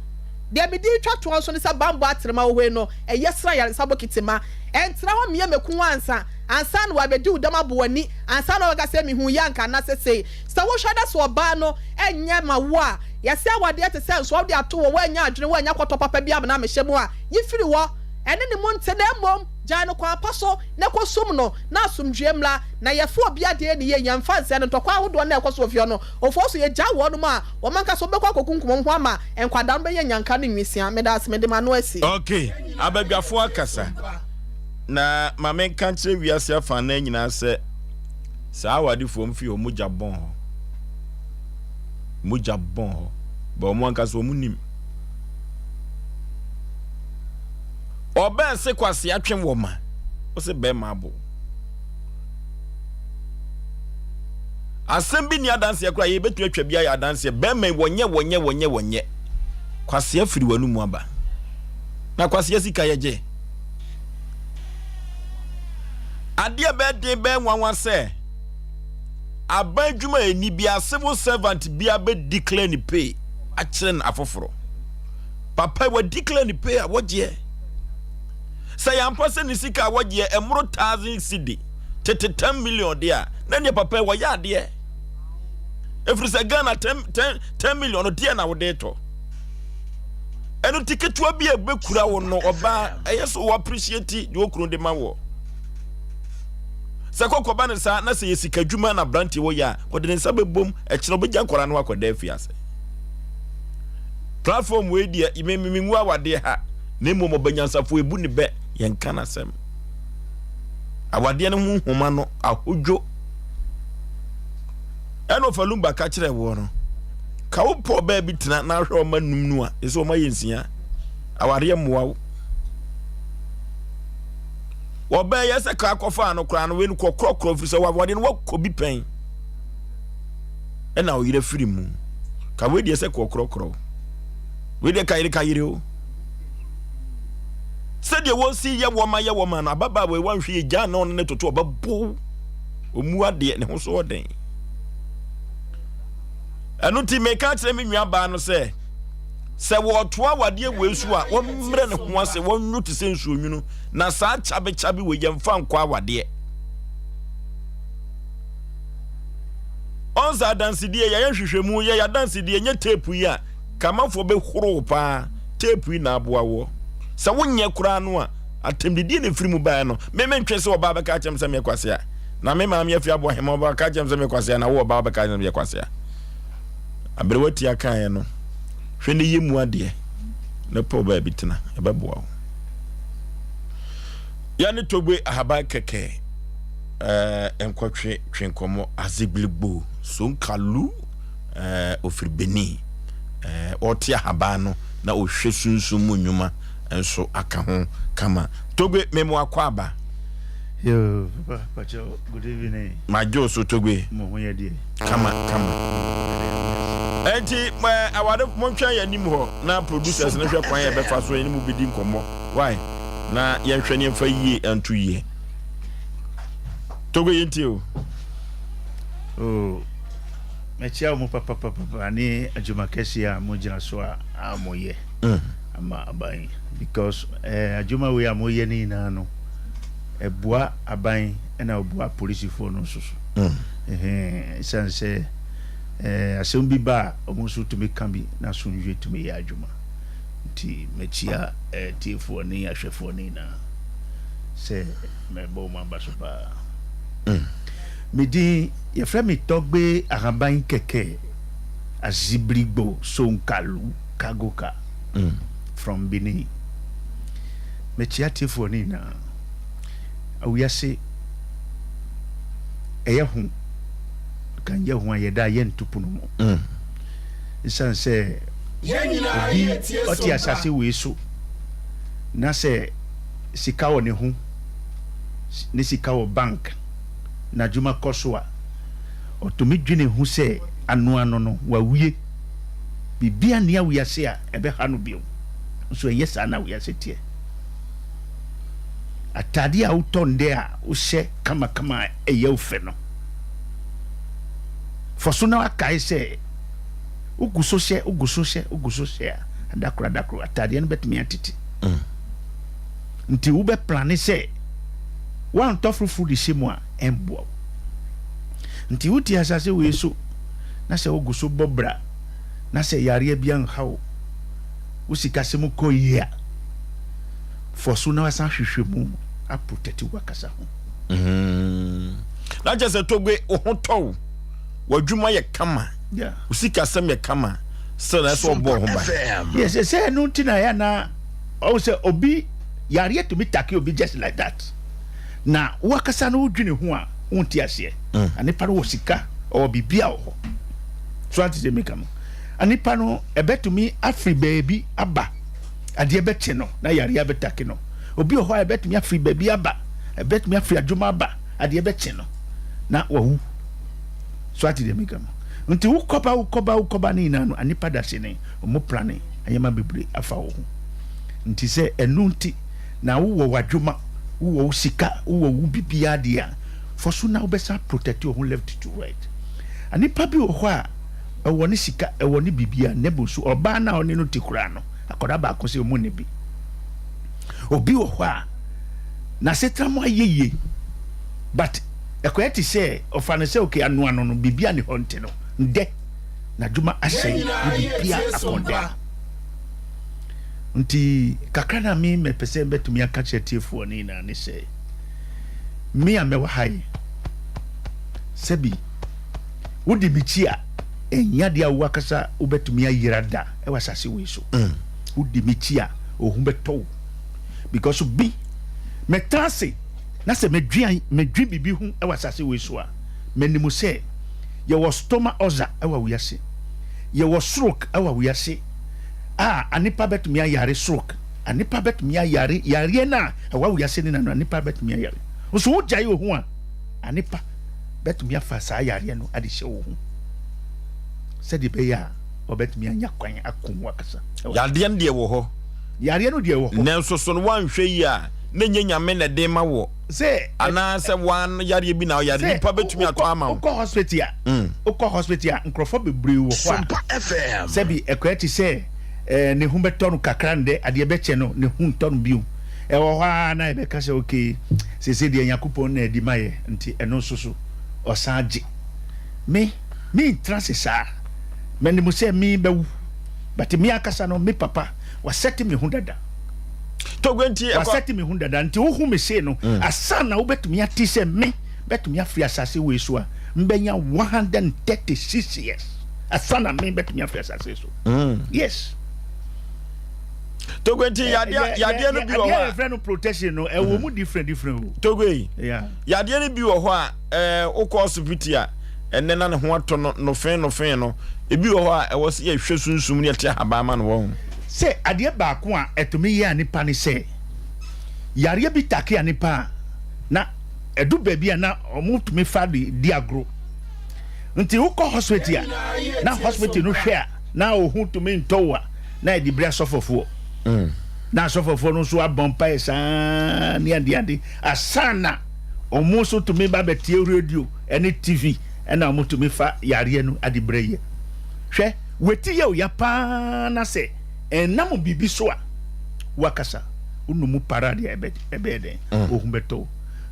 S2: Deɛ mede retwa toɔ nso ne sɛ bammɔ atrema wɔ hɔ yi no, ɛyɛ sra ayaresa bokiti ma. Ɛntra hɔ mmea mɛku wo ansa, ansa na wɔabɛdi wo dɛm abɔ w'ani, ansa na wɔaka sɛ mehuu yɛ anka anaasɛ sei. Sɛ wohwɛ na sɛ ɔbaa no nyɛ ma wo a, yɛse awadeɛ te sɛ nsoa wode ato hɔ, woannya adwene, woannya kɔtɔ papa bi amena amehyɛ mu a, yi firi hɔ. Ɛne ne mu nte na mmom gyae no kwan pa so na kɔ som no na asomdwoeɛ mmra. Na yɛfa obi adeɛ ne yie, yɛmfa nsɛe no. Ntɔkwa ahodoɔ no a ɛkɔ so wɔ fie hɔ no, ofoɔ so yɛgyaa wɔnom a, wɔn ankasa wɔbɛkɔ akɔkunkum wɔn ho ama nkwadaa no bɛyɛ nnyanka ne nwisiaa. Meda ase, mede m'ano asi.
S1: Ok, abadwafoɔ akasa. Na ma menka nkyerɛ wiase afanan nyinaa sɛ. Saa awadefoɔ mfi hɔ mogya bɔn hɔ mogya bɔn hɔ bɛ wɔn ankasa wɔn nim ɔbɛn se kwasi atwe wɔ ma ɔsɛ bɛrima abo asɛm bi ni adanseɛ koraa yɛbɛtumi atwa bi ayɛ adanseɛ bɛrima yi wɔnyɛ wɔnyɛ wɔnyɛ wɔnyɛ kwasi afiri wɔn mu aba na kwasi asika yɛgye. Adeɛ bɛyɛ den bɛyɛ nwanwa sɛ aban adwumayɛni bia civil servant bia bɛ declare ne pay akyerɛ no afoforo. Papa wa declare ne pay a wɔgyeɛ. Sɛ yɛampa sɛ ne sika a wɔgyeɛ ɛmoro thousand cedi tete 10 million deɛ a na neɛ papa yi wɔyɛ adeɛ. Ɛfiri sɛ Ghana 10, 10, 10 million no deɛ na wode tɔ. Ɛno ti ketewa bi a ɛbɛkura wo no ɔbaa ɛyɛ so wɔ appreciate deɛ okunu de ma wɔ. Sɛ kɔkɔba no saa na sɛ yɛ sika adwuma na aberanteɛ wɔ yɛ a ɔde ne nsa bɛbom ɛkyerɛ ɔbɛgya nkwadaa no akɔda afiase. Platform wei deɛ me me mengu awadeɛ ha na mmom ɔbanyansafo ebu ne bɛ yɛnka n'asɛm. Awadeɛ no ho nhoma no ahodwo. Ɛna ɔfalumba ka kyerɛ woɔ no ka wo pɔ ɔbaa bi tena na ahwɛ ɔma num no a ɛsɛ ɔma yɛ nsia awareɛ mmoa wo. Ɔbaa yɛ sɛ kaa kɔfaa no koraa no wei no kɔkorɔkorɔ firi sɛ wawadeɛ no wakɔ bi pɛn ɛna ɔyerɛ firi mu ka wei deɛ sɛ kɔkorɔkorɔ wei deɛ kayere kayere o sɛdeɛ wɔsi yɛ wɔma yɛ wɔma no ababaa wei wanhwɛ yɛ gyaa na ɔne ne toto ɔbɛbo ɔmu adeɛ ne ho so ɔden ɛno nti meka kyerɛ me nua baa no sɛ Sɛ wɔretoa awadeɛ wei so a, wɔmmrɛ ne ho ase, wɔnwo te sɛ nsuonwunu, na saa kyabekyabe wei yɛmfa nkɔ awadeɛ. Ɔn sɛ adansedie, yɛyɛ nhwehwɛmu, yɛyɛ adansedie, nyɛ teepu yi a, ka amanfoɔ bɛhoro wo paa, teepu yi na aboa woɔ. Sɛ wonyɛ koraa no a, atɛmdidie na ɛfiri mu baeɛ no, me mentwe sɛ ɔbaa bɛka akyerɛ me sɛ meyɛ kwasea, na me maame afi aboa hema ɔbɛka akyerɛ me sɛ meyɛ kwasea, na wo ɔbaa wobɛka akyerɛ me sɛ meyɛ kwasea. Aberewa tia kaeɛ no, hwɛ ne yɛ mu adeɛ na pɛ wo baabi tena, ɛbɛboa wo. Yɛne Togbe Ahaban kɛkɛ eh, nkɔtwe twe nkɔmmɔ Azigbiligbo Sonkalu eh, ofiri Benin eh, ɔte ahaban no na ɔhwɛ sunsum mu nnwuma nso aka ho kama. Togbe, memo akɔ aba.
S7: Yo, papa, pacho, good evening.
S1: Madwo so Togbe.
S7: Mo ho yɛ deɛ.
S1: Kama, kama. Enti, aware montwɛn yɛn anim hɔ na producers no hwɛ kwan a yɛbɛfa so yɛne mo bɛdi nkɔmmɔ. Why? Na yɛnhwɛ ne yɛmfa yie nto yie. Togbe yɛntie o.
S7: Oh, mɛkyia mo papapapa ne adwuma kɛseɛ a mogyina so a a moyɛ mm. ama aban because eh, adwuma wei a moyɛ no nyinaa no ɛboa aban ɛna ɔboa apolisifoɔ no nso so. Ɛsiane sɛ asɛm bi ba a, wɔn nso tumi ka bi na asomdwoeɛ tumi yɛ adwuma. Nti mɛkyia tiefoɔ ne ahwɛfoɔ no nyinaa sɛ mɛbɔ wɔn aba so paa. Me din, yɛfrɛ me Tɔgbe Ahaban Kɛkɛ Azibrigbo Sonkalu Kagoka from Benin. Mekyia atiefoɔ no nyinaa. Wiase ɛyɛ ho ka nyɛ ho a yɛda a yɛnto pono mu. Esiane sɛ obi ɔte asase wei so na sɛ sika wɔ ne ho ne sika wɔ bank n'adwuma kɔ so a, ɔtumi dwene ho sɛ ano ano no wawie. Biribiara nni awiase a ɛbɛha no bio. Nso ɛnyɛ saa na wiase teɛ. Atade a wotɔ ndɛ a wohyɛ kamakama a ɛyɛ wo fɛ no, fa so na woakae sɛ wogu so hyɛ, wogu so hyɛ, wogu so hyɛ a, da koro da koro atadeɛ no bɛtumi atete. Mm. Nti wobɛplane sɛ woantɔ foforo de hyɛ mu a, ɛmboa wo. Nti wote asase wei so na sɛ wogu so bɔ bra na sɛ yareɛ bi anha wo, wo sikasɛm kɔ yie a, fɔ so na wasan hwehwɛ mu aprotɛte wakasa ho.
S1: Mm. Na kyerɛ sɛ Togbe wo ho tɔ wo, w'adwuma yɛ kama, wo sikasɛm yɛ kama, still na ɛsɛ ɔbɔ ho ban.
S7: Yes, sɛ ɛno nti na ɛyɛ na ɔwɔ sɛ obi yareɛ tumi take obi just like that. Na wakasa no wodwene ho a wonte aseɛ. Mm. Na nipa no wɔ sika, ɔwɔ biribi a wɔ hɔ. So ate sɛ meka no. Nipa no ɛbɛtumi afiri baabi aba. Adeɛ bɛkye no na yareɛ abɛtake no. Obi wɔ hɔ a ɛbɛtumi afiri baabi aba, ɛbɛtumi afiri adwuma aba, adeɛ bɛkye no na wawu. So ate deɛ meka no? Nti wokɔba wokɔba wokɔba ne nyinaa no, anipa da se ne ɔmo plane nneɛma bebree afa wo ho. Nti sɛ ɛno nti na wowɔ w'adwuma, wowɔ wo sika, wowɔ wo biribiara deɛ a, fɔ so na wobɛsan protect wo ho left to right. Anipa bi wɔ hɔ a, Ɛwɔ ne sika, ɛwɔ ne biribiara, na mmom so ɔbaa no a ɔne no te koraa no, akwadaa baako sɛ ɔmu nni bi. Obi wɔ hɔ a, n'asetena mu ayɛ yie, but ɛkɔyɛ te sɛ ɔfa no sɛ okay, ano ano no, biribi a ne hɔ nte no, ndɛ n'adwuma asɛe, ne biribiara akɔ dɛ. Nti kakra na me mɛpɛ sɛ mɛtumi aka kyerɛ tiefoɔ no nyinaa ne sɛ, me a mɛwɔ ha yi, sɛbi Wodi m'akyi a, ɛnyɛ adeɛ a wo ankasa wobɛtumi ayera da wɔ asase wei so. Wodi m'akyi a, ohu bɛtɔ wo. Because bi, mɛtena ase na sɛ medwen medwen biribi ho wɔ asase wei so a, menim sɛ yɛwɔ stomach ulcer wɔ wiase, yɛwɔ stroke wɔ wiase a anipa bɛtumi ayare stroke, anipa bɛtumi ayare yareɛ no a ɛwɔ wiase no na no anipa bɛtumi ayare. Nso wogyae ohu a, anipa bɛtumi afa saa yareɛ no de hyɛ wo ho sɛdeɛ ɛbɛyɛ a ɔbɛtumi anya kwan ako wo akasa.
S1: Yadeɛ no deɛ wɔ hɔ.
S7: Yareɛ no deɛ wɔ hɔ.
S1: Nanso so no woanhwɛ yie a na ɛnyɛ Nyame na ɛde ma woɔ.
S7: Sɛ
S1: Anaasɛ woan yareɛ bi na woyare nipa bɛtumi atɔ ama wo.
S7: Wokɔ hospital a, mm. wokɔ hospital a nkurɔfoɔ bebree wɔ hɔ a sɛbi ɛkɔyɛ te sɛ eh, ne ho bɛtɔ no kakra ndɛ adeɛ bɛkyɛ no ne ho ntɔ no bio. Ɛwɔ hɔ ara na yɛbɛka sɛ okay Seesei deɛ Nyankopɔn na adi ma yɛ nti ɛno nso so ɔsan gye. Me, mentena ase saa. Menim sɛ me bɛwu but me ankasa no me papa wasɛte me ho dada.
S1: Togbe nti ɛkɔ.
S7: Wasɛte me ho dada nti wohu me sei no mm. asa na wobɛtumi ate sɛ me bɛtumi afiri asase wei so a mbɛnya 136 years. Asa na me bɛtumi afiri asase so. Yes.
S1: Togo nti yadeɛ yadeɛ no bi wɔ hɔ a.
S7: Adeɛ yɛfrɛ no protection no ɛwɔ mu different different o.
S1: Togo yi.
S7: Yeah.
S1: Yadeɛ no bi wɔ hɔ a ɛɛ wokɔ ɔsopiti a ɛnɛ na ne ho atɔ no nofee nofee no ebi wɔ hɔ a ɛwɔ sɛ yɛhwɛ sunsum ne yɛte ahaban ma no wɔ ho.
S7: Sɛ adeɛ baako a ɛtumi yɛ a nipa ne sɛ yareɛ bi take a nipa a na ɛdu baabi a na wɔn tumi fa de di agorɔ nti wokɔ hospital a na hospital no hwɛ a na ohu tumi ntɔ wo a na yɛde brɛ asɔfɔfoɔ mm. na asɔfɔfoɔ no nso abɔ mpaeɛ saa ne adeade asa na wɔn nso tumi ba bɛtie radio ne tv ɛna wɔn tumi fa yareɛ no ade brɛ yɛ hwɛ weti yɛ oya paa na sɛ ɛnam biribi so a wakasa wonumu para deɛ ɛbɛyɛ dɛn mm. ohun bɛtɔ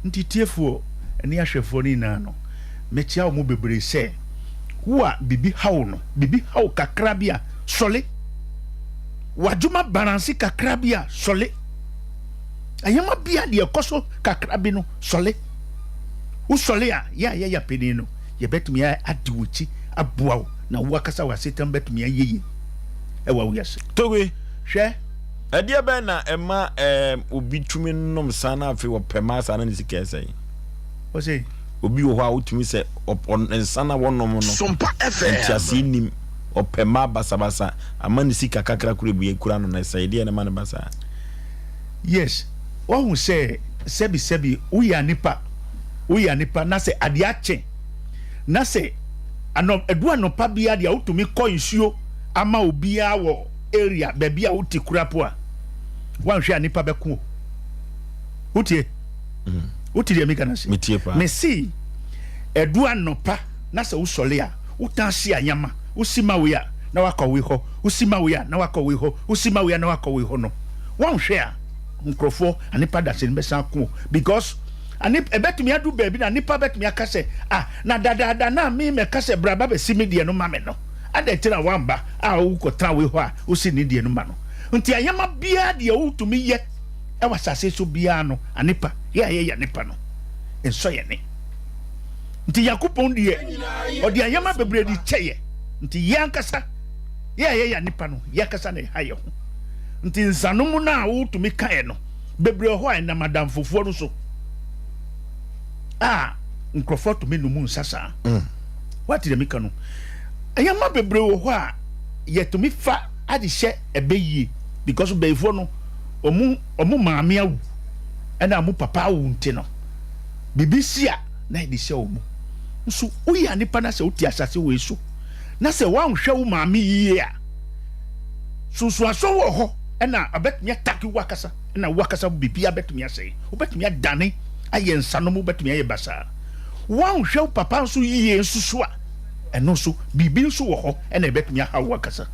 S7: nti tiefoɔ ne ahwɛfoɔ no nyinaa no mɛkyia wɔn bebree sɛ wo a biribi haw no biribi haw kakra bi a sɔle. W'adwuma baranse kakra bi a, sɔle. Nneɛma bi a deɛ ɛkɔ so kakra bi no, sɔle. Wosɔle a, yɛ a yɛyɛ panin no, yɛbɛtumi adi w'akyi aboa wo na wo akasa w'asetam bɛtumi ayɛ yie ɛwɔ wo wiase.
S1: Tobi,
S7: hwɛ.
S1: Ɛdeɛ bɛn na ɛma ɛɛ obi tumi nom saa na afei ɔpɛ maa saa na ne sika ɛsɛe?
S7: Ɔsɛ.
S1: Obi wɔ hɔ a wotumi sɛ nsa na wɔnom no,
S6: Sompa FM.
S1: nteaseɛ nnim. Ɔpɛ mmaa basabasa ama ne sika kakra koro ebue kura no na ɛsɛe deɛ na ɛma no ba saa.
S7: Yes wahu sɛ sɛbi sɛbi woyɛ anipa woyɛ anipa na sɛ adeɛ akye na sɛ anɔ ɛdu anɔpa biara deɛ wotumi kɔ nsuo ama obiara wɔ area baabi a wote kura po a wanhwɛ a nipa bɛko o wotie mm. wote deɛ meka no ase mese ɛdu anɔpa na sɛ wosɔre a Wotaa si ayama, wosi ma wei a, na wakɔ wei hɔ, wosi ma wei a, na wakɔ wei hɔ, wosi ma wei a, na wakɔ wei hɔ no, woanhwɛ a, nkurɔfoɔ, anipa dasani bɛsan ako o. Because anip, ɛbɛtumi adu baabi na nipa bɛtumi aka sɛ, ah, na dadaada na me mɛka sɛ bra ba bɛsi me deɛ no ma me no, adɛn nti na woamba a wokɔtena wei hɔ a wosi ne deɛ no ma no? Nti ayama biara deɛ wotumi yɛ ɛwɔ asase so biara no, anipa, yɛ a yɛyɛ anipa no, nsɔ yɛn ani. Nti Nyankopɔn deɛ, ɔde ayɛma bebree de kyɛ yɛ. Nti yɛ ankasa, yɛ a yɛyɛ nipa no, yɛ ankasa na ɛha yɛ ho. Nti nsanom no a wotumi kaeɛ no, bebree wɔ hɔ a ɛnam adamfofoɔ no so a nkurɔfoɔ tumi nom nsa saa. Mm. Wate deɛ meka no? Ayɛma bebree wɔ hɔ a yɛtumi fa ade hyɛ ɛbɛ yie because bɛyifoɔ no, ɔmo ɔmo maame awu ɛna ɔmo papa awu nti no biribi si a na yɛde hyɛ wɔn mu. Nso woyɛ nipa na sɛ wote asase wei so na sɛ woanhwɛ wo maame yie a, sunsuanso wɔ hɔ ɛna abɛtumi atake wo akasa ɛna wo akasa biribi abɛtumi asɛe. Wobɛtumi adane ayɛ nsanom, wobɛtumi ayɛ basaa. Woanhwɛ wo papa nso yie nso so a, ɛno nso biribi nso wɔ hɔ ɛna ɛbɛtumi aha wo akasa.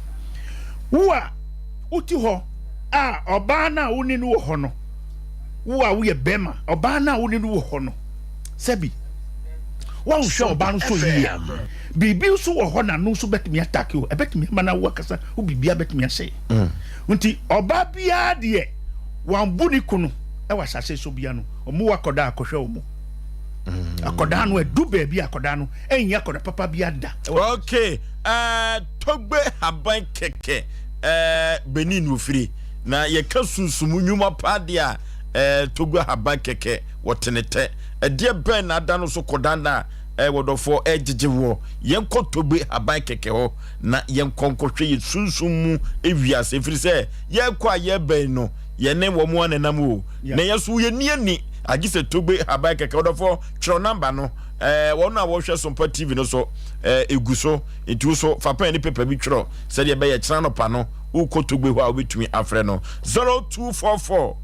S7: Wo a wote hɔ a ɔbaa no a wo ne no wɔ hɔ no, wo a woyɛ bɛrima, ɔbaa no a wo ne no wɔ hɔ no, sɛbi woanhwɛ ɔbaa no so yie a, biribi nso wɔ hɔ na no nso bɛtumi atake o, ɛbɛtumi ama no awo akasa, wo biribiara bɛtumi asɛe. Mm. Nti ɔbaa biara deɛ wɔambu ne kunu ɛwɔ asase so bia no, ɔmo wɔ akɔdaa akɔhwɛ ɔmo. Mm. Akɔdaa no ɛdu baabi akɔdaa no ɛnyɛ akɔda papa bi ada.
S1: Okay, uh, togbe haban kɛkɛ uh, Benin ofiri na yɛka sunsum nnwuma paa deɛ a eh, Togo ahaban kɛkɛ wɔ tenetɛ. Ɛdeɛ bɛn na ada no so kɔdandan a eh, wɔdɔfoɔ ɛregyegye woɔ? Yɛnkɔ Togbe haban kɛkɛ hɔ na yɛnkɔ nkɔhwɛ yɛ sunsum mu ewiase, ɛfiri sɛ yɛrekɔ a yɛreba yi no, yɛne wɔn a nenam o. Na yɛn nso yɛnni ani, agye sɛ Togbe haban kɛkɛ. Wɔdɔfoɔ, twerɛ namba no. Eh, wɔn a wɔhwɛ Sompa TV no so, eh, egu so. Nti wo so, fa pɛn ne pepa bi twerɛ sɛdeɛ ɛbɛyɛ kyena anɔpa no, wokɔ Togbe hɔ a wobɛtumi afrɛ no 0244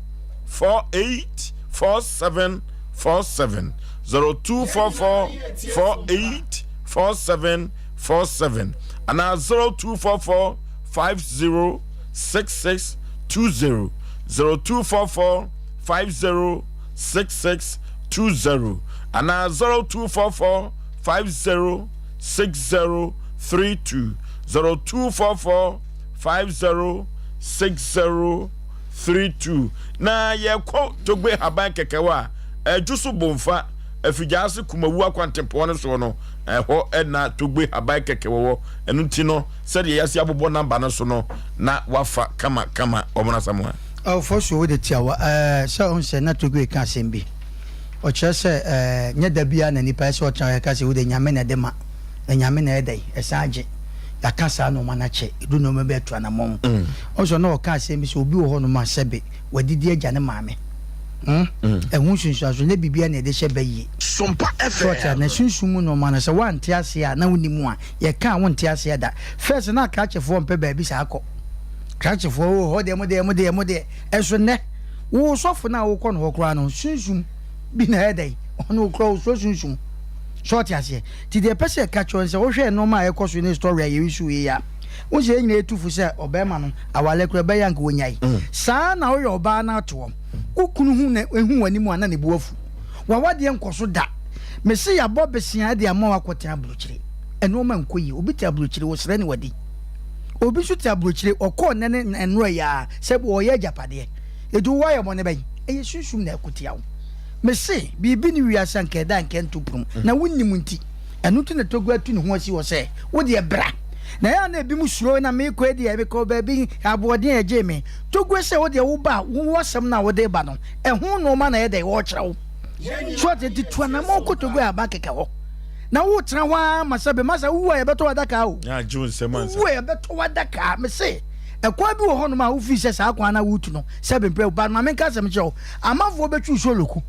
S1: 48 47 47 0244 48 47 47 anaa 0244 50 66 20 0244 50 66 20 anaa 0244 50 60 32 0244 50 60 32 Na yɛkɔ Togbe Haban kɛkɛ hɔ a, Adwo so Bomfa Afigyaase Kumawu akwantempɔn no soɔ no, ɛhɔ na Togbe Haban Kɛkɛ wɔwɔ. Ɛno nti no, sɛdeɛ yɛasi abobɔ namba no so no, na wafa kama kama. Ɔmono Asamoah.
S4: Ɔfɔsuo wode tiawa ɛɛ sɛ ɔhu sɛ na Togbe reka asɛm bi. Ɔkyerɛ sɛ ɛɛ nyɛ da biara na nipa ɛsɛ ɔtena hɔ ɛka sɛ wode Nyame na ɛde ma na Nyame na ɛyɛ dɛn ɛsan gye. Yɛaka saa nnoɔma no akyɛ, ɛdu nnoɔma bi atu anamɔn. Ɔhu sɛ na ɔka asɛm bi sɛ obi wɔ hɔnom a sɛbe wadidi agya ne maame. Hmm? Ɛho nsunsuanso nyɛ biribiara na yɛde hyɛ bɛ yie.
S6: Sompa
S4: So ɔte a, na
S6: FM.
S4: sunsum mu nnoɔma no sɛ woante aseɛ a na wonni mu a, yɛka a wonte aseɛ da. First na akrakyefoɔ mpɛ baabi saa kɔ. Krakyefoɔ oh hɔ deɛ mo deɛ mo deɛ mo deɛ. Ɛnso nnɛ, wo sɔfo no a wokɔ no hɔ koraa no, sunsum bi na ɛyɛ dɛn? Ɔno okura osuro sunsum. So ɔte aseɛ? Nti deɛ ɛpɛ sɛ ɛka kyerɛ wo ne sɛ wohwɛ nnoɔma a ɛkɔ so ne story a yɛresu yi a, wohu sɛ yɛn nyinaa yɛtu fo sɛ ɔbarima no aware koraa ɛbɛyɛ a anka wɔnyae. Saa ara na woyɛ ɔbaa no atoɔ. Wo kunu hu na ehu w'anim a na ne bo afu. W'awadeɛ nkɔ so da. Mese yɛabɔ besea de ama wo akɔtena aburokyire. Nnoɔma nkɔ yie. Obi te aburokyire, ɔsrɛ ne wadi. Obi nso te aburokyire, ɔkɔɔ nnɛ ne nnora yi ara sɛ ɔreyɛ agyapadeɛ. Enti wo woayɛ bɔne bɛn? Ɛyɛ sunsum na ɛko tia wo. Mese biribi nni wiase a anka ɛda a anka ɛnto pono mu, na wonnim nti. Ɛno nti na Togo atu ne ho asi hɔ sɛ, Wo deɛ bra. Na ɛyɛ a na ebinom suro, na merekɔ yi deɛ, mekɔɔ baabi, aboɔden a ɛgyee me. Togo sɛ wo deɛ woba a, wo asɛm no a wode reba no, ɛho nnoɔma na ɛyɛ dɛn? Wɔrekyerɛ wo. So ate? Nti tu anammɔn kɔ Togo a aba kɛkɛ hɔ. Na wotena hɔ ara ma sɛ bema sɛ wowu a yɛbɛtɔ w'adaka o. Wowu a yɛbɛtɔ w'adaka. Mese, ɛkwan bi wɔ hɔnom a wofii sɛ saa kwan no a woretu no, sɛ bemprɛ, but ma menka asɛm nkyerɛ wo, Amanfoɔ bɛtwi nsuo loku.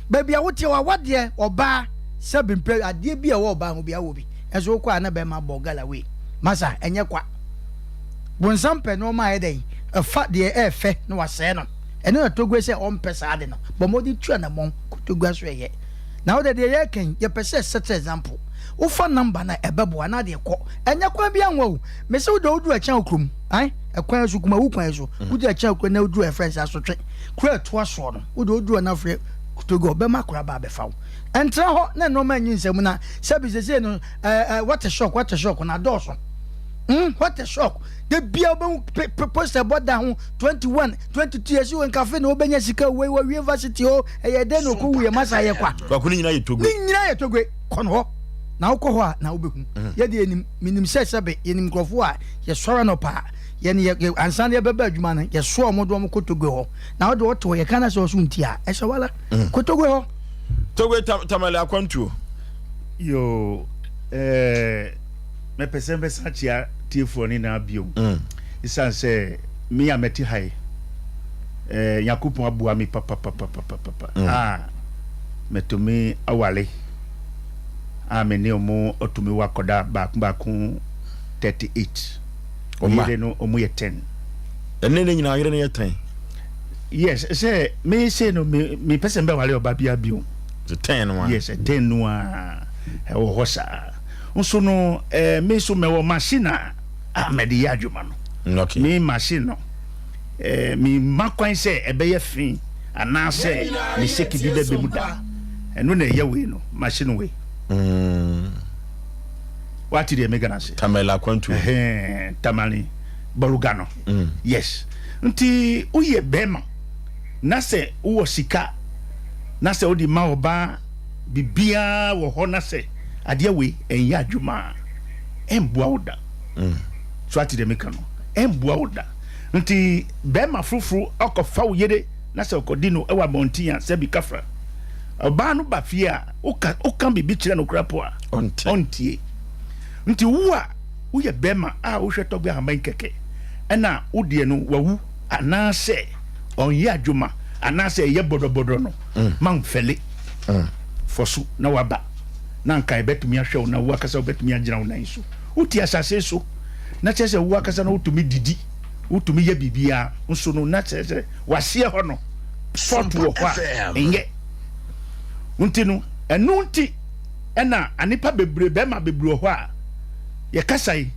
S4: Baabi a woteɛ w'awadeɛ ɔbaa sɛ bempɛ adeɛ bi a ɛwɔ ɔbaa ho bi awɔ bi. Ɛnso wokɔ a na bɛrima bɔ gala wei. Masa ɛnyɛ kwa. Bonsam pɛ nnoɔma a ɛyɛ dɛn? Ɛfa deɛ ɛɛfɛ na wasɛe no. Ɛno na Togue sɛ ɔmpɛ saa ade no. Bɔ mmɔden tu anamɔn kɔ Togue aso ɛyɛ. Na wode deɛ yɛreka yi yɛpɛ sɛ set example. Wofa number no a ɛbɛboa na adeɛ kɔ. Ɛnyɛ kwan bi anwa o. Mese wode woduru Akyɛn kurom. Ae ɛkwan so Kumawu kwan so. Woduru Akyɛn kurom na woduru ɛfrɛ no sɛ Asotwe. Kuro a ɛtoa soɔ no, wode woduru hɔ na afrɛ Togo, ɔbɛma akora aba abɛfa wo. Ɛntena hɔ na nneɛma nyi nsam na sɛbi sesei no ɛɛ ɛɛ what a shock, what a shock na adɔɔso. Mm, what a shock. Da bia wobɛhu pe pe poster bɔ da ho 21, 22 yɛsi wɔ nkafe na wobɛnya sika wei wɔ university o ɛyɛ dɛn na ɔkɔwu yɛ masa yɛ kwa.
S1: Kwaku ne nyinaa yɛ Togo.
S4: Ne nyinaa yɛ Togo. Kɔ no hɔ. Na wokɔ hɔ a na wobɛhu. Mm. Yɛde yɛnim, menim sɛ sɛbe yɛnim nkurɔfoɔ a yɛsɔre anɔpa a yɛn yɛ yɛ ansa na yɛbɛba adwuma no yɛsoa wɔn de wɔn kɔ Togo hɔ na wɔde wɔte hɔ yɛka na sɛ ɔso nti a ɛhyɛ wala mm. kɔ Togo hɔ.
S1: Togo tam tamale akwantuo.
S7: Yoo ɛɛ mɛpɛ sɛ mɛsan akyia tiefoɔ ne nyinaa bio mm. ɛsiane sɛ me a mɛte ha yi ɛɛ Nyankopɔn aboa me papapapapapa mm. a mɛtumi awale a me ne ɔmo ɔtumi wɔ akɔda baako baako 38.
S1: Ɔma.
S7: Yere no ɔmo yɛ ten.
S1: Ɛnɛ ne nyinaa yere no yɛ ten.
S7: Yes, sɛ me se no me me pɛ sɛ mbɛwale ɔba bia bio.
S1: The ten no a.
S7: Yes, ten no a ɛwɔ hɔ saa. Nso no ɛɛ eh, me so mɛwɔ machine a a mɛde yɛ adwuma no.
S1: Mm, okay.
S7: Me machine no ɛɛ eh, me ma kwan sɛ ɛbɛyɛ fi anaasɛ me seki bi bɛbɛ mu da. Ɛno na ɛyɛ wei no machine wei.
S1: Mm.
S7: Wate deɛ meka no ase?
S1: Tamale akwantuo.
S7: Ɛhɛn, Tamale Bɔluga no. Mm. Yes. Nti woyɛ bɛrima na sɛ wowɔ sika na sɛ wode ma ɔbaa biribiara wɔ hɔ na sɛ adeɛ wei ɛnyɛ adwuma a ɛmboa wo da. Mm. So ate deɛ meka no? Ɛmboa wo da. Nti bɛrima foforo ɔkɔfa wo yere na sɛ ɔkɔdi no wɔ abɔnten a sɛbi kafra. Ɔbaa no ba fie a woka woka biribi kyerɛ no koraa po a, ɔntie. Nti wo a woyɛ bɛrima a wohwɛ tɔgbe ahaban kɛkɛ ɛna wo deɛ no wawu anaasɛ ɔnyɛ adwuma anaasɛ ɛyɛ bɔdɔbɔdɔ no mm. ma mfɛle mm. fɔ so na waba na nka ɛbɛtumi ahwɛ wo na wo akasa wobɛtumi agyina wo nan so wote asase so na kyerɛ sɛ wo akasa no wotumi didi wotumi yɛ biribiara nso no na kyerɛ sɛ waseɛ hɔ no fɔt wɔ hɔ a ɛnyɛ Nti no, ɛno nti ɛna anipa bebree, bɛrima bebree wɔ hɔ a yɛkasa yi,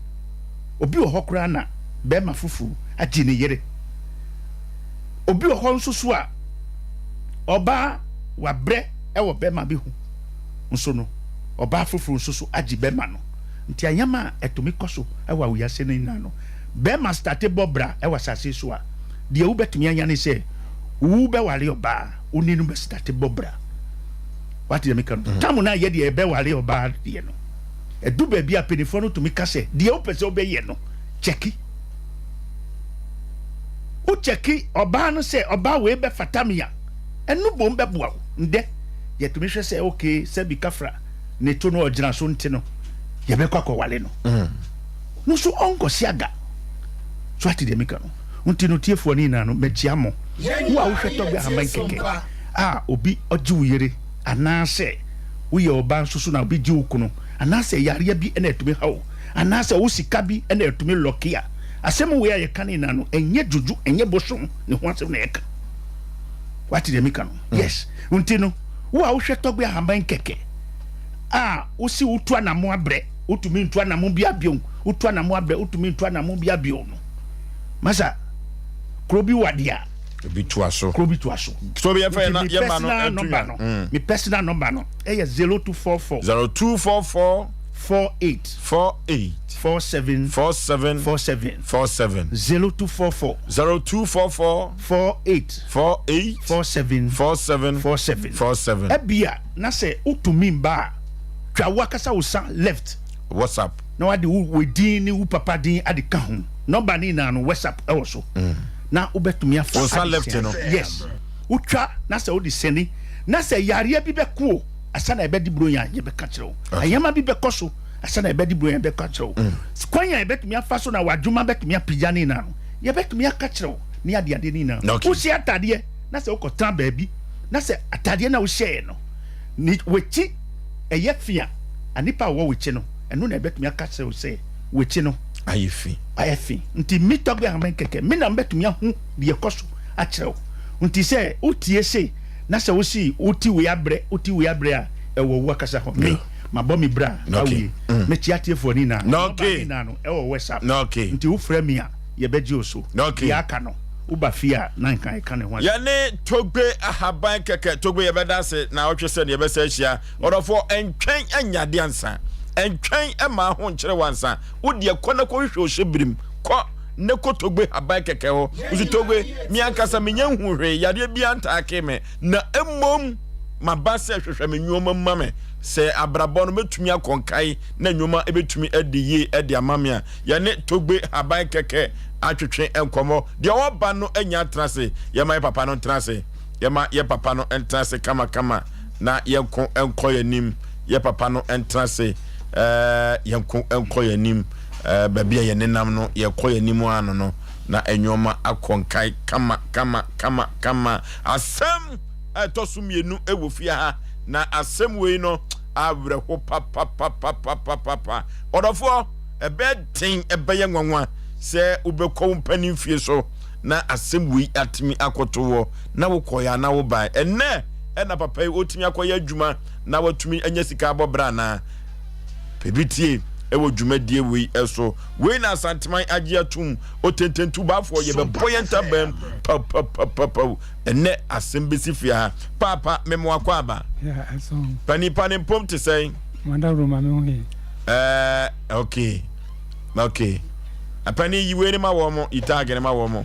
S7: obi wɔ hɔ koraa na bɛrima foforo agye ne yere. Obi wɔ hɔ nso so a ɔbaa wabrɛ ɛwɔ bɛrima bi ho nso no, ɔbaa foforo nso so agye bɛrima no. Nti anyɛma a ɛtumi kɔ so ɛwɔ awiase no nyinaa no, bɛrima starte bɔ bra ɛwɔ asase so a, deɛ wobɛtumi anya ne sɛ wobɛware ɔbaa. Wo ne no bɛstate bɔ bra. Wate deɛ meka no? Mm. Tam no a yɛ deɛ yɛbɛware ɔbaa deɛ no, ɛdu baabi a mpanimfoɔ no tumi ka sɛ deɛ wopɛ sɛ wobɛyɛ no, kyɛki. Wokyɛki ɔbaa no sɛ ɔbaa wei bɛfata me a, ɛno bom bɛboa wo. Ndɛ, yɛtumi hwɛ sɛ okay, sɛbi kafra ne to no ɔgyina so nti no, yɛbɛkɔ akɔware no. Mm. No so ɔnkɔsi aga. So ate deɛ meka no? Nti no tiefoɔ no nyinaa no, makyia mo. Wo a wohwɛ tɔgbe ahaban kɛkɛ a obi ɔgye wo yere anaasɛ woyɛ ɔbaa nso so na obi gye wo kunu anaasɛ yareɛ bi na ɛtumi ha wo anaasɛ wo sika bi na ɛtumi lɔke a, asɛm wei a yɛka no nyinaa no ɛnyɛ juju, ɛnyɛ bosom ne ho asɛm na yɛka. Wate deɛ meka no? Mm. Yes. Nti no, wo a wohwɛ tɔgbe ahaban kɛkɛ a wosi wotu anamo abrɛ, wotumi ntu anamo bi abio, wotu anamo abrɛ, wotumi ntu anamo bi abio no. Masa, kuro bi wɔ adeɛ a.
S1: Ebi toa so.
S7: Kuro bi toa so.
S1: So bi yɛn fɛ yɛn yɛn ma no ɛtu
S7: ya. Mm. Mi personal number no ɛyɛ 0244.
S1: 0244.
S7: 48.
S1: 48.
S7: 47.
S1: 47.
S7: 47.
S1: 47.
S7: 0244.
S1: 0244.
S7: 48.
S1: 48.
S7: 47.
S1: 47.
S7: 47.
S1: 47.
S7: Ebia na sɛ wotumi mba a twa wo akasa wo sa left.
S1: WhatsApp.
S7: Na wade wo din ne wo papa din ade ka ho. Number ne nyinaa no WhatsApp ɛwɔ so. Mm. Na wobɛtumi afa.
S1: Wo sa left no.
S7: Yes. Wotwa na sɛ wode sɛni na sɛ yareɛ bi bɛko o asa na ɛbɛdi buronya yɛbɛka kyerɛ wo. Ayɛma bi bɛkɔ so asa na ɛbɛdi buronya yɛbɛka kyerɛ wo. Mm. Kwan a yɛbɛtumi afa so na wadwuma bɛtumi apagya ne nyinaa no yɛbɛtumi aka kyerɛ wo ne adeade ne nyinaa. Wohyɛ atadeɛ na sɛ wokɔtena baabi na sɛ atadeɛ na wohyɛɛ no ne w'akyi ɛyɛ fi a, nipa a ɔwɔ w'akyi no ɛno na ɛbɛtumi aka kyerɛ wo sɛ w'akyi no
S1: ayɛ fi.
S7: Ayɛ fi. Nti me tɔgbe ahama kɛkɛ, me na mɛtumi ahu deɛ ɛkɔ so akyerɛ wo. Nti sɛ wotie sei na sɛ wosi wote wei abrɛ, wote wei abrɛ a, ɛwɔ wo akasa hɔ. Me, mabɔ me bra awie. Mm. Mekyia atiefoɔ ne nyinaa. Nɔmba ne nyinaa no ɛwɔ WhatsApp. Nti wofrɛ me a, yɛbɛgye wo so. Deɛ aka no, woba fie a na nka ɛka ne ho asɛm.
S1: Yɛne Togbe Ahaban kɛkɛ. Togbe yɛbɛda ase na ɔtwe sɛ deɛ yɛbɛsa ahyia. Ɔdɔfoɔ, ntwɛn nyɛ adeɛ ansa. Ntwɛn mma ho nkyere wo ansa. Wo deɛ kɔ na kɔhwehwɛ ɔhyɛbirim. Kɔ na kɔ Togbe Haban kɛkɛ hɔ. Wosi Togbe, me ankasa menya nhuu hwee, yareɛ biara ntaakee me, na mmom maba sɛ hwehwɛ me nnoɔma mu ma me. Sɛ abrabɔ no mɛtumi akɔ nkae na nnoɔma bɛtumi adi yie de ama me a, yɛne Togbe Haban kɛkɛ atwetwe nkɔmmɔ. Deɛ ɔreba no anya atena ase. Yɛma yɛ papa no ntena ase. Yɛma yɛ papa no ntena ase kamakama. na yɛnko nkɔ yɛn anim, yɛ papa no ntena ase, ɛɛ yɛnko nkɔ yɛn anim, ɛɛ baabi a yɛn nenam no yɛkɔ yɛn anim ano no na nneɛma akɔ nkae kama kama kama kama. Asɛm a ɛtɔ so mmienu wɔ fie ha na asɛm wei no awerɛho papapapapapapa. Ɔdɔfoɔ, ɛbɛyɛ den, ɛbɛyɛ nwanwa sɛ wobɛkɔ wo mpanin fie so na asɛm wei atumi akɔto wɔ na wokɔeɛ anaa wobae. Ɛnnɛ ɛna papa yi ɔtumi akɔyɛ adwuma na watumi anya sika abɔ bra anaa? Pɛ bi tie ɛwɔ dwumadie wei ɛso. Wei na Asanteman agye atum. Otententu baafoɔ yɛbɛbɔ yɛn ntaban papapapapau. Ɛnnɛ asɛm bɛsi fie ha. Paapa mema wakɔ aba. Pani pa ne mpom te sɛn? Ɛɛ okay okay. Pani yi wei ne ma wɔn mo, yi tag ne ma wɔn mo.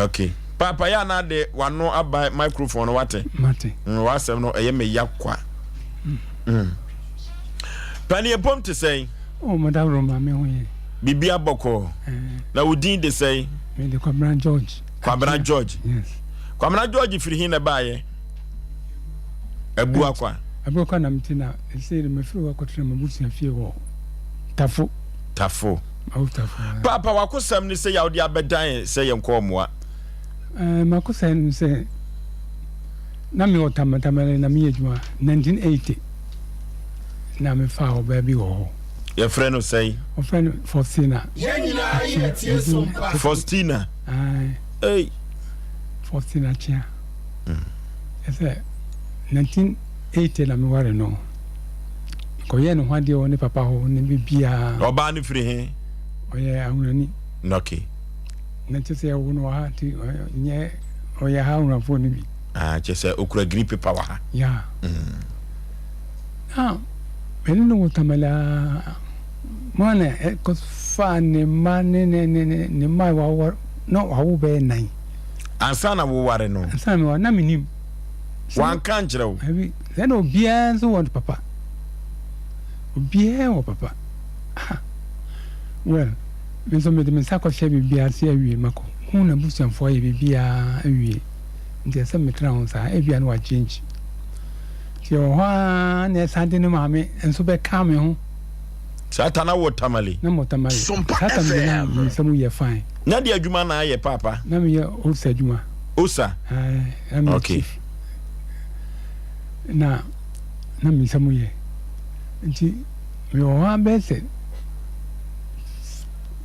S1: Okay. Paapa yɛ anaa de wano aba microphone no wate.
S9: Mate.
S1: Mm, w'asɛm no ɛyɛ me ya kwa. Mm. mm. Pani epom te sɛn?
S9: Oh, madam Roma me ho yɛ.
S1: Bibi abɔkɔ. Eh. Na wo din de sɛn?
S9: Me de Kwabena George.
S1: Kwabena George.
S9: Yes.
S1: Kwabena George firi hin na baayɛ? Abuakwa.
S9: Abuakwa na mete na ɛsɛ de mefiri hɔ akɔtena m'abusua fie wɔ Tafo.
S1: Tafo. Paapa w'akosɛm ne sɛ yawde abɛdan yɛn sɛ yɛnkɔ mmoa.
S9: Ɛɛ m'akosɛm ne sɛ na mewɔ Tamale na meyɛ adwuma 1980 na mefaa ɔbaa bi wɔ hɔ.
S1: Yɛfrɛ no sɛn?
S9: Wɔfrɛ no Faustina.
S1: Faustina.
S9: Ei. Faustina Kyea. Mm. Ɛsɛ 1980 na meware no. Ɔkɔyɛɛ ne ho adeɛ wɔ ne papa hɔ ne biribiara.
S1: Na ɔbaa no firi he?
S9: Ɔyɛ Ahunani.
S1: Okay.
S9: Na kyerɛ sɛ yɛwo no wɔ ha nti nyɛ ɔyɛ ha Ahunafoɔ no bi.
S1: Ah, kyerɛ sɛ okura green paper wɔ ha.
S9: Yeah. Mm. Na mene no wɔ Tamale aa mo na ɛkɔfaa ne mma ne ne ne ne mma wawo na wawo bɛyɛ nan.
S1: Ansa na woware no.
S9: Ansa na meware na menim.
S1: Wanka ankyerɛ wo?
S9: Dabi, sɛ na obiara nso wɔ papa. Obiara wɔ papa. Ah, well, me nso mede me nsa kɔhyɛ biribi ase awie, makɔ hu n'abusuafoɔ ayɛ biribiara awie. Nti ɛsɛ metra ho saa, ebia na wachange. Nti ɛwɔ hɔ ara na ɛsan de ne maame nso bɛka me ho.
S1: Saa ta na wɔ Tamale?
S9: Na mewɔ Tamale. Saa ta me deɛ na me nsa mu yɛ fine.
S1: Na deɛ adwuma na ayɛ paapa?
S9: Na meyɛ OSA adwuma.
S1: OSA?
S9: Aye, na meyɛ
S1: okay.
S9: chief. Na na me nsa mu yɛ. Nti mewɔ hɔ ara bɛyɛ sɛ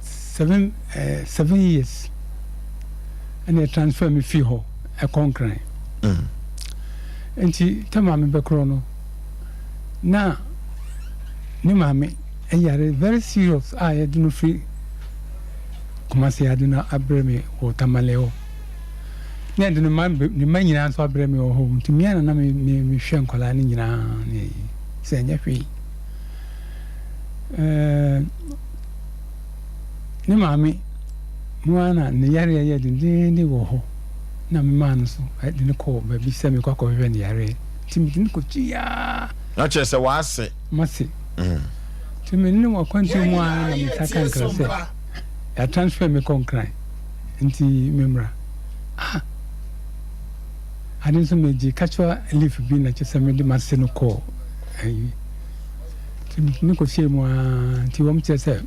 S9: seven eh, 7 years ɛna transfer me fii hɔ ɛkɔ Nkran. Nti tɛ maame bɛkorɔ no na ne maame yare very serious a yɛde no firi Kumasi ade no abrɛ me wɔ Tamale hɔ. Na yɛde ne mma ne mma nyinaa nso abrɛ me wɔ hɔ nti mmea na na me me mehwɛ nkwadaa no nyinaa ne ayi sɛ ɛnyɛ hwee. Ɛɛ ne maame mu ara na ne yareɛ yɛ dendeenden wɔ hɔ na memaa no so de no kɔɔ baabi sɛ mekɔ akɔhwehwɛ ne yareɛ nti mede no kɔkyi aa.
S1: Na kyerɛ sɛ w'ase.
S9: Mase. Nti me ne wɔ akwantuo mu ara na me nsa ka nkra sɛ yɛ transfer me kɔ Nkran nti me mmra. Ah! Ade nso me gye casual leave bi na kyerɛ sɛ me de m'ase no kɔɔ ayi. Nti me ne kɔ hyɛɛ mu ara nti wɔn kyerɛ sɛ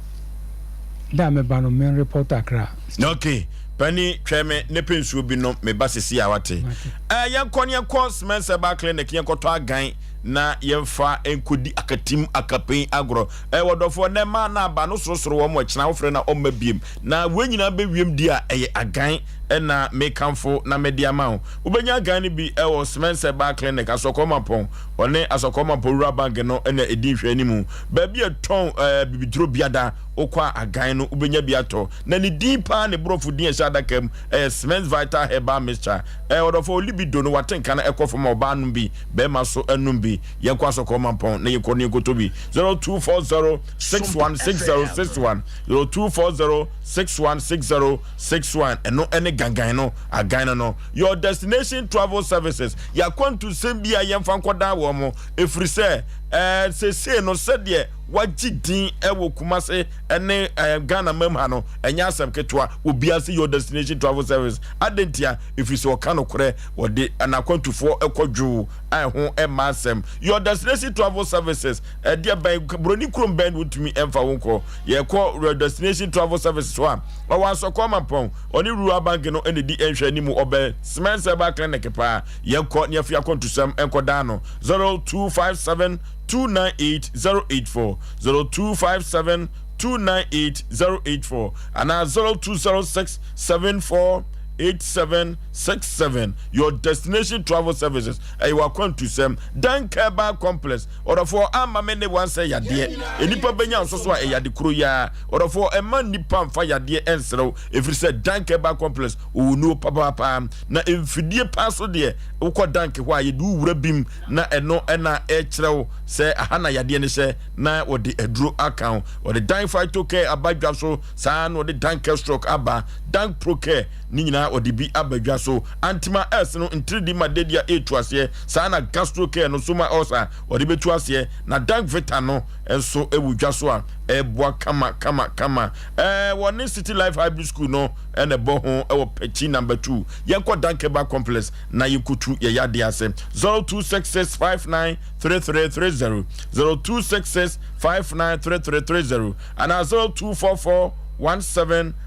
S9: da a mɛba no me report Accra.
S1: Okay. Pani twɛn me ne pɛ nsuo bi nom me ba sisi a wate. Ɛɛ yɛnkɔ ne yɛnkɔ Cement Herbal Clinic yɛnkɔtɔ agan na yɛmfa nkɔdi akatim akapen agorɔ. Ɛɛ wɔdɔfoɔ nɛ mmaa na aba no sorosoro wɔn ɛkyena wofrɛ na ɔmma biem. Na wei nyinaa bɛwiem di a ɛyɛ agan ɛna mekamfo na mede ama wo. Wobɛnya agan no bi ɛwɔ Cement Herbal Clinic Asɔkɔɔ Mampɔn ɔne Asɔkɔɔ Mampɔn Rural Bank no na ɛdi nhwɛanimu. Baabi a ɛtɔn ɛɛ bibiduro biada wokɔ a agan no wobɛnya bi atɔ. Na ne din paa ne borɔfo din a ɛhyɛ adaka mu ɛyɛ Smens Vital Herbal Mixture. Ɛɛ ɔdɔfo libido no wate nka no ɛkɔ fam a ɔbaa nom bi, bɛɛma so nom bi. Yɛnkɔ Asɔkɔɔ Mampɔn na yɛnkɔ na yɛnkɔtɔ bi. 0240 616061 0240 616061 ɛno ɛne gangan no, agan no no. Your Destination Travel Services, yɛakwantusɛm bi a yɛmfa nkɔdan wɔn ɛfiri sɛ ɛɛ seesei no sɛdeɛ wagye din wɔ Kumase ne Ghana mam ha no, ɛnyɛ asɛm ketewa. Obiara sɛ Your Destination Travel Service. Adɛn ntia? Ɛfiri sɛ ɔka nokorɛ, ɔde n'akwantufoɔ kɔ dwoo a ɛho mma asɛm. Your Destination Travel Services, ɛdeɛ bɛn, buroni kurom bɛn na wɔntumi mfa wo nkɔ? Yɛkɔ Your Destination Travel Services hɔ a, ɔwɔ Asɔkɔ Mampɔn, ɔne Rural Bank no na ɛdi nhwɛanimu, ɔbɛn Cement Herbal Clinic paa. Yɛnkɔ na yɛmfa yɛn akwantusɛm nkɔdan no. 0257 298 084 0257 298 084 anaa 0206 74 8767. Your Destination Travel Services ɛyɛ w'akwantusɛm. Dan Herbal Complex ɔdɔfoɔ amma me ne wansɛ yadeɛ. Nnipa bɛnya nso so a ɛyɛ ade koro yi ara. Ɔdɔfoɔ ɛmma nnipa mfa yadeɛ ɛnsrɛ wo ɛfiri sɛ Dan Herbal Complex ɔwɔ nnuro papaapa na mfidie paa so deɛ wokɔ Dank hɔ a yɛde wo wura bim na ɛno na ɛkyerɛ wo sɛ aha na yadeɛ no hyɛ na wɔde aduro aka wo. Wɔde Dan Phyto Care aba dwa so, saa na wɔde Dan Kestrock aba, Dan Pro Care ne nyinaa wɔde bi aba dwa so. Antima S no ntiridi ma dadi a ɛretu aseɛ, saa na Gastro Care no nso ma ulcer wɔde bɛtu aseɛ, na Dan Vita no nso wɔ dwa so a ɛreboa kama kama kama. Ɛɛ wɔne City Life Hybrid School no na ɛbɔ ho wɔ Pɛkyi Number 2. Yɛnkɔ Dan Keba Complex na yɛnkɔtu yɛn yadeɛ ase. 0266593330, 0266593330 anaa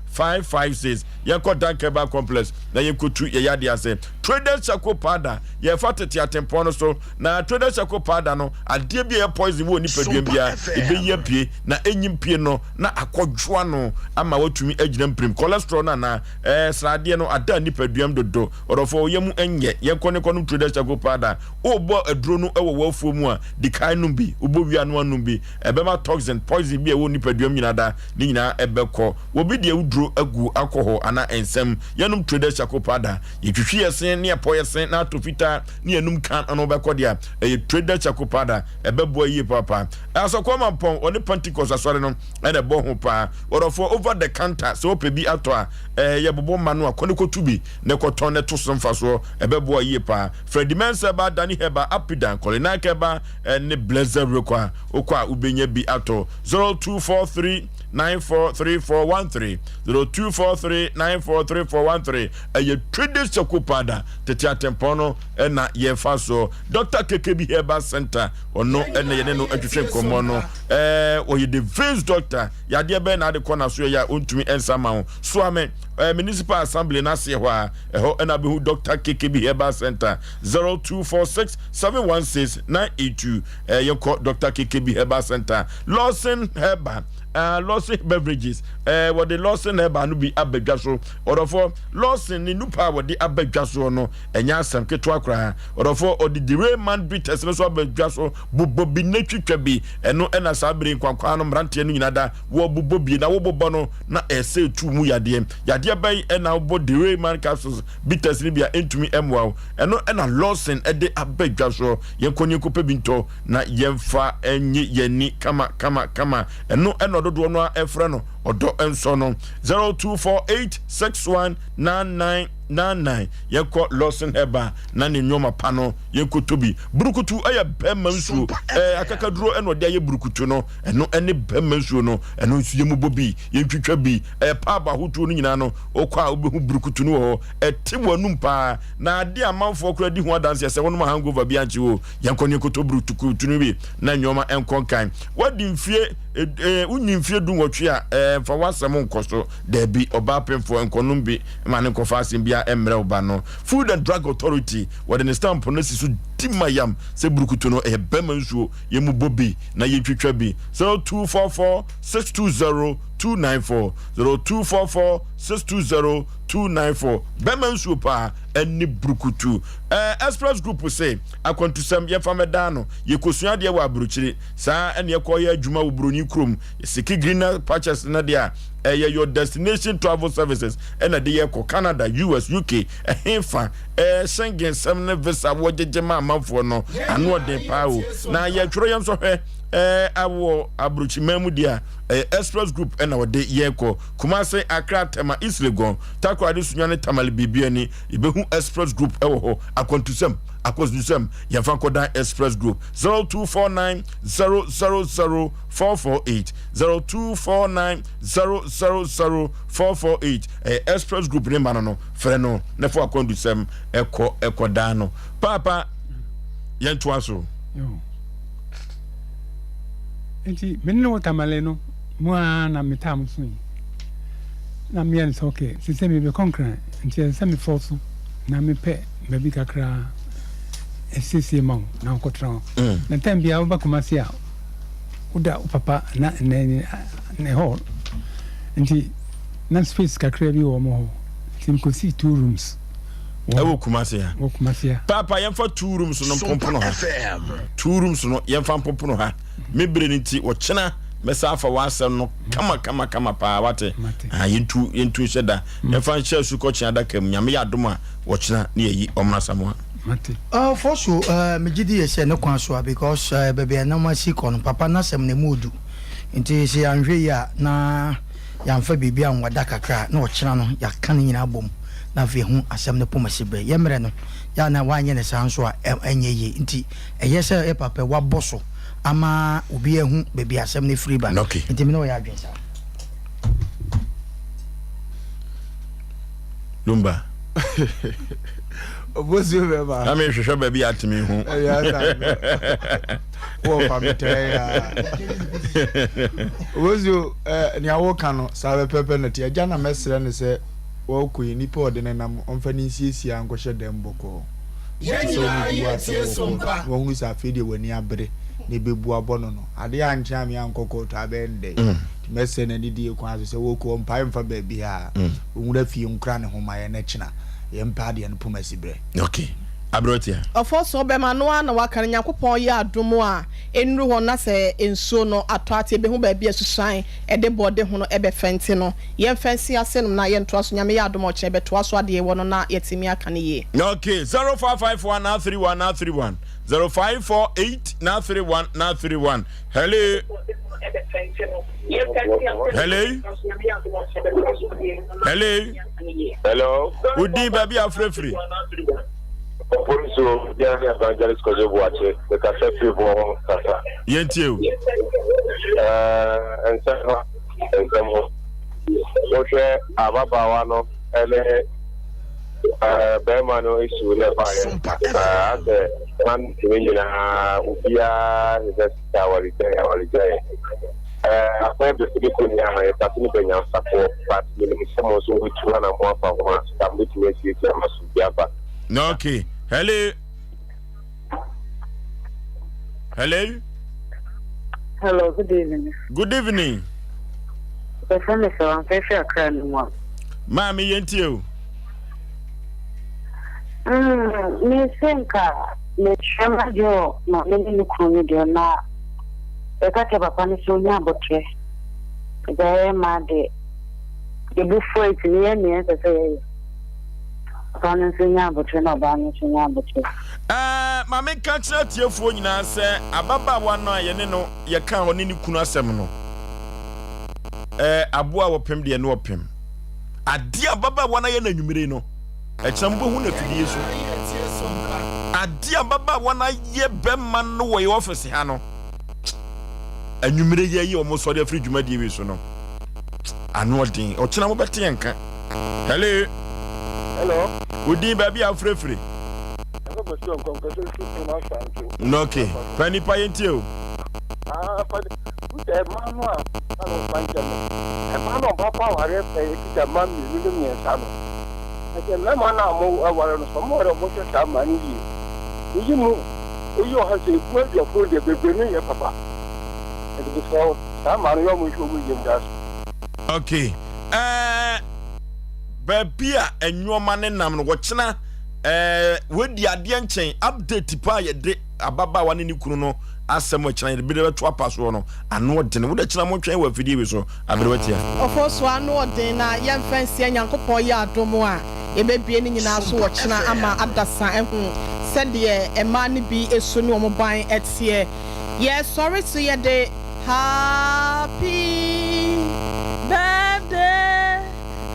S1: 024417556. Yɛnkɔ Dan Herbal Complex na yɛnkɔtu yɛn yadeɛ ase. Traders Charcoal Powder, yɛfa tete atempɔn no so na Traders Charcoal Powder no, adeɛ bi a ɛyɛ poison wɔ nipadua biara, ɛbɛyi apue na ɛnyi mpue no na akɔdwo ano ama watumi agyina mpirim. Cholesterol no anaa ɛɛ sradeɛ no ada nipaduam dodo. Ɔdɔfoɔ, wo yam nyɛ. Yɛnkɔ ne kɔnom Traders Charcoal Powder. Worebɔ aduro no wɔ w'afuo mu a, di kan nom bi. Wobɔ wie a na woanom bi. Ɛbɛma toxin, poison bi a ɛwɔ nipadua mu nyinaa da, ne nyinaa ɛbɛkɔ. Obi deɛ wo duro. aduro agu alcohol anaa nsam. Yɛnom Traders Charcoal Powder. Yɛtwitwi yɛ se ne yɛpɔ yɛ se na atɔ fitaa ne yɛnum kan ano bɛkɔ deɛ a, ɛyɛ Traders Charcoal Powder. Ɛbɛboa yie paapa. Asɔkɔɔ Mampɔn, ɔne Pentecost Asɔre no na ɛbɔ ho paa. Ɔdɔfoɔ, over the counter, sɛ wopɛ bi atɔ a, ɛɛ yɛbobɔ mma no a, kɔ ne kɔtu bi na kɔtɔn na ɛto so mfasoɔ. Ɛbɛboa yie paa. Freddie Mensah ba, Danny Herbal, Apidan, Kolinak Herbal, ne Blessed Rekɔ a, wokɔ a wobɛnya bi atɔ. 0243 943413, 0243 943413. Ɛyɛ Traders Charcoal Powder, tete atempɔn no na yɛfa soɔ. Dr. KKB Herbal Center, ɔno na yɛne no atwitwe nkɔmmɔ no. Ɛɛ, ɔyɛ the veins doctor. Yadeɛ bɛn na ade kɔ n'aso yɛ a ɔntumi nsa ma wo? Soa me, ɛɛ, Municipal Assembly no aseɛ hɔ a, ɛhɔ na bɛhu Dr. KKB Herbal Center. 0246 716 982. Ɛɛ, yɛnkɔ Dr. KKB Herbal Center. Lawson Herbal, ɛɛ, Lawson Beverages, ɛɛ, wɔde Lawson Herbal no bi aba dwa so. Ɔdɔfoɔ, Lawson ne nupa a wɔde aba dwa soɔ no, ɛnyɛ asɛm ketewa koraa. Ɔdɔfoɔ, ɔde Derayman Bitters no nso aba dwa so. Bobɔ bi na twitwa bi. Ɛno na saa bere yi nkwankwaa no mmeranteɛ no nyinaa da wɔbobɔ bi na wobobɔ no na ɛsɛ etu mu yadeɛ. Yadeɛ bɛn na wobɔ Derayman capsules bitters no bi a ɛntumi mmoa wo? Ɛno na Lawson de aba dwa soɔ. Yɛnkɔ ne yɛnkɔpɛ bi ntɔ na yɛmfa nye yɛn ani kama kama kama. Ɛno na ɔdodoɔ no ara frɛ no ɔdɔ nsɔ no. 0248 61 99 99. Yɛnkɔ Lawson Herbal na ne nnoɔma pa no yɛnkɔtɔ bi. Burukutu yɛ bɛrima nsuo. Ɛɛ akakaduro na ɔde ayɛ burukutu no. Ɛno ne bɛrima nsuo no. Ɛno nso yɛmmobɔ bi, yɛntwitwa bi. Ɛyɛ paabo ahodoɔ no nyinaa no, wokɔ a wobɛhu burukutu no wɔ hɔ. Ɛte w'anum paa. Na adeɛ a amanfoɔ koraa di ho adanseɛ sɛ wonom a hangover bi ankye wo. Yɛnkɔ ne yɛnkɔtɔ burukutu no bi na nnoɔma nkɔ nkan. Woadi mfie, wonni mfie dunwɔtwe a, ɛɛ mfa w'asɛm nkɔ so. Dabi, ɔbaa pemfoɔ nkɔnom bi ma no nkɔfa asɛm biara mmrɛ wo ba no. Food and Drug Authority, wɔde ne stamp no asi so di ma yam sɛ burukutu no, ɛyɛ bɛrima nsuo, yɛmmobɔ bi na yɛntwitwa bi. 0244 620 294, 0244 620 294, bɛrima nsuo paa ɛne burukutu. Ɛɛ Express Group se akwantusɛm yɛmfa mmɛdan no, yɛkɔsua adeɛ wɔ aburokyire, saa ɛne yɛkɔyɛ adwuma wɔ buroni kurom, Siki Greener Pastures no deɛ a, ɛyɛ Your Destination Travel Services ɛna ɛde yɛ kɔ Canada, US, UK, ɛhefa, ɛɛ Schengen sɛm ne visa wɔgyegye ma amanfoɔ no, ano ɔden paa o. Na yɛtwerɛ yɛn nsɔhwɛ ɛɛ awɔ aburokyiman mu deɛ a, ɛyɛ Express Group ɛna wɔde yɛn kɔ Kumasi, Accra, Tema, East Legon, Takoradi, Sunyani, Tamale, Bibiani, yɛbɛhu Express Group ɛwɔ hɔ. Akwantusɛm, akwantusɛm, yɛmfa nkɔdan Express Group 0249 000 448 0249 000 448 ɛyɛ Express Group ne ma no no frɛ no na fa wakɔndusɛm ɛkɔ ɛkɔ daa no paapa yɛntoa so.
S9: Nti me ne wo tamale no mu ara na metaa mo so yi na meyɛ no sɛ okay sese mebɛkɔ nkran nti ɛsɛ sɛ mefɔ so na mepɛ baabi kakra asiesie ma wo na wokɔtena hɔ mm. na tam biara woba Kumasi a woda wo papa na ne ne hɔ nti na space kakra bi wɔ mo hɔ nti mekɔsii two rooms
S1: ɛwɔ Kumasi ha
S9: wɔ Kumasi ha
S1: paapa yɛmfa two rooms no mpopono ha two rooms no yɛmfa mpopono ha me bere no nti ɔkyena mɛsa afa w'asɛm no kama kama kama paa wate ah, yɛntu yɛntu nhyɛ da yɛmfa nhyɛ asukɔkye adaka mu nyame yɛ adom a wɔkyena ne yɛyi ɔmena samoa
S9: Mate.
S4: Uh, for so, uh, megye di yɛ sɛ ne kwan so a because uh, baabi a nneɛma si kɔ no papa n'asɛm na emu odu nti sɛ yɛanhwɛ yi a na yɛamfa biribi anwada kakra na ɔkyena no yɛaka ne nyinaa bom na afei ho asɛm no pom asi berɛ yɛ mmerɛ no yɛ na woanyɛ ne saa nso a ɛnyɛ yie nti ɛyɛ sɛ yɛ papa wabɔ so ama obi ahu baabi asɛm no firi ba nti me ne ɔyɛ adwene saa.
S1: Lumba.
S3: Obosuo bɛma.
S1: Na mehwehwɛ baabi a atumi hu.
S3: Wɔ fa me tɛɛ ya. Obosuo eh, nea woka no saa bɛpɛpɛ no te. Agya na mɛsrɛ no sɛ wɔkɔ yi nipa ɔde ne nam ɔmfa ne nsiesie ankɔhyɛ dɛm bɔkɔɔ. Sɛ ɔne di wɔ asɛm wɔ kɔɔto na wahunu sɛ afei deɛ w'ani abere na ɛbɛbu abɔ no no. Adeɛ ankye a me ankɔ kɔɔto abɛyɛ no dɛn. Nti mɛsrɛ no anidie kwan so sɛ wɔkɔ ɔmpae mfa baabiara. Ɔnwura fie nkora ne ho ma yɛn na kyena yɛmpɛ adeɛ no poma siberɛ.
S1: Okay. Aberewatia.
S2: Ɔfɔsɔɔ bɛma no ara na waka no Nyankopɔn yɛ adom a ɛnnuru hɔ na sɛ nsuo no atɔ ate yɛbɛhu baabi a susuan ɛde bɔde ho no ɛbɛfa nti no yɛmfa nsi ase nom na yɛntoa so Nyame yɛ adom a ɔkyena yɛbɛtoa so adeɛ ɛwɔ no na yɛatumi aka no yie.
S1: Ok, 0551 931 931, 0548 931 931. Hello. Hello. Hello.
S10: Hello.
S1: Wodin baabi a wofrɛfiri.
S10: Ɔpɔnso yɛn ne Evangelist Kwadwo Boakye mekasa firi boɔ ho kasa.
S1: Yɛntie o.
S10: Ɛɛ nsɛm ho nsɛm ho. Wohwɛ ababaawa no ne ɛɛ bɛrima no issue na ɛbaeɛ. Ɛɛ asɛ man tumi nyinaa obiara hwehwɛ sɛ awaregyae awaregyae. Ɛɛ akwan bɛsi de kɔ nyinaa yɛsase no bɛ nyansafoɔ but menim sɛ mo nso mobɛtu anamɔ afa ho a sika mobɛtumi asiesie ama asomdwoeɛ aba.
S1: Okay. Hello. Hello.
S12: Hello, good evening.
S1: Good evening.
S12: Yɛfrɛ me sɛ wamfɛfɛ akra no mu a.
S1: Maame yɛntie o.
S12: Mm, me se nka mekyerɛ m'adwene wɔ maame ne ne kunu no deɛ na yɛka kyerɛ papa no sɛ ɔnya abotrɛ. Agya yɛyɛ mmaa deɛ yɛbu fua nti no yɛ nea ɛnsɛ sɛ yɛyɛ. Papa no nso nya abotrɛ na ɔbaa no nso nya abotrɛ.
S1: Ɛɛ, ma menka nkyerɛ atiefoɔ nyinaa sɛ ababaawa no a yɛne no yɛkaa ɔne ne kunu asɛm no, ɛɛ, aboa a wɔpem deɛ ne ɔpem. Adeɛ a ababaawa no ayɛ no anwummere no, ɛkyena mobɛhu no afidie so. Adeɛ a ababaawa no ayɛ bɛma no wɔ yɛ ɔfese ha no, anwummere yi ayi wɔn sɔre afiri dwumadie wei so no, ano ɔden. Ɔkyena mobɛte yɛn nka. Hello.
S14: Hello.
S1: Wodin baabi a wofirefiri. Okay. Pa nipa yɛn tie o.
S14: Ah, fa wosɛ mmaa no a na no mfa nkyɛn no. Mmaa no ɔba pa awareɛ pɛ ekita mmaa mmienu ne mmiɛnsa no. Ɛsɛ mmarima no a mo aware no sɛ ɔmo ware ɔmo hwɛ saa mmaa no yie. Oyi mu oyi ɔha sɛ ebu aduafo deɛ bebree no yɛ papa. Ɛde mesrɛ wo saa mmaa no yɛ ɔmo nhwɛ ɔmo yie nda so.
S1: Okay. Ɛɛ baabi a nneɛma ne nam no wɔkyena ɛɛ wɔadi adeɛ nkyɛn update paa yɛde ababaawa ne ne kunu no asɛm ɛkyena yɛde bi bɛto apa soɔ no ano ɔden wode kyena mo twɛn wɔ afidie bi so aberewa tia.
S2: Ɔfo so ano ɔden na yɛmfa nsia Nyankopɔn yɛ adom a yɛbɛbue ne nyinaa so wɔ kyena ama adasa ahu sɛdeɛ mmaa no bi su ne wɔn ban teɛ. Yɛsɔre so yɛde Happy birthday,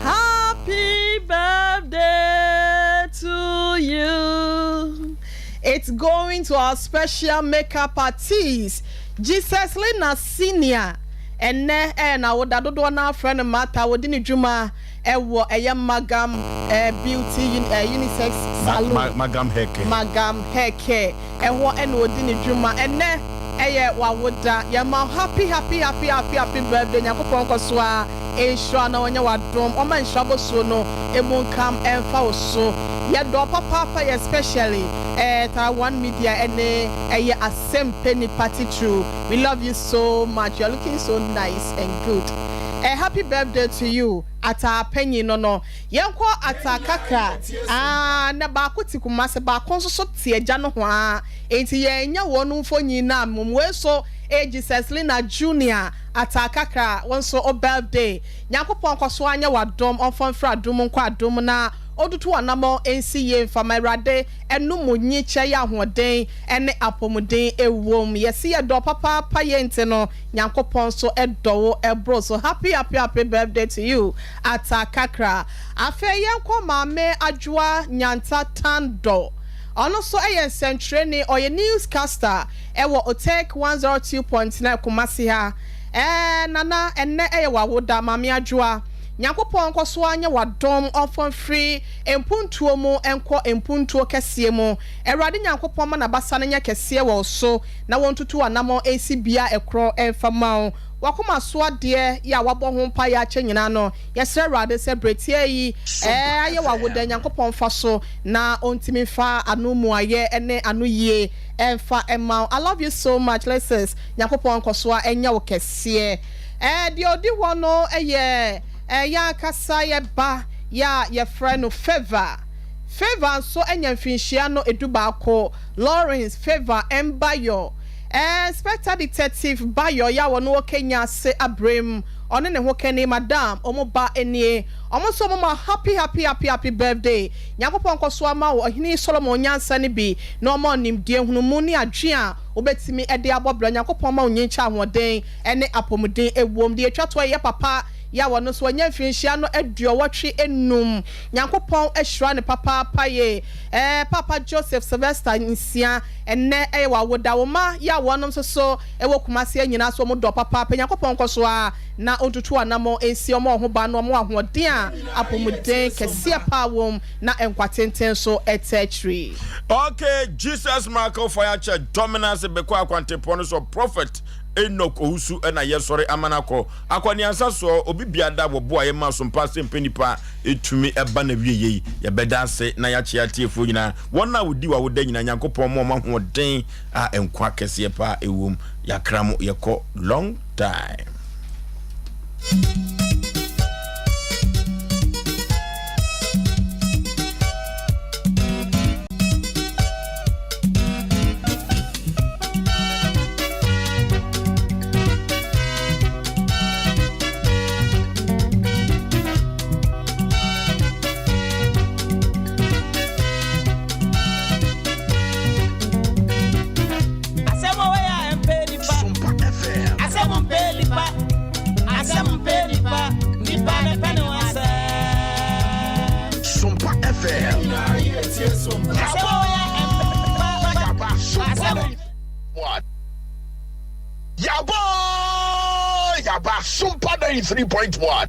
S2: happy birthday to you. It's going to our special makeup artist, Jesus Lina Senior. Ɛnnɛ ɛyɛ n'awoda, dodoɔ no ara frɛ no Martha, ɔdi ne dwuma ɛwɔ ɛyɛ Magam Beauty Unisex Salon.
S1: Magam Hair Care.
S2: Magam Hair Care. Ɛhɔ na ɔdi ne dwuma. Ɛnnɛ ɛyɛ w'awoda. Yɛma wo happy happy happy happy happy birthday. Nyankopɔn nkɔ so ara nhyira wo na ɔnyɛ w'adom. Ɔmma nhyira bosuo no emu nkam ɛmfa wo so. Yɛdɔ wo papaapa yɛ especially ɛɛ Tara One Media ɛne ɛyɛ Asempe Nipa titiriw. We love you so much. You are looking so nice and good. Eh happy birthday to you Ataa panyin no no. Yɛnkɔ Ataa kakra aah na baako te Kumasi baako nso so te agya nohoaa enti yɛannya wɔn mfonyin no a mmom wei nso ɛyɛ Jesus Lina Junior Ataa kakra wo nso wo birthday Nyankopɔn nkɔso ara nyɛ w'adom ɔmfa mfiri adom mu nkɔ adom mu na ɔntutu w'anamɔn nsi yie mfa ma Awurade ɛno mu nyikyɛ yɛ ahoɔden ne apɔmuden ɛwom yɛse yɛdɔ papaapa yei nti no Nyankopɔn nso dɔ wo ɛboro so happy happy happy birthday to you Ata kakra. Afei yɛnkɔ Maame Adwoa Nyanta Tandor. Ɔno nso yɛ nsɛntwerɛni, ɔyɛ news caster wɔ Otec 102.9 Kumasi ha. Ɛɛ Nana, ɛnnɛ yɛ w'awoda, Maame Adwoa. Nyankopɔn nkɔ so ara nyɛ w'adom, ɔmfa mfiri mpuntuo mu nkɔ mpuntuo kɛseɛ mu. Awurade Nyankopɔn mma n'abasa no nyɛ kɛseɛ wɔ wo so, na wɔntutu w'anammɔn nsi bea ɛkorɔ mfa mma wo. W'akoma so adeɛ yɛ a w'abɔ ho mpaeɛ akyɛ nyinaa no, yɛsrɛ Awurade sɛ berɛ tiaa yi ɛɛ ayɛ w'awoda Nyankopɔn mfa so na ɔntumi mfa ano mmuaeɛ ne ano yie mfa mma wo. I love you so much Lexis, Nyankopɔn nkɔsoa nyɛ wo kɛseɛ. Ɛɛ deɛ ɔdi hɔ no yɛ ɛɛ yɛn ankasa yɛ ba yɛ a yɛfrɛ no Favour. Favour nso anya mfinhyia no edubaako. Lawrence Favour Mbayor, Inspector Detective Bayor yi a ɔno wɔ Kenya ase abrem, ɔne ne ho kani Madam, wɔn ba nie. Wɔn nso wɔn ma happy happy happy happy birthday. Nyankopɔn nkɔso ama wo Ɔhene Solomon nyansa no bi na ɔma wo nimdeɛ, nhunumu ne adwene a wobɛtumi de abɔ bra. Nyankopɔn ma wo nyinkyɛ ahoɔden ne apɔmuden ɛwom. Deɛ ɛtwa toɔ yɛ papa yi a ɔno nso wanya mfirinhyia no aduɔwɔtwe num. Nyankopɔn ahyira no papaapa yie. Ɛɛ Paapa Joseph Sylvester Nsia, ɛnnɛ ɛyɛ w'awoda. Wo mma yi a wɔnom nso so wɔ Kumasi ha nyinaa nso wɔn dɔ papaapa. Nyankopɔn nkɔ so ara na ɔntutu anamɔn nsi wɔn ho ban na wɔn ahoɔden a apɔmuden kɛseɛ paa wom na nkwa tenten nso ɛtɛ akyiri.
S1: Ok Jesus Miracle Fire Church Dominance Beko Akwantepɔn no so Prophet Enoch Owusu na yɛsɔre ama no akɔ akɔneasa soɔ obi biada wɔ boa yɛ ma sompa sɛ mpɛ nipa tumi ba n'awieɛ yi, yɛbɛda ase na yɛakyea atiefoɔ nyinaa, wɔn a wɔdi w'awoda nyinaa, Nyankopɔn ma wɔn ahoɔden a nkwa kɛseɛ paa ɛwom, yɛakra mo, yɛkɔ long time.
S15: Yaba Yaba Sumpa 93.1.